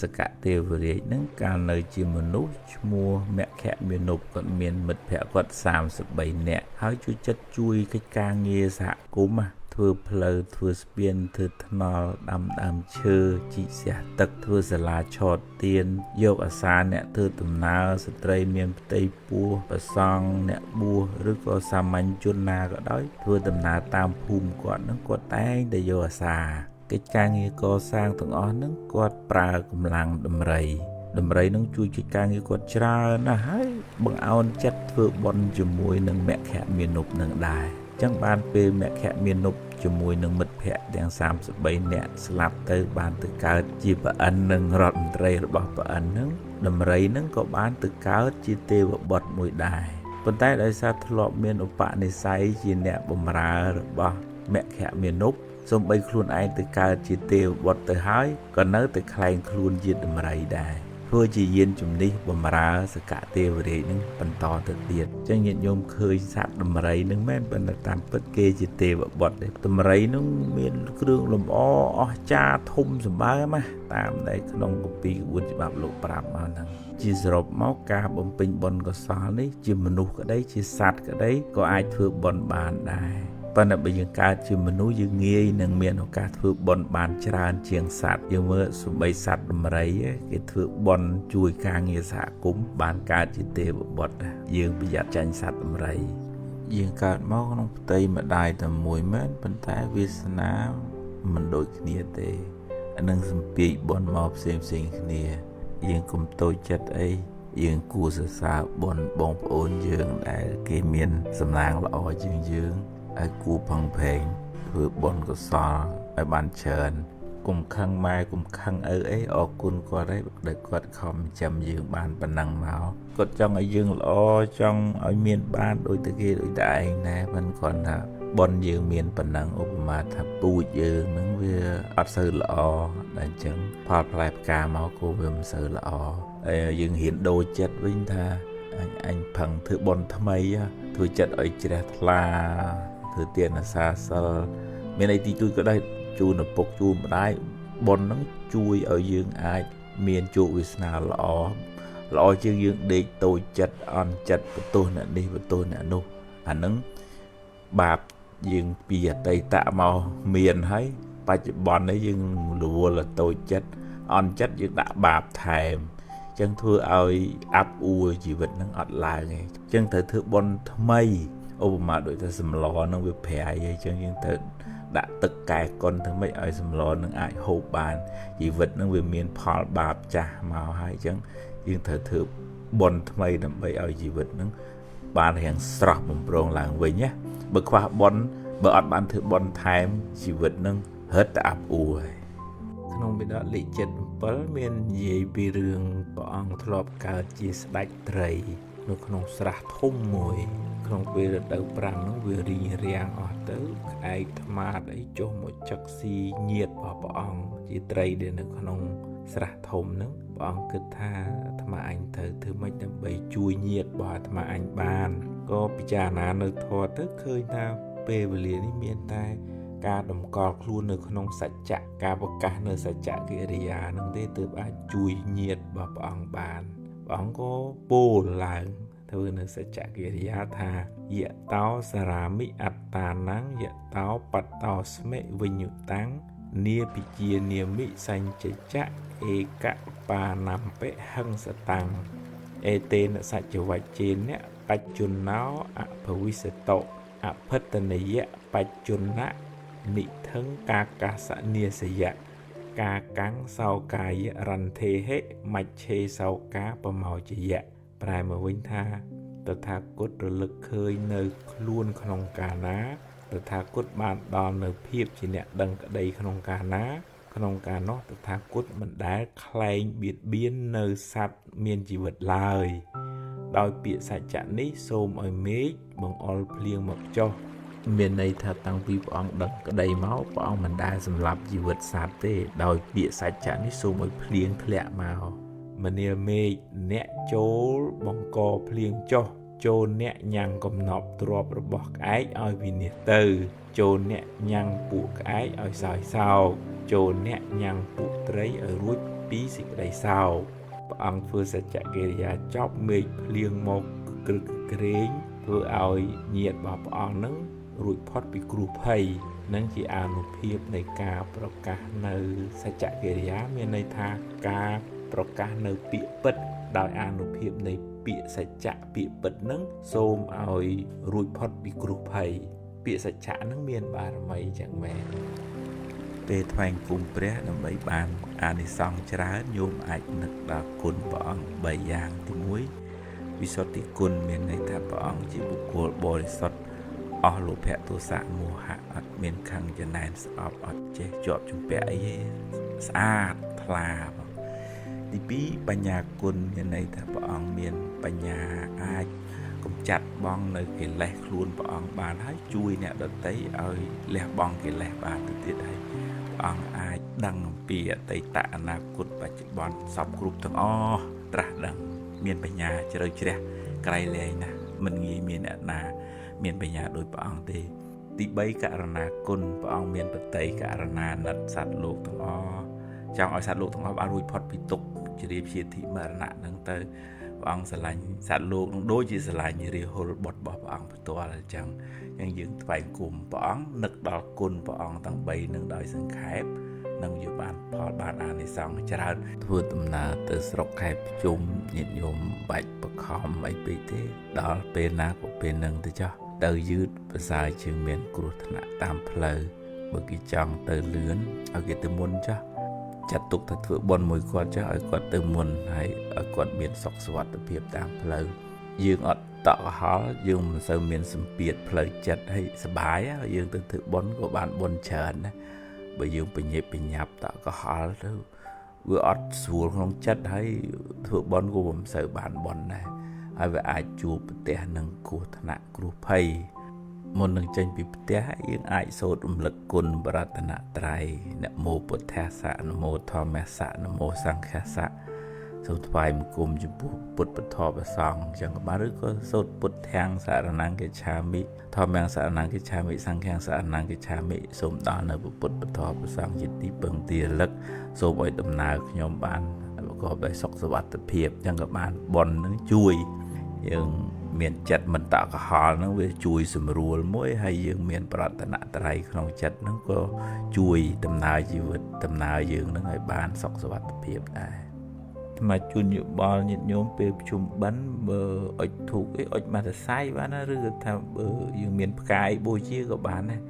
សកទេវរាជនឹងកាលនៅជាមនុស្សឈ្មោះមគ្គមាណពគាត់មានមិត្តភក្តិគាត់33នាក់ហើយជួយចិត្តជួយកិច្ចការងារសហគមន៍ធ្វើផ្លូវធ្វើស្ពានធ្វើថ្នល់ដាំដើមឈើជីកស្រះទឹកធ្វើសាលាឆោតទៀនយកអាសាអ្នកធ្វើដំណើរស្ត្រីមានផ្ទៃពោះប្រសង់អ្នកបួសឬក៏សាមញ្ញជនណាក៏ដោយធ្វើដំណើរតាមភូមិគាត់នឹងគាត់តែងតែយកអាសាកិច្ចការងារកសាងទាំងអស់នឹងគាត់ប្រើកម្លាំងដំរីដំរីនឹងជួយកិច្ចការងារគាត់ច្រើនណាស់ហើយបង្អោនចិត្តធ្វើបុណ្យជាមួយនឹងមគ្គមាណពនឹងដែរចឹងបានពេលមគ្គមាណពជាមួយនឹងមិត្តភក្តិទាំង33នាក់ស្លាប់ទៅបានទៅកើតជាប្រអិននិងរដ្ឋមន្ត្រីរបស់ប្រអិននឹងដំរីនឹងក៏បានទៅកើតជាទេវបុត្រមួយដែរប៉ុន្តែដោយសារធ្លាប់មានឧបនិស្ស័យជាអ្នកបម្រើរបស់មគ្គមាណពសូម្បីខ្លួនឯងទៅកើតជាទេវបុត្រទៅហើយក៏នៅតែក្លែងខ្លួនជាដំរីដែរធ្វើជាយានជំនិះបំរើសកទេវរាជនឹងបន្តទៅទៀតចឹងញាតិញោមឃើញសត្វដំរីនឹងមែនប៉ុន្តែតាមពិតគេជាទេវបុត្រទេដំរីនឹងមានគ្រឿងលម្អអស្ចារ្យធំសម្បើមណាតាមដែលក្នុងគម្ពីរក្បួនច្បាប់លោកប្រាប់មកហ្នឹងជាសរុបមកការបំពេញបុណ្យកុសលនេះជាមនុស្សក្តីជាសត្វក្តីក៏អាចធ្វើបុណ្យបានដែរប៉ុន្តែបើយើងកើតជាមនុស្សយើងងាយនឹងមានឱកាសធ្វើបុណ្យបានច្រើនជាងសត្វយើងមើលសំបីសត្វដំរីគេធ្វើបុណ្យជួយការងារសហគមន៍បានកើតជាទេវបុត្រយើងប្រយ័ត្នចាញ់សត្វដំរីយើងកើតមកក្នុងផ្ទៃម្ដាយតែមួយមែនប៉ុន្តែវាសនាមិនដូចគ្នាទេអានឹងសំពាយបុណ្យមកផ្សេងផ្សេងគ្នាយើងកុំតូចចិត្តអីយើងគួរសរសើរបុណ្យបងប្អូនយើងដែលគេមានសំណាងល្អជាងយើងឲ្យគួរផឹងផែងធ្វើបុណ្យកុសលឲ្យបានច្រើនកុំខឹងម៉ែកុំខឹងឪអីអរគុណគាត់ឯងដែលគាត់ខំចាំយើងបានប៉ុណ្ណឹងមកគាត់ចង់ឲ្យយើងល្អចង់ឲ្យមានបានដូចតែគេដូចតែឯងដែរមិនគាត់ថាបុណ្យយើងមានប៉ុណ្ណឹងឧបមាថាពូជយើងនឹងវាអត់សូវល្អដល់អញ្ចឹងផលផ្លែផ្កាមកក៏វាមិនសូវល្អហើយយើងរៀនដូរចិត្តវិញថាអញផឹងធ្វើបុណ្យថ្មីធ្វើចិត្តឲ្យជ្រះថ្លាធ្វើទានអាសាសិលមានអីទីជួយក៏ដែរជូនឪពុកជូនម្ដាយបុណ្យហ្នឹងជួយឲ្យយើងអាចមានជោគវាសនាល្អល្អជាងយើងដេកតូចចិត្តអន់ចិត្តបន្ទោសអ្នកនេះបន្ទោសអ្នកនោះអាហ្នឹងបាបយើងពីអតីតមកមានហើយបច្ចុប្បន្ននេះយើងរវល់តូចចិត្តអន់ចិត្តយើងដាក់បាបថែមចឹងធ្វើឲ្យអាប់អួរជីវិតហ្នឹងអត់ឡើងទេចឹងត្រូវធ្វើបុណ្យថ្មីឧបមាដូចថាសម្លហ្នឹងវាប្រៃអញ្ចឹងយើងត្រូវដាក់ទឹកកែកុនធ្វើម៉េចឲ្យសម្លនឹងអាចហូបបានជីវិតនឹងវាមានផលបាបចាស់មកហើយអញ្ចឹងយើងត្រូវធ្វើបុណ្យថ្មីដើម្បីឲ្យជីវិតនឹង បានរៀងស្រស់បំព្រងឡើងវិញណាបើខ្វះបុណ្យបើអត់បានធ្វើបុណ្យថែមជីវិតនឹងរឹតតែអាប់អួរហើយក្នុងបិដកលេខ77មាននិយាយពីរឿងព្រះអង្គធ្លាប់កើតជាស្ដេចត្រីនៅក្នុងស្រះធំមួយក្នុងពេលរដូវប្រាំងនោះវារីងរាំងអស់ទៅក្អែកថ្មាតអីចុះមកចឹកស៊ីញាតរបស់ព្រះអង្គជាត្រីដែលនៅក្នុងស្រះធំហ្នឹងព្រះអង្គគិតថាអាត្មាអញត្រូវធ្វើម៉េចដើម្បីជួយញាតរបស់អាត្មាអញបានក៏ពិចារណានៅធម៌ទៅឃើញថាពេលវេលានេះមានតែការតម្កល់ខ្លួននៅក្នុងសច្ចៈការប្រកាសនៅសច្ចកិរិយានឹងទេទើបអាចជួយញាតរបស់ព្រះអង្គបានព្រះអង្គក៏ពោលឡើងធ្វើនៅសច្ចកិរិយាថាយៈតោសារាមិអត្តានំយៈតោបតោស្មិវិញ្ញុតាំងនាពិជានាមិសញ្ចចៈឯកបានំពិហិង្សតាំងអេតេនសច្ចវច្ចេនៈបច្ចុណោអភវិសតុអភិតនិយៈបច្ចុណៈនិធឹងកាកាសនាសយៈកាកាំងសោកាយរន្ថេហិមច្ឆេសោកាបមោចយៈប្រែមកវិញថាតថាគតរលឹកឃើញនៅខ្លួនក្នុងកាលណាតថាគតបានដល់នៅភាពជាអ្នកដឹងក្តីក្នុងកាលណាក្នុងកាលនោះតថាគតមិនដែលក្លែងបៀតបៀននៅសត្វមានជីវិតឡើយដោយពាក្យសច្ចៈនេះសូមឲ្យមេឃបង្អុរភ្លៀងមកចុះមានន័យថាតាំងពីព្រះអង្គដឹងក្តីមកព្រះអង្គមិនដែលសម្លាប់ជីវិតសត្វទេដោយពាក្យសច្ចៈនេះសូមឲ្យភ្លៀងធ្លាក់មកមនាលមេឃអ្នកចូលបង្កភ្លៀងចុះចូលអ្នកញ៉ាំងកំណប់ទ្របរបស់ក្អែកឲ្យវិនាសទៅចូលអ្នកញ៉ាំងពួកក្អែកឲ្យសោយសោកចូលអ្នកញ៉ាំងពួកត្រីឲ្យរួចពីសេចក្តីសោកព្រះអង្គធ្វើសច្ចកិរិយាចប់មេឃភ្លៀងមកក្រឹកក្រែងធ្វើឲ្យញាតិរបស់ព្រះអង្គនឹងរួចផុតពីគ្រោះភ័យនឹងជាអានុភាពនៃការប្រកាសនៅសច្ចកិរិយាមានន័យថាការប្រកាសនៅពាក្យពិតដោយអានុភាពនៃពាក្យសច្ចៈពាក្យពិតនឹងសូមឲ្យរួចផុតពីគ្រោះភ័យពាក្យសច្ចៈនឹងមានបារមីចឹងមែនពេលថ្វាយគុំព្រះដើម្បីបានអានិសង្សច្រើនញោមអាចនឹកដល់គុណព្រះអង្គ3យ៉ាងទី1វិសុទ្ធិគុណមានន័យថាព្រះអង្គជាបុគ្គលបរិសុទ្ធអស់លោភៈទោសៈមោហៈអត់មានខឹងចំណែនស្អប់អត់ចេះជាប់ជំពាក់អីទេស្អាតថ្លាទី2បញ្ញាគុណមានន័យថាព្រះអង្គមានបញ្ញាអាចកម្ចាត់បងនៅកិលេសខ្លួនព្រះអង្គបានហើយជួយអ្នកដទៃឲ្យលះបង់កិលេសបានទៅទៀតហើយព្រះអង្គអាចដឹងអំពីអតីតអនាគតបច្ចុប្បន្នសពគ្រប់ទាំងអស់ត្រាស់ដឹងមានបញ្ញាជ្រៅជ្រះក្រៃលែងណាស់មិនងាយមានអ្នកណាមានបញ្ញាដោយព្រះអង្គទេទី3ករណាគុណព្រះអង្គមានបតីករណាណិតសត្វលោកទាំងអស់ចង់ឲ្យសត្វលោកទាំងអស់បានរួចផុតពីទុក្ខជ្រាបជាធិមរណៈហ្នឹងទៅព្រះអង្គស្រឡាញ់សត្វលោកនឹងដូចជាស្រឡាញ់រាហុលបុត្ររបស់ព្រះអង្គផ្ទាល់អញ្ចឹងយើងថ្វាយគុំព្រះអង្គនឹកដល់គុណព្រះអង្គទាំង3នឹងដោយសង្ខេបនឹងយកបានផលបានអានិសង្សច្រើនធ្វើដំណើរទៅស្រុកខេត្តភ្ជុំញាតិញោមបាច់បខំអីពេកទេដល់ពេលណាក៏ពេលនឹងទៅចោះទៅយឺតប្រសើរជាងមានគ្រោះថ្នាក់តាមផ្លូវបើគេចង់ទៅលឿនឲ្យគេទៅមុនចោះចាត់ទុកថាធ្វើបុណ្យមួយគាត់ចោះឲ្យគាត់ទៅមុនហើយឲ្យគាត់មានសុខសុវត្ថិភាពតាមផ្លូវយើងអត់តក់ក្រហល់យើងមិនសូវមានសម្ពាធផ្លូវចិត្តហើយសប្បាយយើងទៅធ្វើបុណ្យក៏បានបុណ្យច្រើនណាបើយើងបញ្ញាបញ្ញាប់តក់ក្រហល់ទៅវាអត់ស្រួលក្នុងចិត្តហើយធ្វើបុណ្យក៏មិនសូវបានបុណ្យដែរហើយវាអាចជួបប្រទះនឹងគ្រោះថ្នាក់គ្រោះភ័យមុននឹងចេញពីផ្ទះយើងអាចសូត្ររំលឹកគុណព្រះរតនត្រ័យនមោពុទ្ធាសៈនមោធម្មស្សៈនមោសង្ឃស្សៈសូមថ្វាយបង្គំចំពោះពុទ្ធពធព្រះសង្ឃអញ្ចឹងក៏បានឬក៏សូត្រពុទ្ធាំងសរណង្កិច្ឆាមិធម្មំសរណង្កិច្ឆាមិសង្ឃំសរណង្កិច្ឆាមិសូមដល់នៅពុទ្ធពធព្រះសង្ឃជាទីពឹងទីរលឹកសូមឲ្យដំណើរខ្ញុំបានប្រកបដោយសុខសុវត្ថិភាពអញ្ចឹងក៏បានបុណ្យនឹងជួយយើងមានចិត្តមិនតក់ក្រហល់ហ្នឹងវាជួយសម្រួលមួយហើយយើងមានប្រតនត្រ័យក្នុងចិត្តហ្នឹងក៏ជួយដំណើរជីវិតដំណើរយើងហ្នឹងឲ្យបានសុខសុវត្ថិភាពដែរអាត្មាជូនយោបល់ញាតិញោមពេលប្រជុំបិណ្ឌបើអុជធូបអីអុជមកសរសៃបានណាឬក៏ថាបើយើងមានផ្កាយបូជាក៏បានដែរ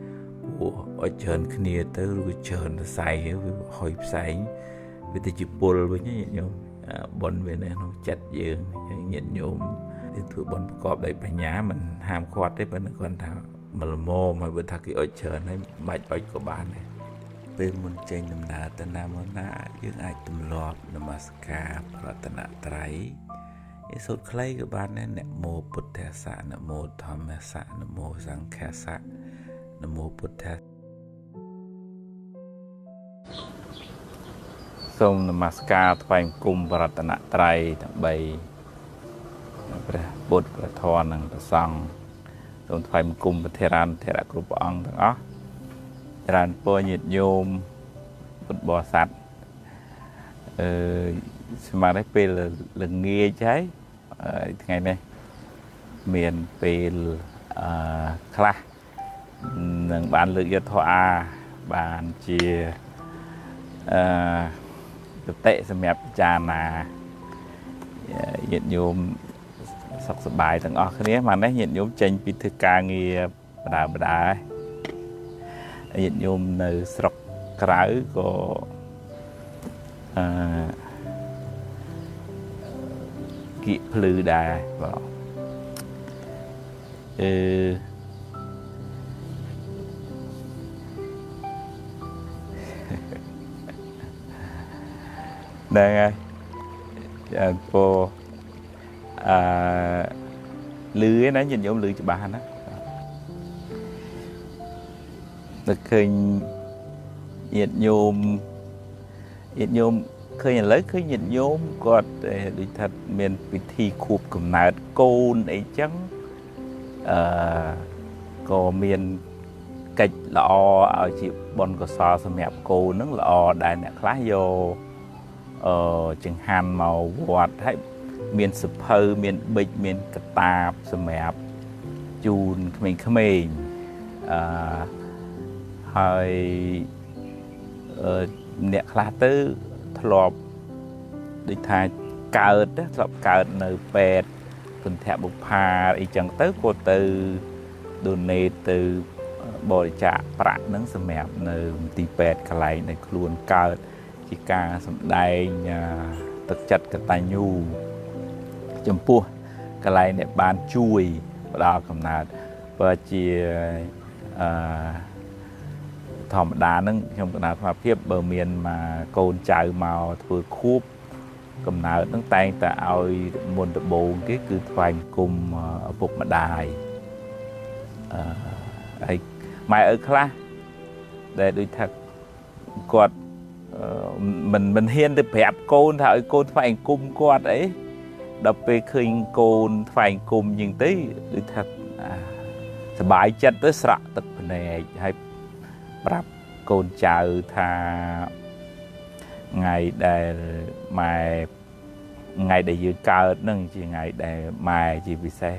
ព្រោះអុជច្រើនគ្នាទៅឬក៏ច្រើនសរសៃវាហុយផ្សែងវាទៅជាពុលវិញញាតិញោមបុណ្យវានៅក្នុងចិត្តយើងញាតិញោម យើងធ្វើបុណ្យប្រកបដោយបញ្ញាមិនហាមឃាត់ទេប៉ុន្តែគាត់ថាមលមមហើយបើថាគេអុចច្រើនហើយមិនបាច់អុចក៏បានដែរពេលមុនចេញដំណើរទៅណាមកណាយើងអាចទម្លាប់នមស្ការព្រះរតនត្រ័យឯសូត្រខ្លីក៏បានដែរនមោពុទ្ធស្សៈនមោធម្មស្សៈនមោសង្ឃស្សៈនមោពុទ្ធសូមនមស្ការថ្វាយបង្គំព្រះរតនត្រ័យដើម្បីព្រះពុទ្ធព្រះធម៌និងព្រះសង្ឃសូមថ្វាយបង្គំព្រះថេរានុថេរៈគ្រប់ព្រះអង្គទាំងអស់ច្រើនពរញាតិញោមពុទ្ធបរិស័ទស្មាននេះពេលល្ងាចហើយថ្ងៃនេះមានពេលខ្លះនឹងបានលើកយកធម៌អាបានជាគតិសម្រាប់ពិចារណាញាតិញោមសុខសប្បាយទាំងអស់គ្នាមកនេះញាតិញោមចេញពីធ្វើការងារបដាបដាញាតិញោមនៅស្រុកក្រៅក៏គៀកភ្លឺដែរបាទហ្នឹងហើយចាពោលឺឯណាញាតិញោមលឺច្បាស់ណាតែឃើញញាតិញោមឃើញឥឡូវឃើញញាតិញោមគាត់ដូចថាមានពិធីខួបកំណើតកូនអីចឹងក៏មានកិច្ចល្អឲ្យជាបុណ្យកុសលសម្រាប់កូនហ្នឹងល្អដែរអ្នកខ្លះយកចង្ហាន់មកវត្តហើយមានសភៅមានប៊ិចមានកតាបសម្រាប់ជូនក្មេងៗហើយអ្នកខ្លះទៅធ្លាប់ដូចថាកើតធ្លាប់កើតនៅពេទ្យគន្ធបុប្ផាអីចឹងទៅក៏ទៅ donate ទៅបរិច្ចាគប្រាក់ហ្នឹងសម្រាប់នៅមន្ទីរពេទ្យកន្លែងដែលខ្លួនកើតជាការសម្ដែងទឹកចិត្តកតញ្ញូចំពោះកន្លែងដែលបានជួយផ្ដល់កំណើតបើជាធម្មតាហ្នឹងខ្ញុំកណ្ដាលស្មារភាពបើមានមកកូនចៅមកធ្វើខួបកំណើតហ្នឹងតែងតែឲ្យមុនដំបូងគេគឺថ្វាយបង្គំឪពុកម្ដាយហើយម៉ែឪខ្លះដែលដូចថាគាត់មិនហ៊ានទៅប្រាប់កូនថាឲ្យកូនថ្វាយបង្គំគាត់អីដល់ពេលឃើញកូនថ្វាយបង្គំជាងទៅដូចថាសប្បាយចិត្តទៅស្រក់ទឹកភ្នែកហើយប្រាប់កូនចៅថាថ្ងៃដែលម៉ែថ្ងៃដែលយើងកើតនឹងជាថ្ងៃដែលម៉ែជាពិសេស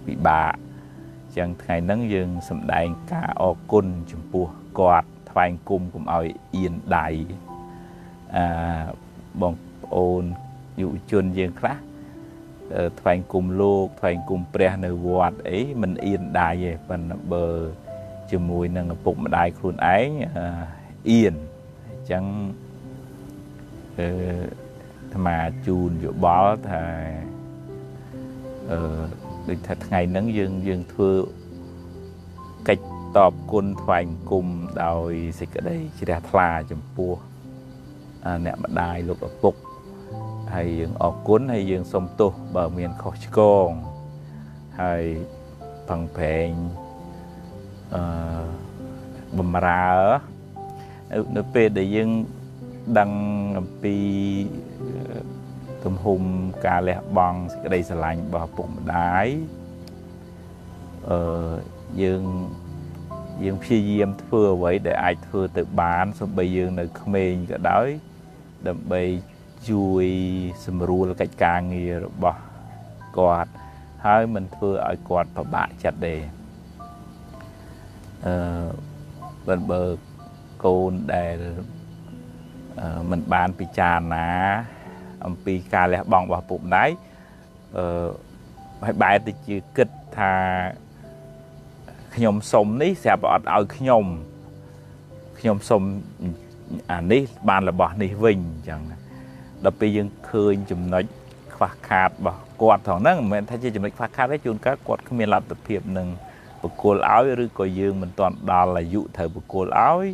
ពិបាកអញ្ចឹងថ្ងៃហ្នឹងយើងសម្ដែងការអរគុណចំពោះគាត់ថ្វាយគុំកុំឲ្យអៀនដៃបងប្អូនយុវជនយើងខ្លះថ្វាយគុំលោកថ្វាយគុំព្រះនៅវត្តអីមិនអៀនដៃទេប៉ុន្តែបើជាមួយនឹងឪពុកម្ដាយខ្លួនឯងអៀនអញ្ចឹងអាត្មាជូនយោបល់ថាដូចថាថ្ងៃហ្នឹងយើងធ្វើកិច្ចតបគុណថ្វាយបង្គំដោយសេចក្តីជ្រះថ្លាចំពោះអ្នកម្ដាយលោកឪពុកហើយយើងអរគុណហើយយើងសូមទោសបើមានខុសឆ្គងហើយប្រឹងប្រែងបំរើនៅពេលដែលយើងដឹងអំពីទំហំការលះបង់សេចក្តីស្រឡាញ់របស់ឪពុកម្ដាយយើងព្យាយាមធ្វើអ្វីដែលអាចធ្វើទៅបានសូម្បីយើងនៅក្មេងក៏ដោយដើម្បីជួយសម្រួលកិច្ចការងាររបស់គាត់ហើយមិនធ្វើឲ្យគាត់ពិបាកចិត្តទេបើកូនដែលមិនបានពិចារណាអំពីការលះបង់របស់ពុកម្ដាយហើយបែរទៅជាគិតថាខ្ញុំសុំនេះស្រាប់អត់ឲ្យខ្ញុំសុំអានេះបានរបស់នេះវិញអញ្ចឹងដល់ពេលយើងឃើញចំណុច ខ្វះខាតរបស់គាត់ថងហ្នឹងមិនមែនថាជាចំណុចខ្វះខាតទេជួនកាលគាត់គ្មានលទ្ធភាពនឹងបកគលឲ្យឬក៏យើងមិនទាន់ដល់អាយុត្រូវបកគលឲ្យ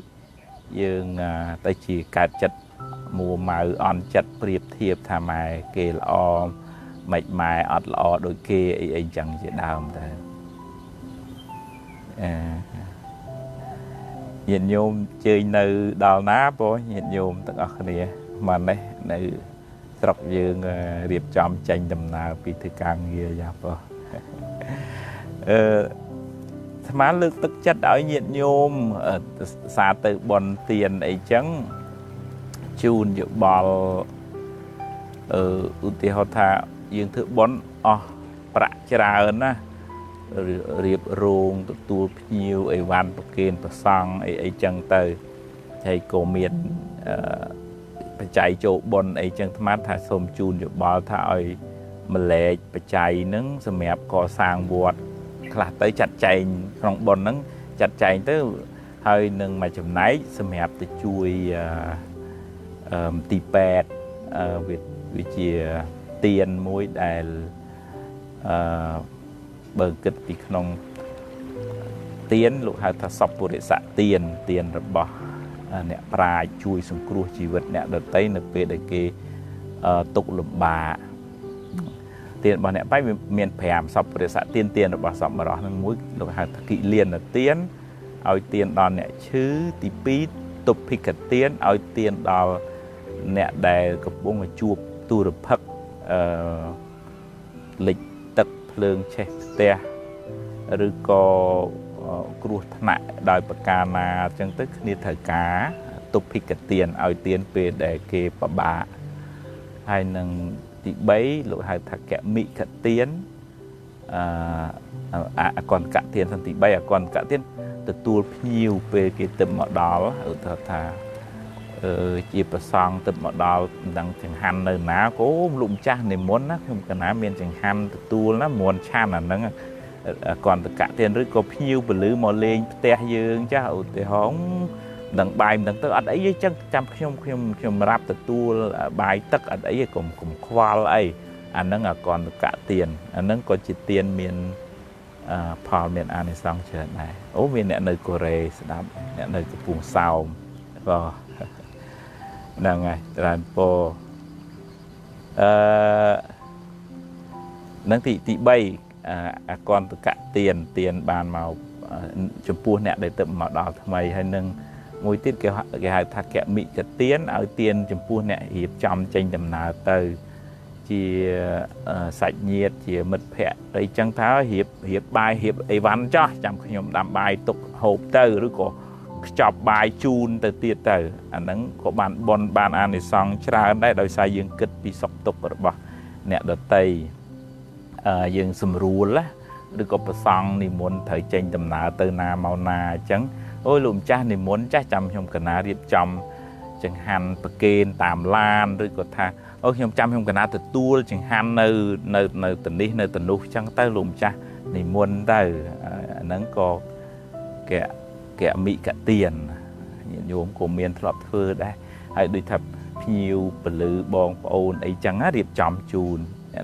យើងទៅជាកើតចិត្តមួម៉ៅអន់ចិត្តប្រៀបធៀបថាម៉ែគេល្អមិនម៉ែអត់ល្អដូចគេអីអីចឹងជាដើមទៅអឺញាតិញោមជើញនៅដល់ណាបងញាតិញោមទាំងអស់គ្នាមកនេះនៅស្រុកយើងរៀបចំចេញដំណើរពីធ្វើការងារយ៉ាបងអឺស្មានលើកទឹកចិត្តឲ្យញាតិញោមសាទៅបន់ទានអីចឹងជូនយោបល់ឧទាហរណ៍ថាយើងធ្វើបន់អស់ប្រាក់ច្រើនណារៀបរោងទទួលភ្ញៀវអីវ៉ាន់ប្រគេនប្រសង់អីអីចឹងទៅហើយក៏មានបច្ច័យចូលបុណ្យអីចឹងអាត្មាថាសូមជូនយោបល់ថាឲ្យម្លែកបច្ច័យហ្នឹងសម្រាប់កសាងវត្តខ្លះទៅចាត់ចែងក្នុងបុណ្យហ្នឹងចាត់ចែងទៅហើយនឹងមួយចំណែកសម្រាប់ទៅជួយទីពេទ្យវាជាទានមួយដែលបើគិតពីក្នុងទានលោកហៅថាសពពុរិសទានទានរបស់អ្នកប្រាជ្ញជួយសង្គ្រោះជីវិតអ្នកដទៃនៅពេលដែលគេទុក្ខលំបាកទានរបស់អ្នកប្រាជ្ញវាមាន5សពពុរិសទានទានរបស់សពបរោះនឹងមួយលោកហៅថាគិលានទានឲ្យទានដល់អ្នកឈឺទី2ទុភិកទានឲ្យទានដល់អ្នកដែលកំពុងជួបទុរភិក្សលិចទឹកភ្លើងឆេះផ្ទះឬក៏គ្រោះថ្នាក់ដោយប្រការណាអញ្ចឹងទៅគ្នាត្រូវការទុភិកទានឲ្យទានពេលដែលគេពិបាកហើយនឹងទី3លោកហៅថាកមិកទានអកនកទានសន្តិ3អកនកទានទទួលភ្ញៀវពេលគេទៅមកដល់ឧទាហរណ៍ថាជាប្រសង់ទៅមកដល់មិនដឹងចង្ហាន់នៅណាគោលោកម្ចាស់និមន្តណាខ្ញុំកណាមានចង្ហាន់ទទួលណាមន់ឆាន់អាហ្នឹងកន្តកទានឬក៏ភ្ញៀវពលឺមកលេងផ្ទះយើងចាស់ឧទាហរណ៍មិនដឹងបាយមិនដឹងទៅអត់អីទេចឹងចាំខ្ញុំខ្ញុំខ្ញុំរាប់ទទួលបាយទឹកអត់អីទេកុំខ្វល់អីអាហ្នឹងអកន្តកទានអាហ្នឹងក៏ជាទានមានផលមានអានិសង្សច្រើនដែរអូមានអ្នកនៅកូរ៉េស្ដាប់អ្នកនៅកំពង់សោមបាទហ្នឹងហើយច្រើនពោនឹងទី3អកន្តកទានទានបានមកចំពោះអ្នកដែលទៅមកដល់ថ្មីហើយនឹងមួយទៀតគេហៅថាកមិកទានឲ្យទានចំពោះអ្នករៀបចំចេញដំណើរទៅជាសាច់ញាតិជាមិត្តភ័ក្តិអីចឹងថារៀបបាយរៀបអីវ៉ាន់ចោះចាំខ្ញុំដាំបាយទុកហូបទៅឬក៏ខ្ចប់បាយជូនទៅទៀតទៅអាហ្នឹងក៏បានបុណ្យបានអានិសង្សច្រើនដែរដោយសារយើងគិតពីសុខទុក្ខរបស់អ្នកដទៃយើងសម្រួលណាឬក៏ប្រសង់និមន្តត្រូវចេញដំណើរទៅណាមកណាអញ្ចឹងអូយលោកម្ចាស់និមន្តចាស់ចាំខ្ញុំកណារៀបចំចង្ហាន់ប្រគេនតាមឡានឬក៏ថាអូខ្ញុំចាំខ្ញុំកណាទទួលចង្ហាន់នៅនៅនៅទៅនេះនៅទៅនោះអញ្ចឹងទៅលោកម្ចាស់និមន្តទៅអាហ្នឹងក៏កមិកទានញាតិញោមក៏មានធ្លាប់ធ្វើដែរហើយដូចថាភ្ញៀវពលឺបងប្អូនអីចឹងរៀបចំជូន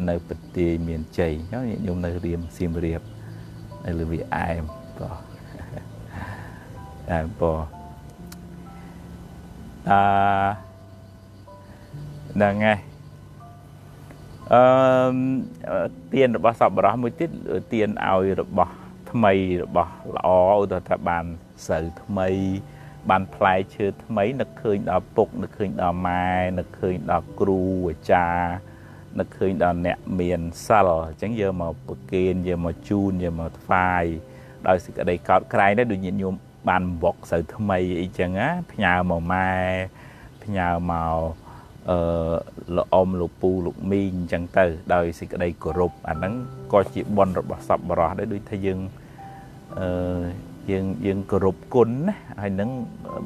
នៅប្រទេសមានជ័យញាតិញោមនៅរៀមសៀមរាបនៅលើវាអែមក៏អែមបហ្នឹងហើយទានរបស់សប្បុរសមួយទៀតទានឲ្យរបស់ថ្មីរបស់ល្អឧទាហរណ៍ថាបានស្រូវថ្មីបានផ្លែឈើថ្មីនឹកឃើញដល់ពុកនឹកឃើញដល់ម៉ែនឹកឃើញដល់គ្រូអាចារ្យនឹកឃើញដល់អ្នកមានសិលអញ្ចឹងយកមកប្រគេនយកមកជូនយកមកថ្វាយដោយសេចក្តីកោតក្រែងដែរដូចញាតិញោមបានវកស្រូវថ្មីអីចឹងណាផ្ញើមកម៉ែផ្ញើមកលោកអ៊ំលោកពូលោកមីងអញ្ចឹងទៅដោយសេចក្តីគោរពអាហ្នឹងក៏ជាបុណ្យរបស់សប្បុរសដែរដូចថាយើងយើងគោរពគុណណាហើយនឹង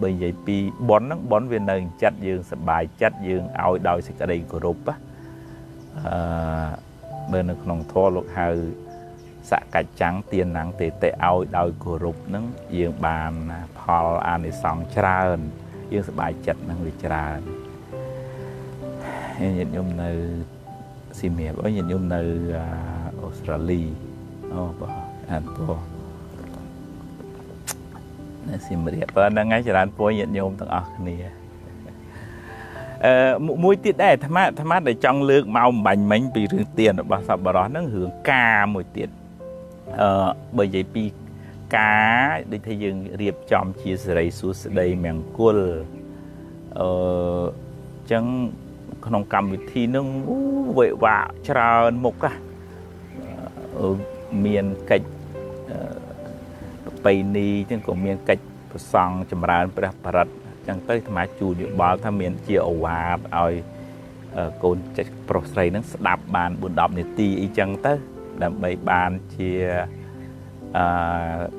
បើនិយាយពីបុណ្យហ្នឹងបុណ្យវានៅចិត្តយើងសប្បាយចិត្តយើងឲ្យដោយសេចក្តីគោរពណាបើនៅក្នុងធម៌លោកហៅសកច្ចាំងទានណាំងទេតេឲ្យដោយគោរពហ្នឹងយើងបានផលអានិសង្សច្រើនយើងសប្បាយចិត្តហ្នឹងវាច្រើនញាតិញោមនៅ សៀមរាបអូញាតិញោមនៅអូស្ត្រាលីអូបាទអានពរនៅសៀមរាបហ្នឹងហើយច្រើនពរញាតិញោមទាំងអស់គ្នាអឺមួយទៀតដែរអាត្មាដែលចង់លើកមកបំបញ្ញមិញពីរឿងទានរបស់សប្បុរសហ្នឹងរឿងការមួយទៀតអឺបើនិយាយពីការដូចថាយើងរៀបចំជាសិរីសួស្តីមង្គលអឺចឹងក្នុងកម្មវិធីហ្នឹងវិវាកច្រើនមុខមានកិច្ចប្រពៃណីចឹងក៏មានកិច្ចប្រសង់ចម្រើនព្រះបរិត្តចឹងទៅអាត្មាជូនយោបល់ថាមានជាឱវាទឲ្យកូនចិត្តប្រុសស្រីហ្នឹងស្ដាប់បាន4 10នាទីអីចឹងទៅដើម្បីបានជា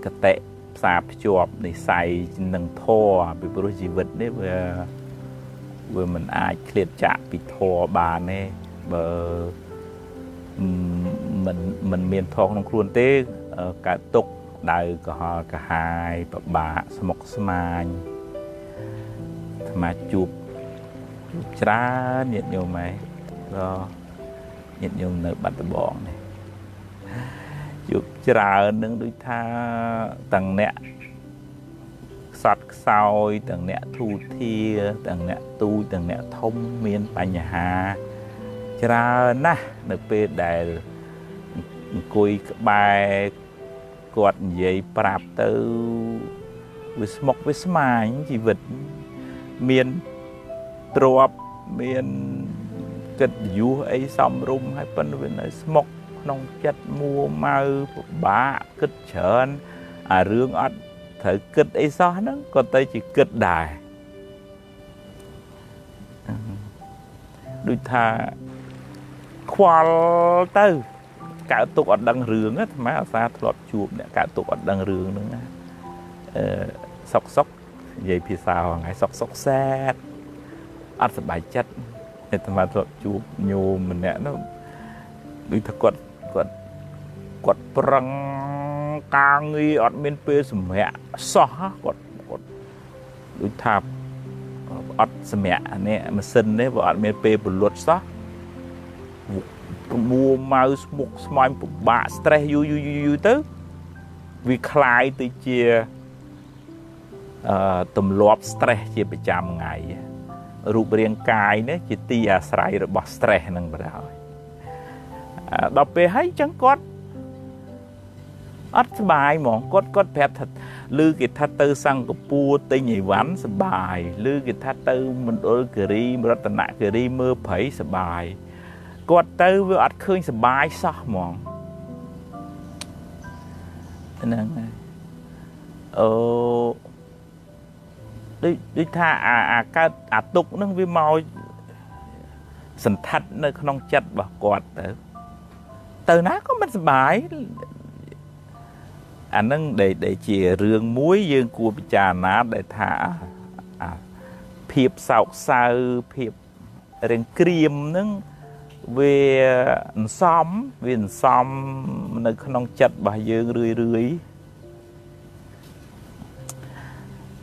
កតិផ្សារភ្ជាប់និស័យនឹងធម៌ពីព្រោះជីវិតនេះវាមិនអាចឃ្លាតចាកពីធម៌បានទេបើមិនមានធម៌ក្នុងខ្លួនទេកើតទុក្ខដៅកុហលកាហាយពិបាកស្មុគស្មាញអាត្មាជួបច្រើនញាតិញោមហើយក៏ញាតិញោមនៅបាត់ដំបងនេះជួបច្រើននឹងដូចថាទាំងអ្នកខ្សត់ខ្សោយទាំងអ្នកធូធាទាំងអ្នកទូចទាំងអ្នកធំមានបញ្ហាច្រើនណាស់នៅពេលដែលអង្គុយក្បែរគាត់និយាយប្រាប់ទៅវាស្មុគវាស្មាញជីវិតមានទ្រព្យមានកិត្តិយសអីសំរុំហើយប៉ុន្តែវានៅស្មុគក្នុងចិត្តមួម៉ៅពិបាកគិតច្រើនអារឿងអត់ត្រូវគិតអីសោះហ្នឹងក៏ទៅជាគិតដែរដូចថាខ្វល់ទៅកើតទុកអត់ដឹងរឿងអាត្មាអាសាធ្លាប់ជួបអ្នកកើតទុកអត់ដឹងរឿងហ្នឹងណាអឺសុកសុកនិយាយភាសាហ្នឹងសុកសុកសែតអត់សប្បាយចិត្តអាត្មាធ្លាប់ជួបញោមម្នាក់នោះដូចថាគាត់ប្រឹងការងារអត់មានពេលសម្រាកសោះគាត់ដូចថាអត់សម្រាកនេះម៉ាស៊ីននេះបើអត់មានពេលពលុតសោះមួម៉ៅស្មុគស្មាញពិបាក stress យូរយូរយូរទៅវាคล้ายទៅជាទម្លាប់ stress ជាប្រចាំថ្ងៃរូបរាងកាយនេះជាទីអាស្រ័យរបស់ stress ហ្នឹងបណ្ដោយដល់ពេលហើយចឹងគាត់អត់សប្បាយហ្មងគាត់ប្រាប់ថាឮគេថាទៅសិង្ហបុរីទិញអីវ៉ាន់សប្បាយឮគេថាទៅមណ្ឌលគិរីរតនគិរីមើលព្រៃសប្បាយគាត់ទៅវាអត់ឃើញសប្បាយសោះហ្មងហ្នឹងហើយអូដូចថាអាកើតអាទុកហ្នឹងវាមកសន្ធិដ្ឋនៅក្នុងចិត្តរបស់គាត់ទៅណាក៏មិនសប្បាយអាហ្នឹងដែលជារឿងមួយយើងគួរពិចារណាដែលថាអាភាពសោកសៅភាពរឿងក្រៀមហ្នឹងវាអន្សំនៅក្នុងចិត្តរបស់យើងរឿយរឿយ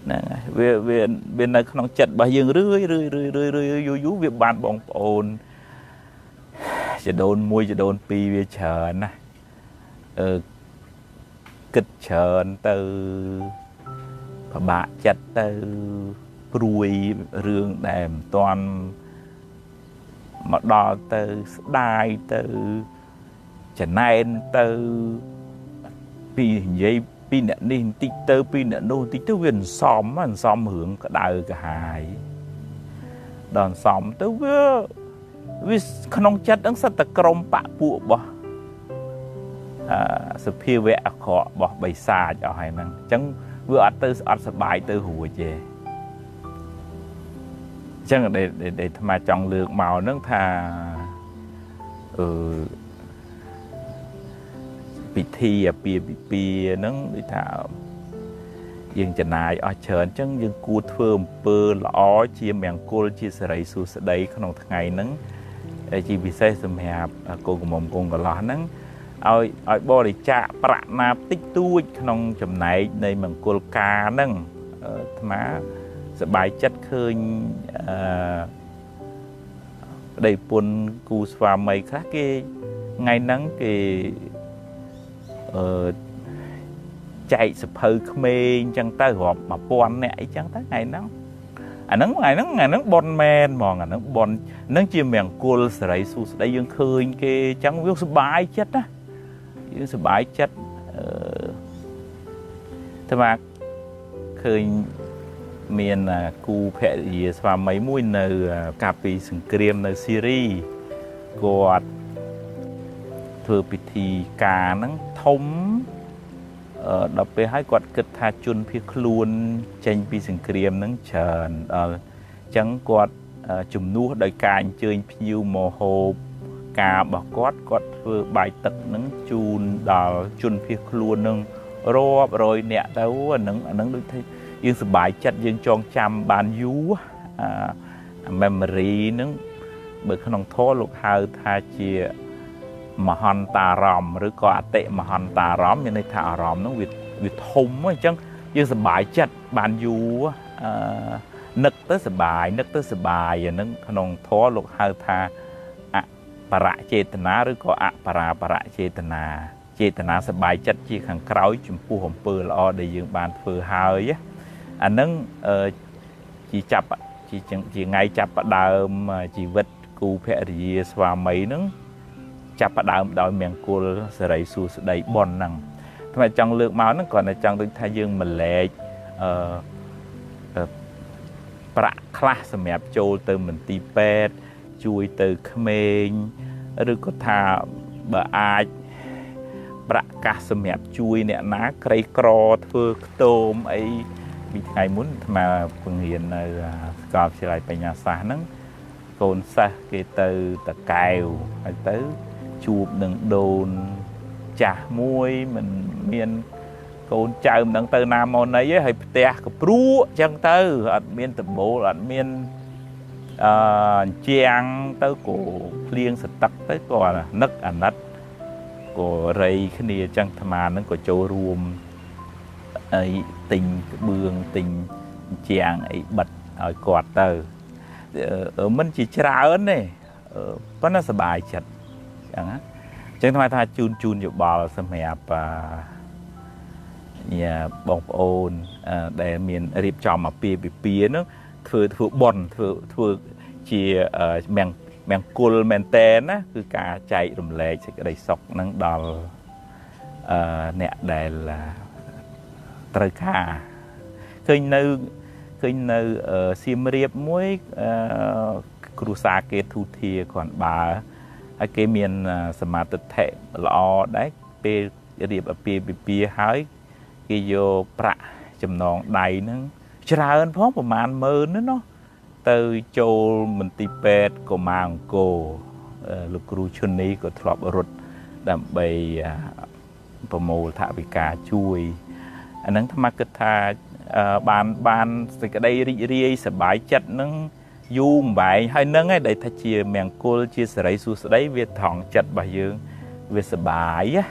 ហ្នឹងហើយវានៅក្នុងចិត្តរបស់យើងរឿយរឿយរឿយរឿយរឿយយូរយូរវាបានបងប្អូនចដូនមួយចដូនពីរវាច្រើនណាស់អឺគិតច្រើនទៅពិបាកចិត្តទៅព្រួយរឿងដែលមិនទាន់មកដល់ទៅស្ដាយទៅចំណែនទៅពីនិយាយពីអ្នកនេះបន្តិចទៅពីអ្នកនោះបន្តិចទៅវាអន្សំរឿងក្តៅក្រហាយដល់អន្សំទៅវាក្នុងចិត្តហ្នឹងសិតតែក្រុមបពពួករបស់សភាវៈអាក្រក់របស់បិសាចអស់ហើយហ្នឹងអញ្ចឹងវាអត់ទៅអត់សប្បាយទៅរួចទេអញ្ចឹងដែលអាត្មាចង់លើកមកហ្នឹងថាអឺពិធីអាពាហ៍ពិពាហ៍ហ្នឹងដូចថាយើងចំណាយអស់ច្រើនអញ្ចឹងយើងគួរធ្វើអំពើល្អជាមង្គលជាសិរីសួស្តីក្នុងថ្ងៃហ្នឹងជាពិសេសសម្រាប់កូនក្រមុំកូនកន្លោះហ្នឹងឲ្យបរិច្ចាគប្រាក់ណាតិចតួចក្នុងចំណែកនៃមង្គលការហ្នឹងអាត្មាសប្បាយចិត្តឃើញ ប្តីប្រពន្ធគូស្វាមីខ្លះគេថ្ងៃហ្នឹងគេចែកសភៅក្មេងអញ្ចឹងទៅរាប់1000នាក់អីចឹងទៅថ្ងៃហ្នឹងអាហ្នឹងថ្ងៃហ្នឹងថ្ងៃហ្នឹងបនមែនហ្មងអាហ្នឹងបនហ្នឹងជាមង្គលសេរីសួស្តីយើងឃើញគេអញ្ចឹងវាសប្បាយចិត្តណាយើងសប្បាយចិត្តតែមកឃើញមានគូភរិយាស្វាមីមួយនៅកាលពីសង្គ្រាមនៅស៊ីរីគាត់ធ្វើពិធីការហ្នឹងធំដល់ពេលហើយគាត់គិតថាជនភៀសខ្លួនចេញពីសង្គ្រាមហ្នឹងច្រើនដល់អញ្ចឹងគាត់ជំនួសដោយការអញ្ជើញភ្ញៀវមកហូបការរបស់គាត់គាត់ធ្វើបាយទឹកហ្នឹងជូនដល់ជនភៀសខ្លួនហ្នឹងរាប់រយនាក់ទៅអាហ្នឹងដូចថាយើងសប្បាយចិត្តយើងចងចាំបានយូរអា memory ហ្នឹងបើក្នុងធម៌លោកហៅថាជាមហន្តារម្មណ៍ឬក៏អតិមហន្តារម្មណ៍មានន័យថាអារម្មណ៍ហ្នឹងវាធំអញ្ចឹងយើងសប្បាយចិត្តបានយូរនឹកទៅសប្បាយនឹកទៅសប្បាយអាហ្នឹងក្នុងធម៌លោកហៅថាអបរចេតនាឬក៏អបរាបរចេតនាចេតនាសប្បាយចិត្តជាខាងក្រោយចំពោះអំពើល្អដែលយើងបានធ្វើហើយអាហ្នឹងជាចាប់ជាថ្ងៃចាប់ផ្ដើមជីវិតគូភរិយាស្វាមីហ្នឹងចាប់ផ្ដើមដោយមង្គលសេរីសួស្តីបុណ្យហ្នឹងថ្មចង់លើកមកហ្នឹងគ្រាន់តែចង់ដូចថាយើងម្លែកប្រាក់ខ្លះសម្រាប់ចូលទៅមន្ទីរពេទ្យជួយទៅក្មេងឬក៏ថាបើអាចប្រាក់កាសសម្រាប់ជួយអ្នកណាក្រីក្រធ្វើខ្ទមអីពីថ្ងៃមុនអាត្មាពង្រៀននៅសាកលវិទ្យាល័យបញ្ញាសាស្ត្រហ្នឹងកូនសិស្សគេទៅតកែវហើយទៅជួបនឹងដូនចាស់មួយមិនមានកូនចៅមិនដឹងទៅណាមកណីទេហើយផ្ទះកព្រួអញ្ចឹងទៅអត់មានដបូលអត់មានអជាងទៅក៏ភ្លៀងសទឹកទៅក៏នឹកអាណិតក៏រៃគ្នាអញ្ចឹងអាត្មានឹងក៏ចូលរួមអីទិញក្បឿងទិញជាងអីបិទឲ្យគាត់ទៅមិនជាច្រើនទេប៉ុន្តែសប្បាយចិត្តអញ្ចឹងណាអញ្ចឹងថ្មថាជូនយោបល់សម្រាប់បងប្អូនដែលមានរៀបចំអាពាហ៍ពិពាហ៍ហ្នឹងធ្វើបុណ្យធ្វើជាមង្គលមែនតែនណាគឺការចែករំលែកសេចក្តីសុខហ្នឹងដល់អ្នកដែលត្រូវការឃើញនៅសៀមរាបមួយគ្រួសារគេធូធាគ្រាន់បើហើយគេមានសមាធិល្អដែរពេលរៀបអាពាហ៍ពិពាហ៍ហើយគេយកប្រាក់ចំណងដៃហ្នឹងច្រើនផងប្រហែលម៉ឺនណាទៅចូលមន្ទីរពេទ្យកុមារអង្គរលោកគ្រូឈុននេះក៏ធ្លាប់រត់ដើម្បីប្រមូលថវិកាជួយអាហ្នឹងអាត្មាគិតថាបានសេចក្តីរីករាយសប្បាយចិត្តហ្នឹងយូរម្បែងហើយហ្នឹងឯងដែលថាជាមង្គលជាសេរីសួស្តីវាថងចិត្តរបស់យើងវាសប្បាយណា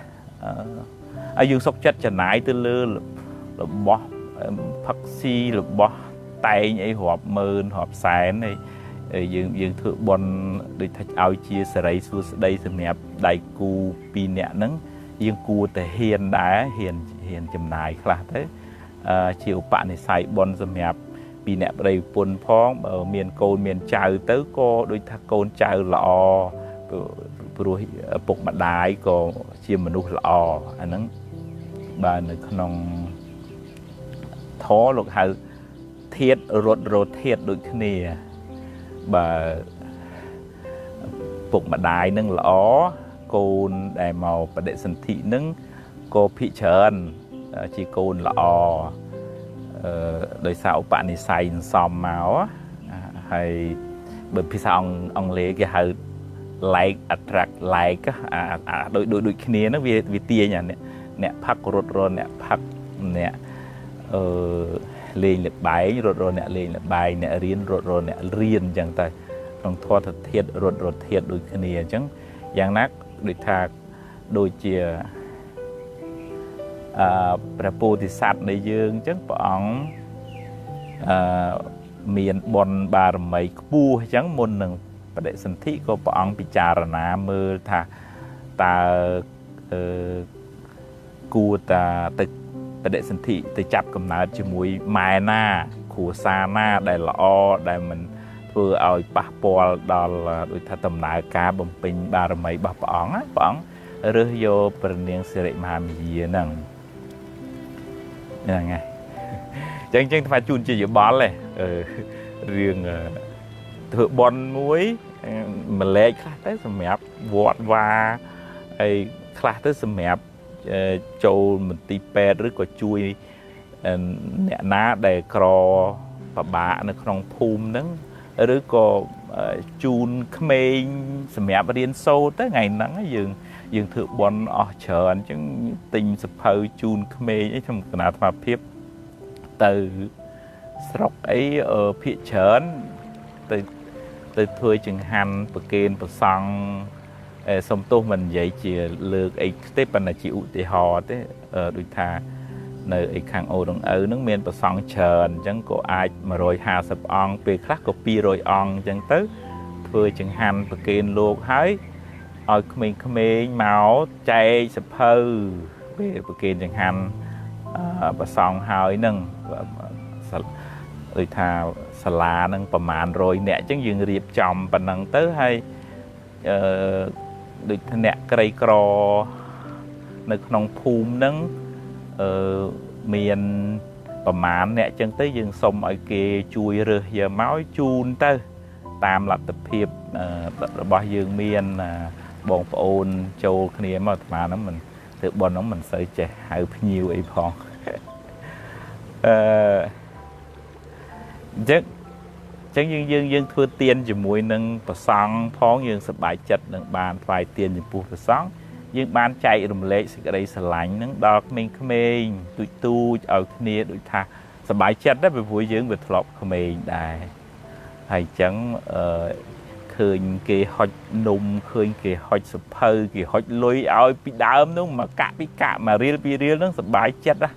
ហើយយើងសុខចិត្តចំណាយទៅលើរបស់ផឹកស៊ីរបស់តែងអីរាប់ម៉ឺនរាប់សែនអីយើងធ្វើបុណ្យដូចថាឲ្យជាសេរីសួស្តីសម្រាប់ដៃគូពីរនាក់ហ្នឹងយើងគួរតែហ៊ានដែរហ៊ានចំណាយខ្លះទៅជាឧបនិស្ស័យបុណ្យសម្រាប់ពីអ្នកប្តីប្រពន្ធផងបើមានកូនមានចៅទៅក៏ដូចថាកូនចៅល្អព្រោះឪពុកម្ដាយក៏ជាមនុស្សល្អអាហ្នឹងបើនៅក្នុងធម៌លោកហៅធាតរត់រធាតដូចគ្នាបើពុកម្ដាយនឹងល្អកូនដែលមកបដិសន្ធិនឹងក៏ភិច្រើនជាកូនល្អដោយសារឧបនិស្ស័យសន្សំមកហើយបើភាសាអង់គ្លេសគេហៅ like attract like អាដូចគ្នាហ្នឹងវាទាញអាអ្នកផឹករត់រអ្នកផឹកអ្នកលេងល្បែងរត់រអ្នកលេងល្បែងអ្នករៀនរត់រអ្នករៀនអញ្ចឹងទៅក្នុងធម៌ធាតុរត់រធាតុដូចគ្នាអញ្ចឹងយ៉ាងណាដូចថាដូចជាព្រះពោធិសត្វនៃយើងអញ្ចឹងព្រះអង្គមានបុណ្យបារមីខ្ពស់អញ្ចឹងមុននឹង បដិសន្ធិក៏ព្រះអង្គពិចារណាមើលថាតើគួរតាទៅបដិសន្ធិទៅចាប់កំណើតជាមួយម៉ែណាគ្រួសារណាដែលល្អដែលមិនធ្វើឲ្យប៉ះពាល់ដល់ដូចថាដំណើរការបំពេញបារមីរបស់ព្រះអង្គណាព្រះអង្គរើសយកព្រះនាងសិរិមហាមាយាហ្នឹងហ្នឹងហើយចឹងថ្មជូនជាយោបល់ទេរឿងធ្វើបន់មួយម្លែកខ្លះទៅសម្រាប់វត្តវាអីខ្លះទៅសម្រាប់ចូលមន្ទីរពេទ្យឬក៏ជួយអ្នកណាដែលក្រពិបាកនៅក្នុងភូមិហ្នឹងឬក៏ជូនក្មេងសម្រាប់រៀនសូត្រទៅថ្ងៃហ្នឹងយើងធ្វើបន់អស់ច្រើនអញ្ចឹងទិញសភៅជូនក្មេងអីខ្ញុំកណាអាត្មាភាពទៅស្រុកអីភាគច្រើនទៅធ្វើចង្ហាន់ប្រគេនប្រសង់សុំទោសមិននិយាយជាលើកអីទេប៉ុន្តែជាឧទាហរណ៍ទេដូចថានៅឯខាងអូរងឪហ្នឹងមានប្រសង់ច្រើនអញ្ចឹងក៏អាច150អង្គពេលខ្លះក៏200អង្គអញ្ចឹងទៅធ្វើចង្ហាន់ប្រគេនលោកហើយឲ្យក្មេងៗមកចែកសភៅពេលប្រគេនចង្ហាន់ប្រសង់ហើយហ្នឹងដូចថាសាលាហ្នឹងប្រមាណ100នាក់អញ្ចឹងយើងរៀបចំប៉ុណ្ណឹងទៅហើយដូចថាអ្នកក្រីក្រនៅក្នុងភូមិហ្នឹងមានប្រមាណអ្នកចឹងទៅយើងសុំឲ្យគេជួយរើសយកមកជូនទៅតាមលទ្ធភាពរបស់យើងមានបងប្អូនចូលគ្នាមកអាត្មាហ្នឹងមិនធ្វើបុណ្យហ្នឹងមិនសូវចេះហៅភ្ញៀវអីផងអញ្ចឹងយើងធ្វើទានជាមួយនឹងព្រះសង្ឃផងយើងសប្បាយចិត្តនឹងបានថ្វាយទានចំពោះព្រះសង្ឃយើងបានចែករំលែកសេចក្តីស្រឡាញ់ហ្នឹងដល់ក្មេងៗទូចទូចឲ្យគ្នាដូចថាសប្បាយចិត្តដែរព្រោះយើងវាធ្លាប់ក្មេងដែរហើយអញ្ចឹងឃើញគេហុចនំឃើញគេហុចសភៅគេហុចលុយឲ្យពីដើមហ្នឹងមកកាក់ពីកាក់មួយរៀលពីររៀលហ្នឹងសប្បាយចិត្តណា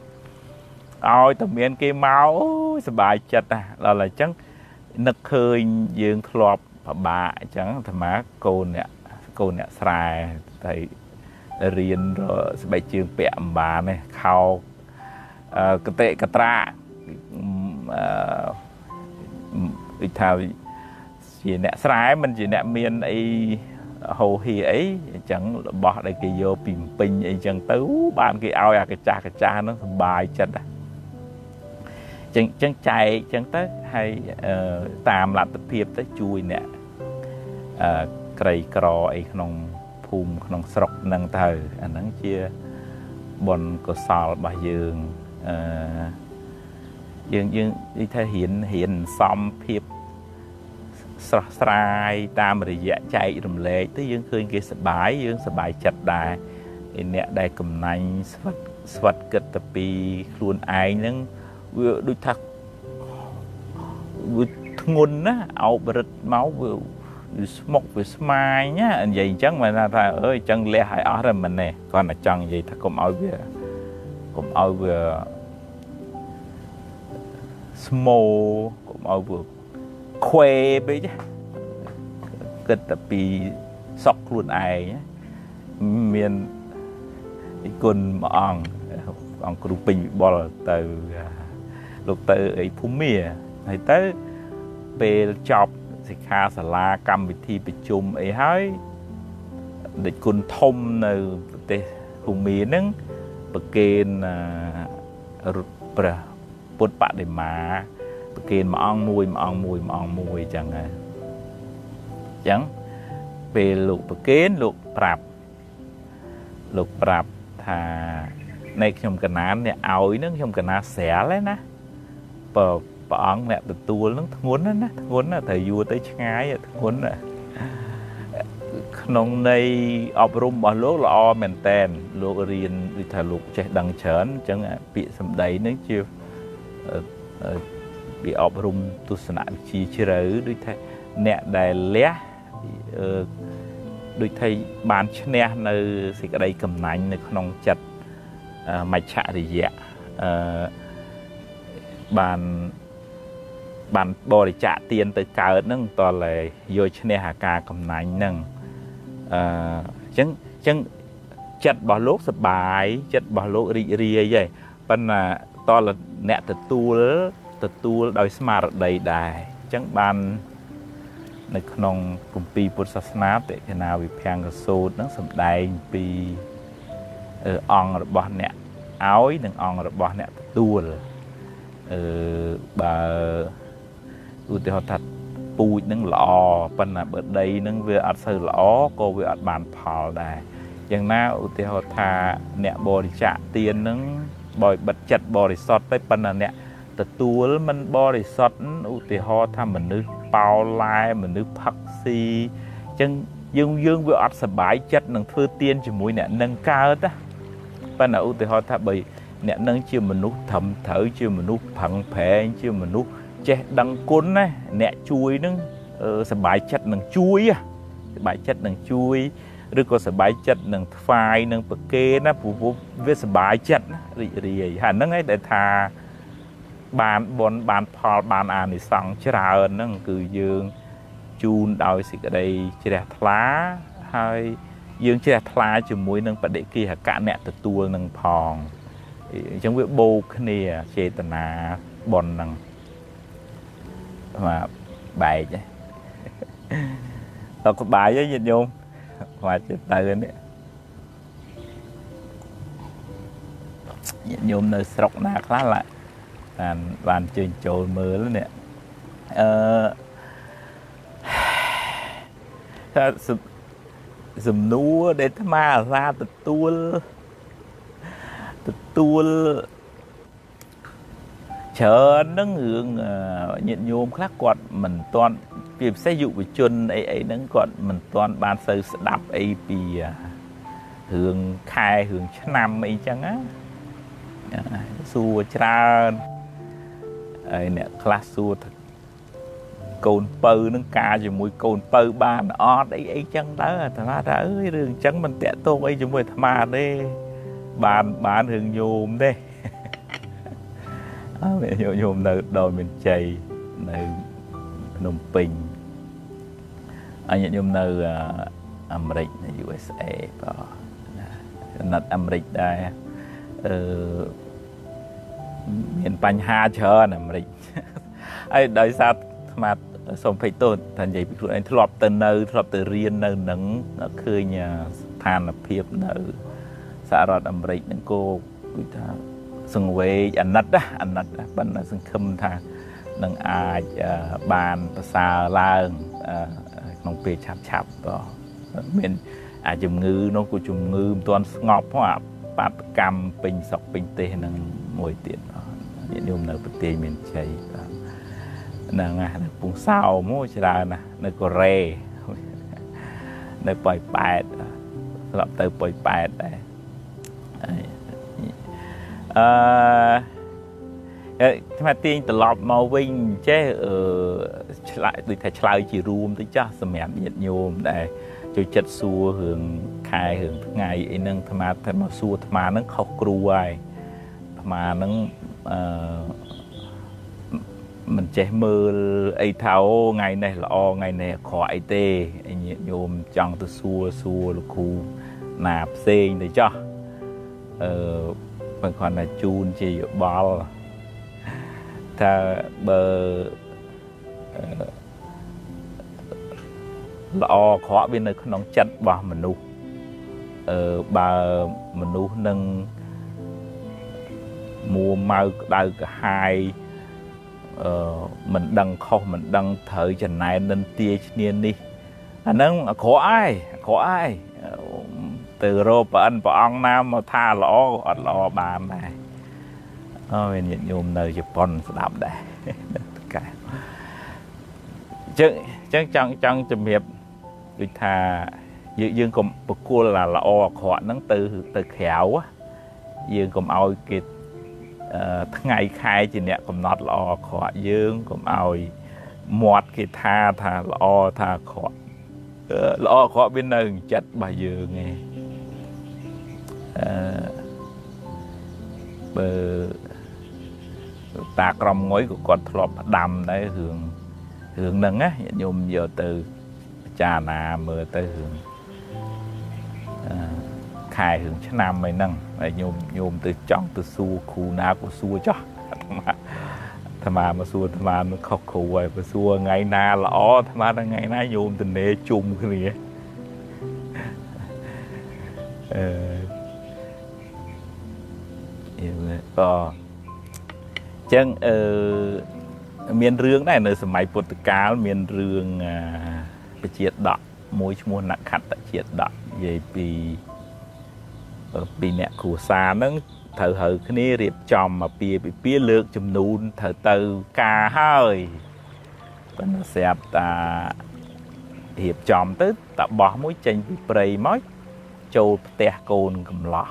ឲ្យតែមានគេមកអូយសប្បាយចិត្តណាដល់តែអញ្ចឹងនឹកឃើញយើងធ្លាប់ពិបាកអញ្ចឹងអាត្មាកូនអ្នកស្រែតែរៀនស្បែកជើងពាក់អំបាននេះខោកតិកត្រាដូចថាជាអ្នកស្រែមិនជាអ្នកមានអីហោហៀអីអញ្ចឹងរបស់ដែលគេយកពីពេញអីអញ្ចឹងទៅបានគេឲ្យអាកាចាស់កាចាស់ហ្នឹងសប្បាយចិត្តណាអញ្ចឹងចែកអញ្ចឹងទៅហើយតាមលទ្ធភាពទៅជួយអ្នកក្រីក្រអីក្នុងភូមិក្នុងស្រុកហ្នឹងទៅអាហ្នឹងជាបុណ្យកុសលរបស់យើងយើងនិយាយថារៀនសំភាពស្រស់ស្រាយតាមរយៈចែករំលែកទៅយើងឃើញគេសប្បាយយើងសប្បាយចិត្តដែរអ្នកដែលកំណាញ់ស្វិតគិតទៅពីខ្លួនឯងហ្នឹងវាដូចថាវាធ្ងន់ណាអោបរិទ្ធមកវាស្មុកវាស្មាញណានិយាយអញ្ចឹងមិនថាអើយអញ្ចឹងលះឲ្យអស់ទេមិនទេគ្រាន់តែចង់និយាយថាកុំឲ្យវាស្មោកុំឲ្យវាខ្វេពេកគិតតែពីសក់ខ្លួនឯងមានគុណមួយអង្គអង្គគ្រូពេញវិបុលទៅលោកទៅអីភូមិហើយទៅពេលចប់សិក្ខាសាលាកម្មវិធីប្រជុំអីហើយដេចគុណធំនៅប្រទេសភូមិហ្នឹងប្រគេនព្រះពុទ្ធបដិមាប្រគេនមួយអង្គមួយមួយអង្គមួយមួយអង្គមួយអញ្ចឹងហើយអញ្ចឹងពេលលោកប្រគេនលោកប្រាប់ថានៃខ្ញុំកណានអ្នកឲ្យហ្នឹងខ្ញុំកណាស្រាលឯណាបើព្រះអង្គអ្នកទទួលហ្នឹងធ្ងន់ណាធ្ងន់ណាត្រូវយួរទៅឆ្ងាយធ្ងន់ណាក្នុងន័យអប់រំរបស់លោកល្អមែនតែនលោករៀនដូចថាលោកចេះដឹងច្រើនអញ្ចឹងពាក្យសម្ដីហ្នឹងជាវាអប់រំទស្សនវិជ្ជាជ្រៅដូចថាអ្នកដែលលះដូចថាបានឈ្នះនៅសេចក្តីកំណាញ់នៅក្នុងចិត្តមច្ឆរិយៈបាន បានបរិច្ចាគទានទៅកើតហ្នឹងតតែយកឈ្នះអាការកំណាញ់ហ្នឹងអញ្ចឹងចិត្តរបស់លោកសប្បាយចិត្តរបស់លោករីករាយហើយប៉ុន្តែតលអ្នកទទួលដោយស្មារតីដែរអញ្ចឹងបាននៅក្នុងគម្ពីរពុទ្ធសាសនាតិកណាវិភង្គសូត្រហ្នឹងសម្ដែងពីអង្គរបស់អ្នកឲ្យនិងអង្គរបស់អ្នកទទួលបើឧទាហរណ៍ថាពូជនឹងល្អប៉ុន្តែបើដីនឹងវាអត់សូវល្អក៏វាអត់បានផលដែរយ៉ាងណាឧទាហរណ៍ថាអ្នកបរិច្ចាគទាននឹងបើបិទចិត្តបរិសុទ្ធទៅប៉ុន្តែអ្នកទទួលមិនបរិសុទ្ធឧទាហរណ៍ថាមនុស្សប៉ោឡែមនុស្សផឹកស៊ីអញ្ចឹងយើងវាអត់សប្បាយចិត្តនឹងធ្វើទានជាមួយអ្នកនឹងកើតណាប៉ុន្តែឧទាហរណ៍ថាបើអ្នកនឹងជាមនុស្សត្រឹមត្រូវជាមនុស្សប្រឹងប្រែងជាមនុស្សចេះដឹងគុណណាអ្នកជួយនឹងសប្បាយចិត្តនឹងជួយសប្បាយចិត្តនឹងជួយឬក៏សប្បាយចិត្តនឹងថ្វាយនឹងប្រគេនណាព្រោះវាសប្បាយចិត្តណារីករាយហើយហ្នឹងឯងដែលថាបានបុណ្យបានផលបានអានិសង្សច្រើនហ្នឹងគឺយើងជូនដោយសេចក្តីជ្រះថ្លាហើយយើងជ្រះថ្លាជាមួយនឹងបដិគិហកៈអ្នកទទួលនឹងផងអញ្ចឹងវាបូកគ្នាចេតនាបុណ្យហ្នឹងបាទបែកតក្បាយញាតិញោមមកចិត្តទៅនេះញាតិញោមនៅស្រុកណាខ្លះឡាបានជើញចូលមើលនេះថាសំណួរដែលអាត្មាអាសាទទួលច្រើនហ្នឹងរឿងញាតិញោមខ្លះគាត់មិនទាន់ពីពិសេសយុវជនអីហ្នឹងគាត់មិនទាន់បានសូវស្ដាប់អីពីរឿងខែរឿងឆ្នាំអីចឹងណាសួរច្រើនហើយអ្នកខ្លះសួរថាកូនពៅនឹងការជាមួយកូនពៅបានអត់អីចឹងទៅអាត្មាថាអើយរឿងចឹងមិនតាក់ទងអីជាមួយអាត្មាទេបានរឿងញោមទេអើញោមនៅដល់មានជ័យនៅភ្នំពេញអញញោមនៅអាមេរិកនៅ USA បាទណាត់អាមេរិកដែរមានបញ្ហាច្រើនអាមេរិកហើយដោយសារអាត្មាសូមភ័យទោសថានិយាយពីខ្លួនឯងធ្លាប់ទៅនៅធ្លាប់ទៅរៀននៅនឹងឃើញស្ថានភាពនៅសហរដ្ឋអាមេរិកហ្នឹងក៏គឺថាសង្វេគអាណិតណាអាណិតប៉ុន្តែសង្ឃឹមថានឹងអាចបានប្រសើរឡើងក្នុងពេលឆាប់បាទមានអាចជំងឺនោះក៏ជំងឺមិនទាន់ស្ងប់ផងអាបាតកម្មពេញស្រុកពេញទេសនឹងមួយទៀតញាតិញោមនៅប្រទេសមានជ័យបាទហ្នឹងណានៅពងសោមកច្រើនណាស់នៅកូរ៉េនៅប៉ោយប៉ែតធ្លាប់ទៅប៉ោយប៉ែតដែរថ្មទាញត្រឡប់មកវិញចេះឆ្លើយដូចថាឆ្លើយជារួមទៅចាស់សម្រាប់ញាតិញោមដែលចូលចិត្តសួររឿងខែរឿងថ្ងៃអីហ្នឹងអាត្មាតែមកសួរអាត្មាហ្នឹងខុសគ្រូហើយអាត្មាហ្នឹងមិនចេះមើលអីថាអូថ្ងៃនេះល្អថ្ងៃនេះអាក្រក់អីទេញាតិញោមចង់ទៅសួរលោកគ្រូណាផ្សេងទៅចោះមិនគ្រាន់តែជូនជាយោបល់ថាបើល្អអាក្រក់វានៅក្នុងចិត្តរបស់មនុស្សបើមនុស្សនឹងមួម៉ៅក្តៅក្រហាយមិនដឹងខុសមិនដឹងត្រូវចំណែននិន្ទាឈ្នានេះអាហ្នឹងអាក្រក់ហើយអាក្រក់ហើយទៅរកប្រអិនព្រះអង្គណាមកថាល្អក៏អត់ល្អបានដែរអូញាតិញោមនៅជប៉ុនស្ដាប់ដែរកែអញ្ចឹងចង់ជំរាបដូចថាយើងកុំប្រគល់អាល្អអាក្រក់ហ្នឹងទៅក្រៅយើងកុំឲ្យគេថ្ងៃខែជាអ្នកកំណត់ល្អអាក្រក់យើងកុំឲ្យមាត់គេថាល្អថាអាក្រក់ល្អអាក្រក់វានៅចិត្តរបស់យើងឯងបើ តាក្រមងុយក៏គាត់ធ្លាប់ផ្ដាំដែររឿងរឿងហ្នឹងណាញាតិញោមយកទៅពិចារណាមើលទៅរឿងខែរឿងឆ្នាំអីហ្នឹងហើយញោមទៅចង់ទៅសួរគ្រូណាក៏សួរចោះអាត្មាអាត្មាមកសួរអាត្មានឹងខុសគ្រូហើយបើសួរថ្ងៃណាល្អអាត្មាថ្ងៃណាញោមទៅនេជុំគ្នាអឺអីក៏ចឹងអឺមានរឿងដែរនៅសម័យពុទ្ធកាលមានរឿងពជាដកមួយឈ្មោះនខត្តជាដកនិយាយពីអ្នកគ្រួសារហ្នឹងត្រូវហៅគ្នារៀបចំអាពាហ៍ពិពាហ៍លើកចំនួនត្រូវទៅការហើយប៉ុន្តែស្រាប់តារៀបចំទៅតាបោះមួយចេញពីព្រៃមកចូលផ្ទះកូនកំឡោះ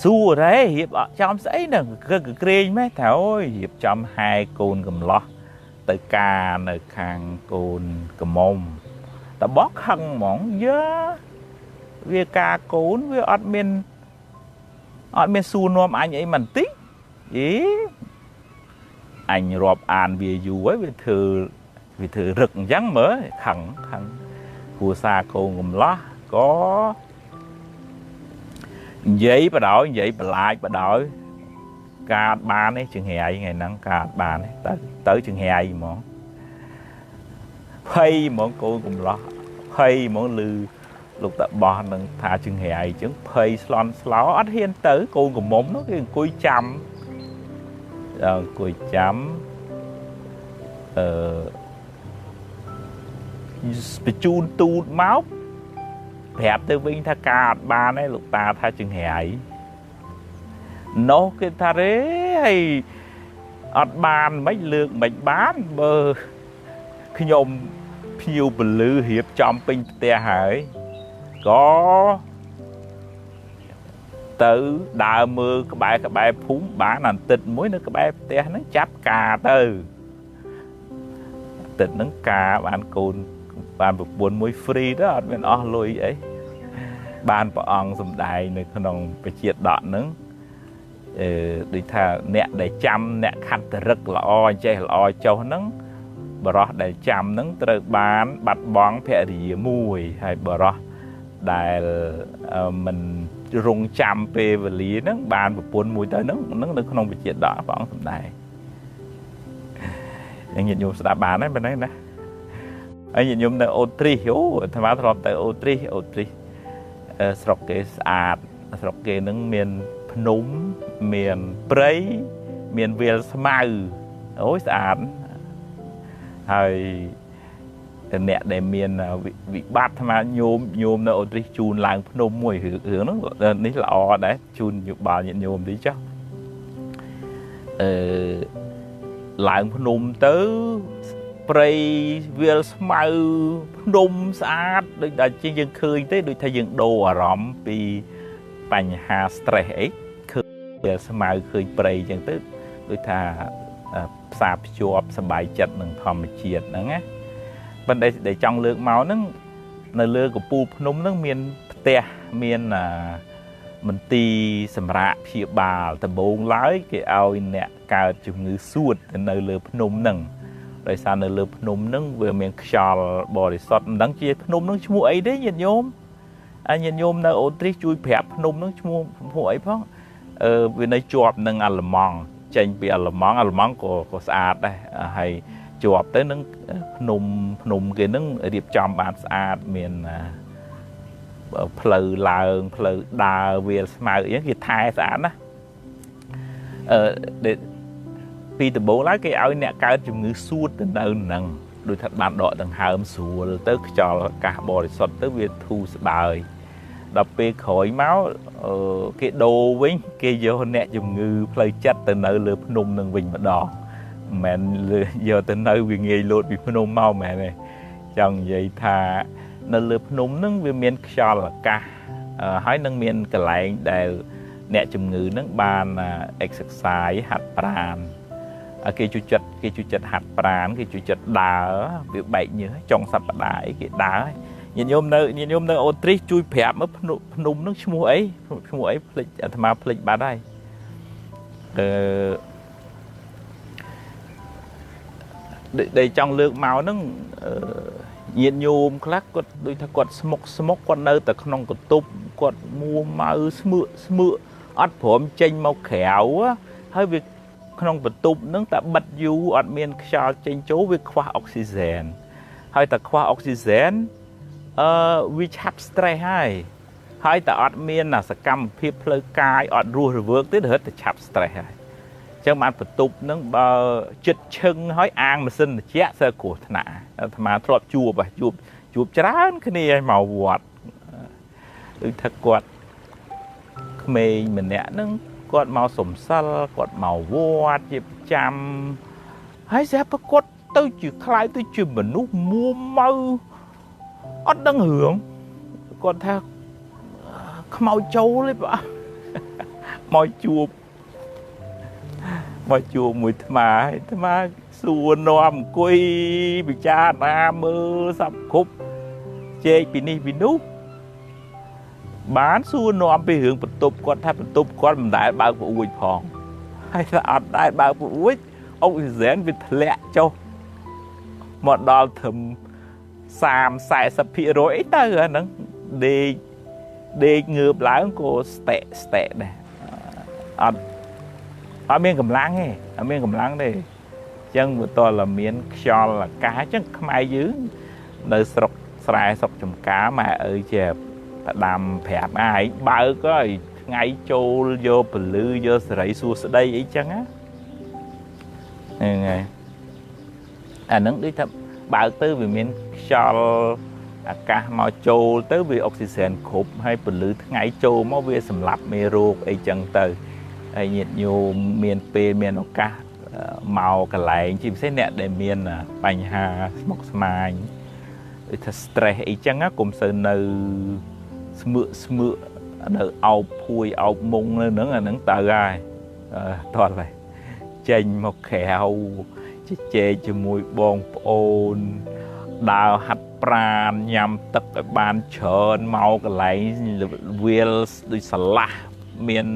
សួររ៉េរៀបចំស្អីហ្នឹងគឺក្រែងម៉េះថាអូយរៀបចំហែកូនកំឡោះទៅការនៅខាងកូនក្រមុំតាបោះខឹងហ្មងយ៉ាវាការកូនវាអត់មានសួរនាំអញអីមិនតិចអីអញរាប់អានវាយូរហើយវាធ្វើរឹកអញ្ចឹងមើលខឹងគ្រួសារកូនកំឡោះក៏និយាយបដ ாய் និយាយបន្លាចបដ ாய் ការអត់បានទេចង្រៃថ្ងៃហ្នឹងការអត់បានទេទៅចង្រៃហ្មងភ័យហ្មងកូនកំឡោះភ័យហ្មងលឺលោកតាបោះនឹងថាចង្រៃអញ្ចឹងភ័យស្លន់ស្លោអត់ហ៊ានទៅកូនក្រមុំនោះគេអង្គុយចាំអង្គុយចាំអឺបញ្ជូនទូតមកប្រាប់ទៅវិញថាការអត់បានទេលោកតាថាចង្រៃនោះគេថារេហើយអត់បានមិនលើកមិនបានបើខ្ញុំភ្ញៀវពលឺរៀបចំពេញផ្ទះហើយក៏ទៅដើរមើលក្បែរភូមិបានអាទិត្យមួយនៅក្បែរផ្ទះហ្នឹងចាប់ការទៅអាទិត្យហ្នឹងការបានកូនបានប្រពន្ធមួយ free ទៅអត់មានអស់លុយអីបានព្រះអង្គសំដែងនៅក្នុងពជាដកហ្នឹងអឺដូចថាអ្នកដែលចាំអ្នកខត្តរឹកល្អចេះល្អចុះហ្នឹងបរោះដែលចាំហ្នឹងត្រូវបានបាត់បង់ភរិយាមួយហើយបរោះដែលមិនរងចាំពេលវេលាហ្នឹងបានប្រពន្ធមួយទៅហ្នឹងនៅក្នុងវិជាដកព្រះអង្គសម្ដែងញាតិញោមស្ដាប់បានហើយប៉ុណ្ណឹងណាហើយញាតិញោមនៅអូទ្រីសអូអាត្មាធ្លាប់ទៅអូទ្រីសស្រុកគេស្អាតស្រុកគេហ្នឹងមានភ្នំមានព្រៃមានវាលស្មៅអូយស្អាតហើយអ្នកដែលមានវិបត្តិអាត្មាញោមនៅអូទ្រីសជូនឡើងភ្នំមួយរឿងហ្នឹងនេះល្អដែរជូនយោបល់ញាតិញោមតិចចុះអឺឡើងភ្នំទៅព្រៃវាលស្មៅភ្នំស្អាតដូចតែជាងយើងឃើញទេដូចថាយើងដូរអារម្មណ៍ពីបញ្ហា stress អីឃើញវាលស្មៅឃើញព្រៃអញ្ចឹងទៅដូចថាផ្សារភ្ជាប់សบายចិត្តនឹងធម្មជាតិហ្នឹងណាប៉ុន្តែដែលចង់លើកមកហ្នឹងនៅលើកំពូលភ្នំហ្នឹងមានផ្ទះមានមន្ទីរសម្រាកព្យាបាលដំបូងឡើយគេឲ្យអ្នកកើតជំងឺសួតទៅនៅលើភ្នំហ្នឹងដោយសារនៅលើភ្នំហ្នឹងវាមានខ្យល់បរិសុទ្ធមិនដឹងជាភ្នំហ្នឹងឈ្មោះអីទេញាតិញោមញាតិញោមនៅអូទ្រីសជួយប្រាប់ភ្នំហ្នឹងឈ្មោះអីផងអឺវានៅជាប់នឹងអាល្លឺម៉ង់ចេញពីអាល្លឺម៉ង់ក៏ស្អាតដែរហើយជាប់ទៅនឹងភ្នំគេនឹងរៀបចំបានស្អាតមានផ្លូវឡើងផ្លូវដើរវាលស្មៅអីគេថែស្អាតណាអឺពីដំបូងឡើយគេឲ្យអ្នកកើតជំងឺសួតទៅនៅនឹងដូចថាបានដកដង្ហើមស្រួលទៅខ្យល់អាកាសបរិសុទ្ធទៅវាធូរស្បើយដល់ពេលក្រោយមកគេដូរវិញគេយកអ្នកជំងឺផ្លូវចិត្តទៅនៅលើភ្នំនឹងវិញម្ដងមិនមែនយកទៅនៅវាងាយលោតពីភ្នំមកមែនទេចង់និយាយថានៅលើភ្នំនឹងវាមានខ្យល់អាកាសហើយនឹងមានកន្លែងដែលអ្នកជំងឺនឹងបាន exercise ហាត់ប្រាណគេជួយចិត្តហាត់ប្រាណគេជួយចិត្តដើរវាបែកញើសចុងសប្តាហ៍អីគេដើរញាតិញោមនៅអូទ្រីសជួយប្រាប់មើលភ្នំនឹងឈ្មោះអីភ្លេចអាត្មាភ្លេចបាត់ហើយអឺ ដែលចង់លើកមកហ្នឹងញាតិញោមខ្លះគាត់ដូចថាគាត់ស្មុកស្មុកគាត់នៅតែក្នុងកន្ទប់គាត់មួម៉ៅស្មឿកស្មឿកអត់ព្រមចេញមកក្រៅហើយវាក្នុងបន្ទប់ហ្នឹងតែបិទយូរអត់មានខ្យល់ចេញចូលវាខ្វះអុកស៊ីហ្សែនហើយតែខ្វះអុកស៊ីហ្សែនវាឆាប់ stress ហើយហើយតែអត់មានសកម្មភាពផ្លូវកាយអត់រស់រវើកទៀតរត់តែឆាប់ stress ហើយអញ្ចឹងបានបន្ទប់ហ្នឹងបើចិត្តឈឹងហើយអាងម៉ាស៊ីនត្រជាក់សើគ្រោះថ្នាក់អាត្មាធ្លាប់ជួបជួបជួបច្រើនគ្នាឲ្យមកវត្តដូចថាគាត់ក្មេងម្នាក់ហ្នឹងគាត់មកសំសិលគាត់មកវត្តជាប្រចាំហើយស្រាប់តែគាត់ទៅជាខ្លាយទៅជាមនុស្សមួម៉ៅអត់ដឹងរឿងគាត់ថាខ្មោចចូលទេបងមកជួបមួយអាត្មាអាត្មាសួរនាំអង្គុយពិចារណាមើលសពគ្រប់ជែកពីនេះពីនោះបានសួរនាំពីរឿងបន្ទប់គាត់ថាបន្ទប់គាត់មិនដែលបើកប្អួយផងហើយថាអត់ដែលបើកប្អួយអុកស៊ីហ្សែនវាធ្លាក់ចុះមកដល់ត្រឹម30 40%អីទៅអាហ្នឹងដេកងើបឡើងក៏ស្តេស្តេដែរអត់មានកម្លាំងទេអត់មានកម្លាំងទេអញ្ចឹងវាតតែមានខ្យល់អាកាសអញ្ចឹងខ្មែរយើងនៅស្រុកស្រែស្រុកចំការម៉ែឪជាផ្ដាំប្រាប់ឯងបើកហើយថ្ងៃចូលយកពលឺយកសេរីសួស្ដីអីចឹងណាហ្នឹងហើយអាហ្នឹងដូចថាបើកទៅវាមានខ្យល់អាកាសមកចូលទៅវាអុកស៊ីហ្សែនគ្រប់ហើយពលឺថ្ងៃចូលមកវាសម្លាប់មេរោគអីចឹងទៅហើយញាតិញោមមានពេលមានឱកាសមកកន្លែងជាពិសេសអ្នកដែលមានបញ្ហាស្មុគស្មាញដូចថា stress អីចឹងណាកុំសូវនៅស្មឿកស្មឿកនៅអោបភួយអោបមុងនៅហ្នឹងអាហ្នឹងទៅហើយតោះហើយចេញមកក្រៅជជែកជាមួយបងប្អូនដើរហាត់ប្រាណញ៉ាំទឹកឲ្យបានច្រើនមកកន្លែងវាលដូចស្រឡះមាន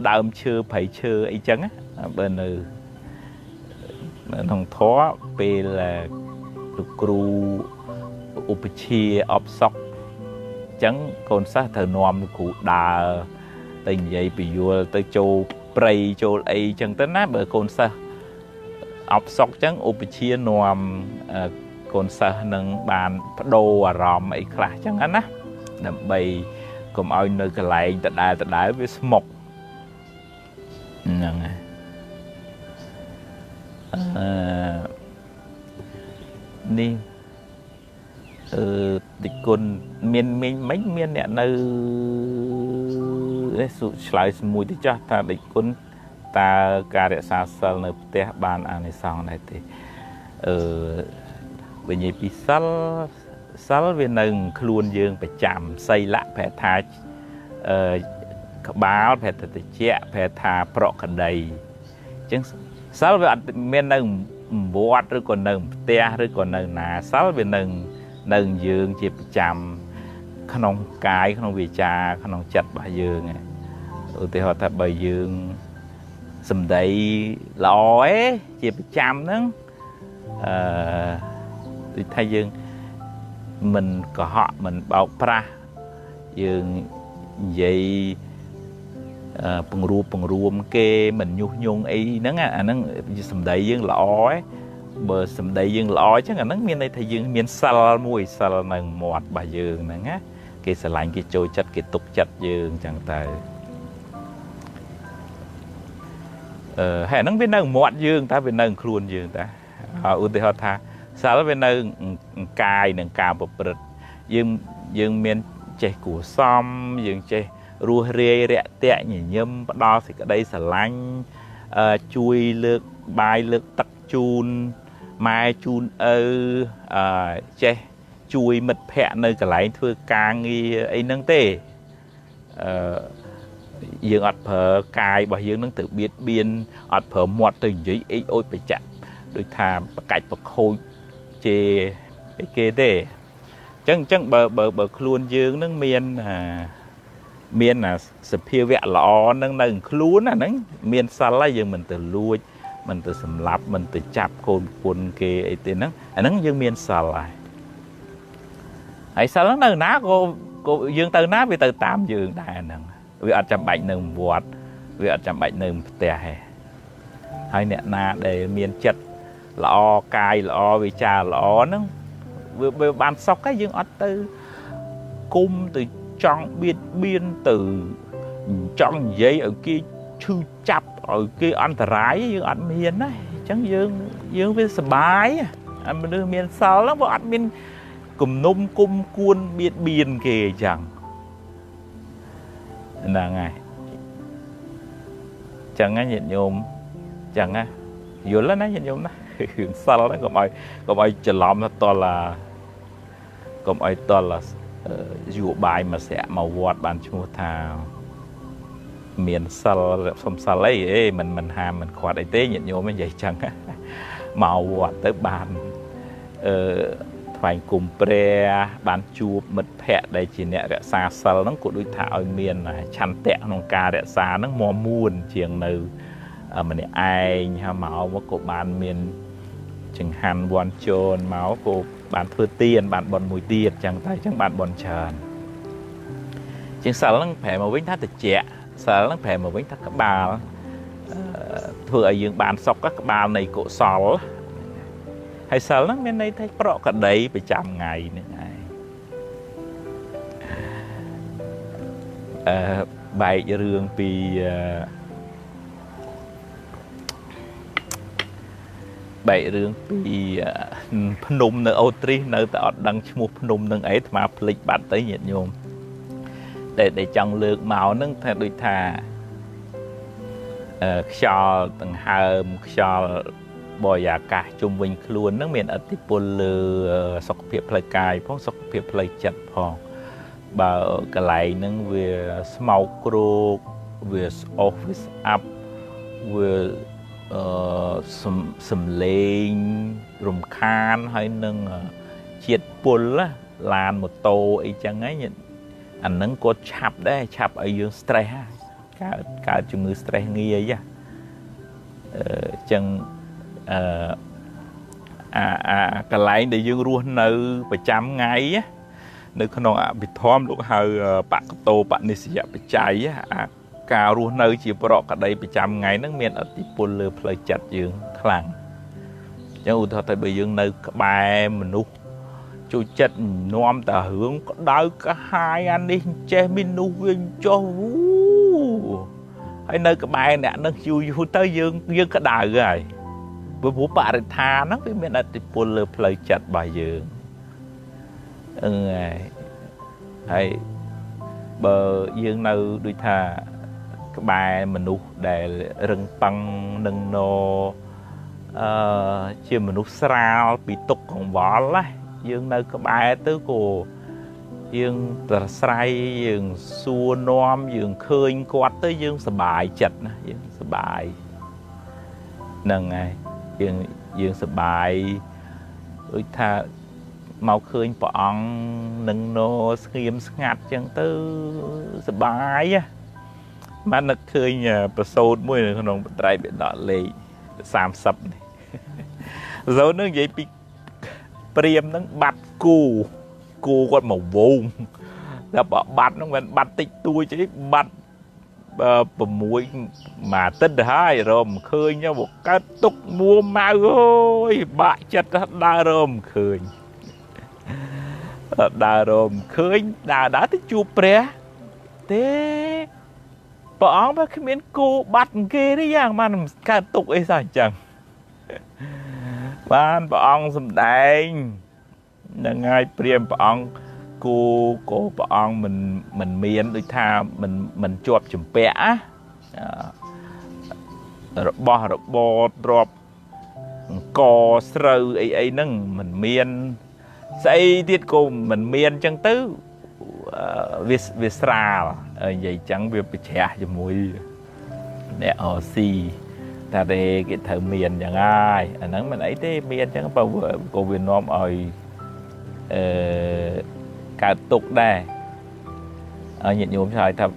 ដើមឈើព្រៃឈើអីចឹងណាបើនៅក្នុងធម៌ពេលលោកគ្រូឧបជាអបសុកចឹងកូនសិស្សត្រូវនាំលោកគ្រូដើរទៅនិយាយពយល់ទៅចូលព្រៃចូលអីចឹងទៅណាបើកូនសិស្សអបសុកចឹងឧបជានាំកូនសិស្សនឹងបានបដូរអារម្មណ៍អីខ្លះចឹងណាដើម្បីកុំឲ្យនៅកន្លែងដដែលវាស្មុកហ្នឹងហើយនេះតិគុណមានមិញមានអ្នកនៅនេះឆ្លើយមួយទៅចាស់ថាតិគុណតើការរក្សាសិលនៅផ្ទះបានអានិសង្សដែរទេបើនិយាយពីសិលសិលវានៅខ្លួនយើងប្រចាំសីលៈប្រែថាក្បាលប្រែថាតិចប្រែថាប្រកដីអញ្ចឹងសិលវាអត់មាននៅវត្តឬក៏នៅផ្ទះឬក៏នៅណាសិលវានៅយើងជាប្រចាំក្នុងកាយក្នុងវាចាក្នុងចិត្តរបស់យើងឧទាហរណ៍ថាបើយើងសម្ដីល្អឯងជាប្រចាំហ្នឹងដូចថាយើងមិនកុហកមិនបោកប្រាស់យើងនិយាយពង្រួមគេមិនញុះញង់អីហ្នឹងអាហ្នឹងសម្ដីយើងល្អឯងបើសម្ដីយើងល្អអញ្ចឹងអាហ្នឹងមានន័យថាយើងមានសិលមួយសិលនៅមាត់របស់យើងហ្នឹងណាគេស្រឡាញ់គេចូលចិត្តគេទុកចិត្តយើងអញ្ចឹងទៅហើយអាហ្នឹងវានៅមាត់យើងតើវានៅខ្លួនយើងតើឧទាហរណ៍ថាសិលវានៅកាយនឹងការប្រព្រឹត្តយើងមានចេះគួសមយើងចេះរស់រាយរាក់ទាក់ញញឹមផ្ដល់សេចក្តីស្រឡាញ់ជួយលើកបាយលើកទឹកជូនម៉ែជូនឪចេះជួយមិត្តភ័ក្តិនៅកន្លែងធ្វើការងារអីហ្នឹងទេយើងអត់ប្រើកាយរបស់យើងនឹងទៅបៀតបៀនអត់ប្រើមាត់ទៅនិយាយអីអូចបច្ចៈដូចថាបកាច់បខូចជេរអីគេទេអញ្ចឹងបើខ្លួនយើងនឹងមានសភាវៈល្អនឹងនៅខ្លួនអាហ្នឹងមានសិលហើយយើងមិនទៅលួច មិនទៅសម្លាប់មិនទៅចាប់កូនប្រពន្ធគេអីទេហ្នឹងអាហ្នឹងយើងមានសិលហើយហើយសិលហ្នឹងនៅណាក៏យើងទៅណាវាទៅតាមយើងដែរហ្នឹងវាអត់ចាំបាច់នៅវត្តវាអត់ចាំបាច់នៅផ្ទះទេហើយអ្នកណាដែលមានចិត្តល្អកាយល្អវិចារល្អហ្នឹងវាបានសុខហើយយើងអត់ទៅគុំទៅចង់បៀតបៀនទៅចង់និយាយឲ្យគេឈឺចាប់ឲ្យគេអន្តរាយយើងអត់មានណាអញ្ចឹងយើងវាសប្បាយអាមនុស្សមានសិលហ្នឹងវាអត់មានគំនុំគុំគួនបៀតបៀនគេអញ្ចឹងហ្នឹងហើយអញ្ចឹងណាញាតិញោមអញ្ចឹងណាយល់ណាញាតិញោមណារឿងសិលហ្នឹងកុំឲ្យច្រឡំថាតលកុំឲ្យតលយោបាយមកស្រាក់មកវត្តបានឈ្មោះថាមានសិលសុំសិលអីអេមិនហាមមិនខាត់អីទេញាតិញោមនិយាយចឹងមកវត្តទៅបានថ្វាយគុំព្រះបានជួបមិត្តភ័ក្តិដែលជាអ្នករក្សាសិលហ្នឹងក៏ដូចថាឲ្យមានឆន្ទៈក្នុងការរក្សាហ្នឹងមាំមួនជាងនៅម្នាក់ឯងហើយមកក៏បានមានចង្ហាន់វ័នជនមកក៏បានធ្វើទានបានបន់មួយទៀតចឹងទៅចឹងបានបន់ច្រើនជាងសិលហ្នឹងប្រែមកវិញថាតិចសិលហ្នឹងប្រែមកវិញថាក្បាលធ្វើឲ្យយើងបានសុខក្បាលនៃកុសលហើយសិលហ្នឹងមានន័យថាប្រកក្តីប្រចាំថ្ងៃហ្នឹងឯងបែករឿងពីបែករឿងពីភ្នំនៅអូទ្រីសនៅតែអត់ដឹងឈ្មោះភ្នំនឹងអីអាត្មាភ្លេចបាត់ទៅញាតិញោមដែលចង់លើកមកហ្នឹងថាដូចថាខ្យល់ដង្ហើមខ្យល់បរិយាកាសជុំវិញខ្លួនហ្នឹងមានឥទ្ធិពលលើសុខភាពផ្លូវកាយផងសុខភាពផ្លូវចិត្តផងបើកន្លែងហ្នឹងវាស្មោកគ្រោកវាស្អុះវាស្អាប់វាសំលេងរំខានហើយនឹងជាតិពុលឡានម៉ូតូអីចឹងហ្នឹងអាហ្នឹងក៏ឆាប់ដែរឆាប់ឲ្យយើង stress កើតជំងឺ stress ងាយចឹងអាកន្លែងដែលយើងរស់នៅប្រចាំថ្ងៃនៅក្នុងអភិធម្មលោកហៅបកតោបនិស្សយបច្ច័យអាការរស់នៅជាប្រកក្តីប្រចាំថ្ងៃហ្នឹងមានឥទ្ធិពលលើផ្លូវចិត្តយើងខ្លាំងអញ្ចឹងឧទាហរណ៍ទៅបើយើងនៅក្បែរមនុស្សចូលចិត្តនាំតែរឿងក្តៅក្រហាយអានេះចេះមនុស្សវាចុះវូហើយនៅក្បែរអ្នកនឹងយូរយូរទៅយើងក្តៅហើយព្រោះបរិស្ថានហ្នឹងវាមានឥទ្ធិពលលើផ្លូវចិត្តរបស់យើងហ្នឹងហើយបើយើងនៅដូចថាក្បែរមនុស្សដែលរឹងប៉ឹងនឹងណជាមនុស្សស្រាលពីទុកកង្វល់ណាយើងនៅក្បែរទៅក៏យើងប្រស្រ័យយើងសួរនាំយើងឃើញគាត់ទៅយើងសប្បាយចិត្តណាយើងសប្បាយហ្នឹងហើយយើងសប្បាយដូចថាមកឃើញព្រះអង្គនឹងណស្ងៀមស្ងាត់ចឹងទៅសប្បាយបាននឹកឃើញប្រសូតមួយនៅក្នុងត្រៃបិដកលេខ30នេះប្រសូតនឹងនិយាយពីព្រាមនឹងបាត់គូគាត់មកវងតែបើបាត់ហ្នឹងមិនបាត់តិចតួចអីបាត់6មួយអាទិត្យទៅហើយរមឃើញមកកើតទុកមួម៉ៅអូយបាក់ចិត្តដើររមឃើញដើររមឃើញដើរទៅជួបព្រះទេព្រះអង្គបើគ្មានគោបាត់គេទេយ៉ាងបានកើតទុកអីសោះអញ្ចឹងបានព្រះអង្គសម្ដែងនឹងហើយព្រាមព្រះអង្គគោក៏ព្រះអង្គមិនមានដូចថាមិនជាប់ជំពាក់ណារបស់របរទ្រព្យអង្គស្រូវអីអីហ្នឹងមិនមានស្អីទៀតក៏មិនមានអញ្ចឹងទៅវាស្រាលនិយាយអញ្ចឹងវាប្រច្រាស់ជាមួយអ្នកអស៊ីតែទេគេត្រូវមានអញ្ចឹងហើយអាហ្នឹងមិនអីទេមានអញ្ចឹងបើក៏វានាំឲ្យកើតទុកដែរញាតិញោមឆ្លើយថា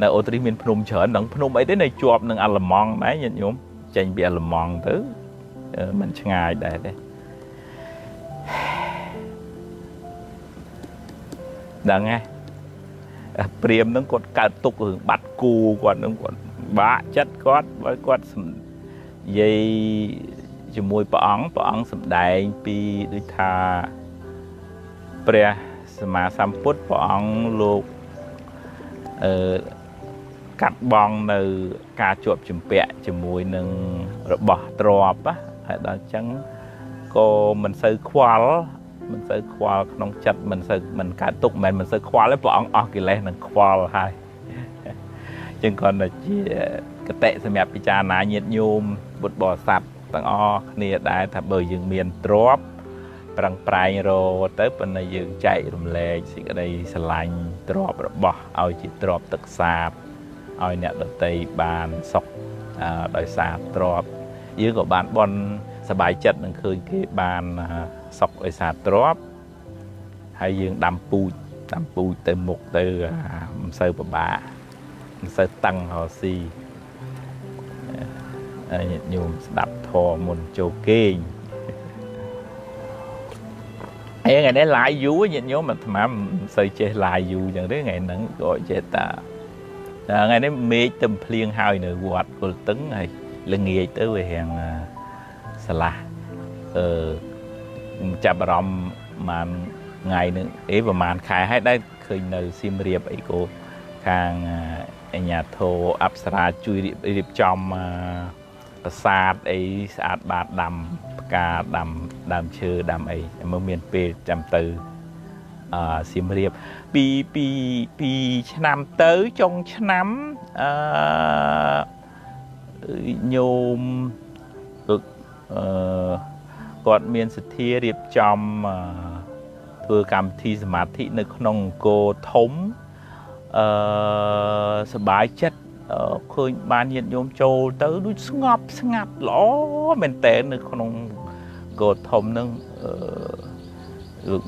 នៅអូទ្រីសមានភ្នំច្រើនដឹងភ្នំអីទេនៅជាប់នឹងអាល្លឺម៉ង់ដែរញាតិញោម ចេញពីអាល្លឺម៉ង់ទៅមិនឆ្ងាយដែរទេដឹងហ៎ព្រាមហ្នឹងគាត់កើតទុករឿងបាត់គូគាត់ហ្នឹងគាត់បាក់ចិត្តគាត់បើគាត់និយាយជាមួយព្រះអង្គព្រះអង្គសម្ដែងពីដូចថាព្រះសម្មាសម្ពុទ្ធព្រះអង្គលោកកាត់បងនៅការជាប់ជំពាក់ជាមួយនឹងរបស់ទ្រព្យហើយដល់អញ្ចឹងក៏មិនសូវខ្វល់មិនសូវខ្វល់ក្នុងចិត្តមិនសូវមិនកើតទុកមិនសូវខ្វល់ទេព្រះអង្គអស់កិលេសនឹងខ្វល់ហើយអញ្ចឹងគ្រាន់តែជាកតិសម្រាប់ពិចារណាញាតិញោមពុទ្ធបរិស័ទទាំងអស់គ្នាដែរថាបើយើងមានទ្រព្យប្រឹងប្រែងរទៅប៉ុន្តែយើងចែករំលែកសេចក្តីស្រឡាញ់ទ្រព្យរបស់ឲ្យជាទ្រព្យទឹកសាបឲ្យអ្នកដទៃបានសុខដោយសារទ្រព្យយើងក៏បានបន់សบายចិត្តនឹងឃើញគេបានសុខដោយសារទ្រព្យហើយយើងដាំពូជទៅមុខទៅមិនសូវពិបាកមិនសូវតឹងរកស៊ីញាតិញោមស្ដាប់ធម៌មុនចូលគេងអីថ្ងៃនេះឡាយយូរញាតិញោមអាត្មាមិនសូវចេះឡាយយូរចឹងទេថ្ងៃហ្នឹងក៏ចេះតាថ្ងៃនេះមេឃទៅភ្លៀងហើយនៅវត្តគុលទឹងហើយល្ងាចទៅវារៀងស្រឡះចាប់អារម្មណ៍ប្រហែលថ្ងៃនឹងប្រហែលខែហើយដែរឃើញនៅសៀមរាបអីក៏ខាងអាជ្ញាធរអប្សរាជួយរៀបចំប្រាសាទអីស្អាតបាតដាំផ្កាដាំដើមឈើដាំអីមើលមានពេលចាំទៅសៀមរាបពីឆ្នាំទៅចុងឆ្នាំញោមគាត់មានសទ្ធារៀបចំធ្វើកម្មវិធីសមាធិនៅក្នុងអង្គរធំសบายចិត្តឃើញបានញាតិញោមចូលទៅដូចស្ងប់ស្ងាត់ល្អមែនតើនៅក្នុងអង្គរធំហ្នឹងលោក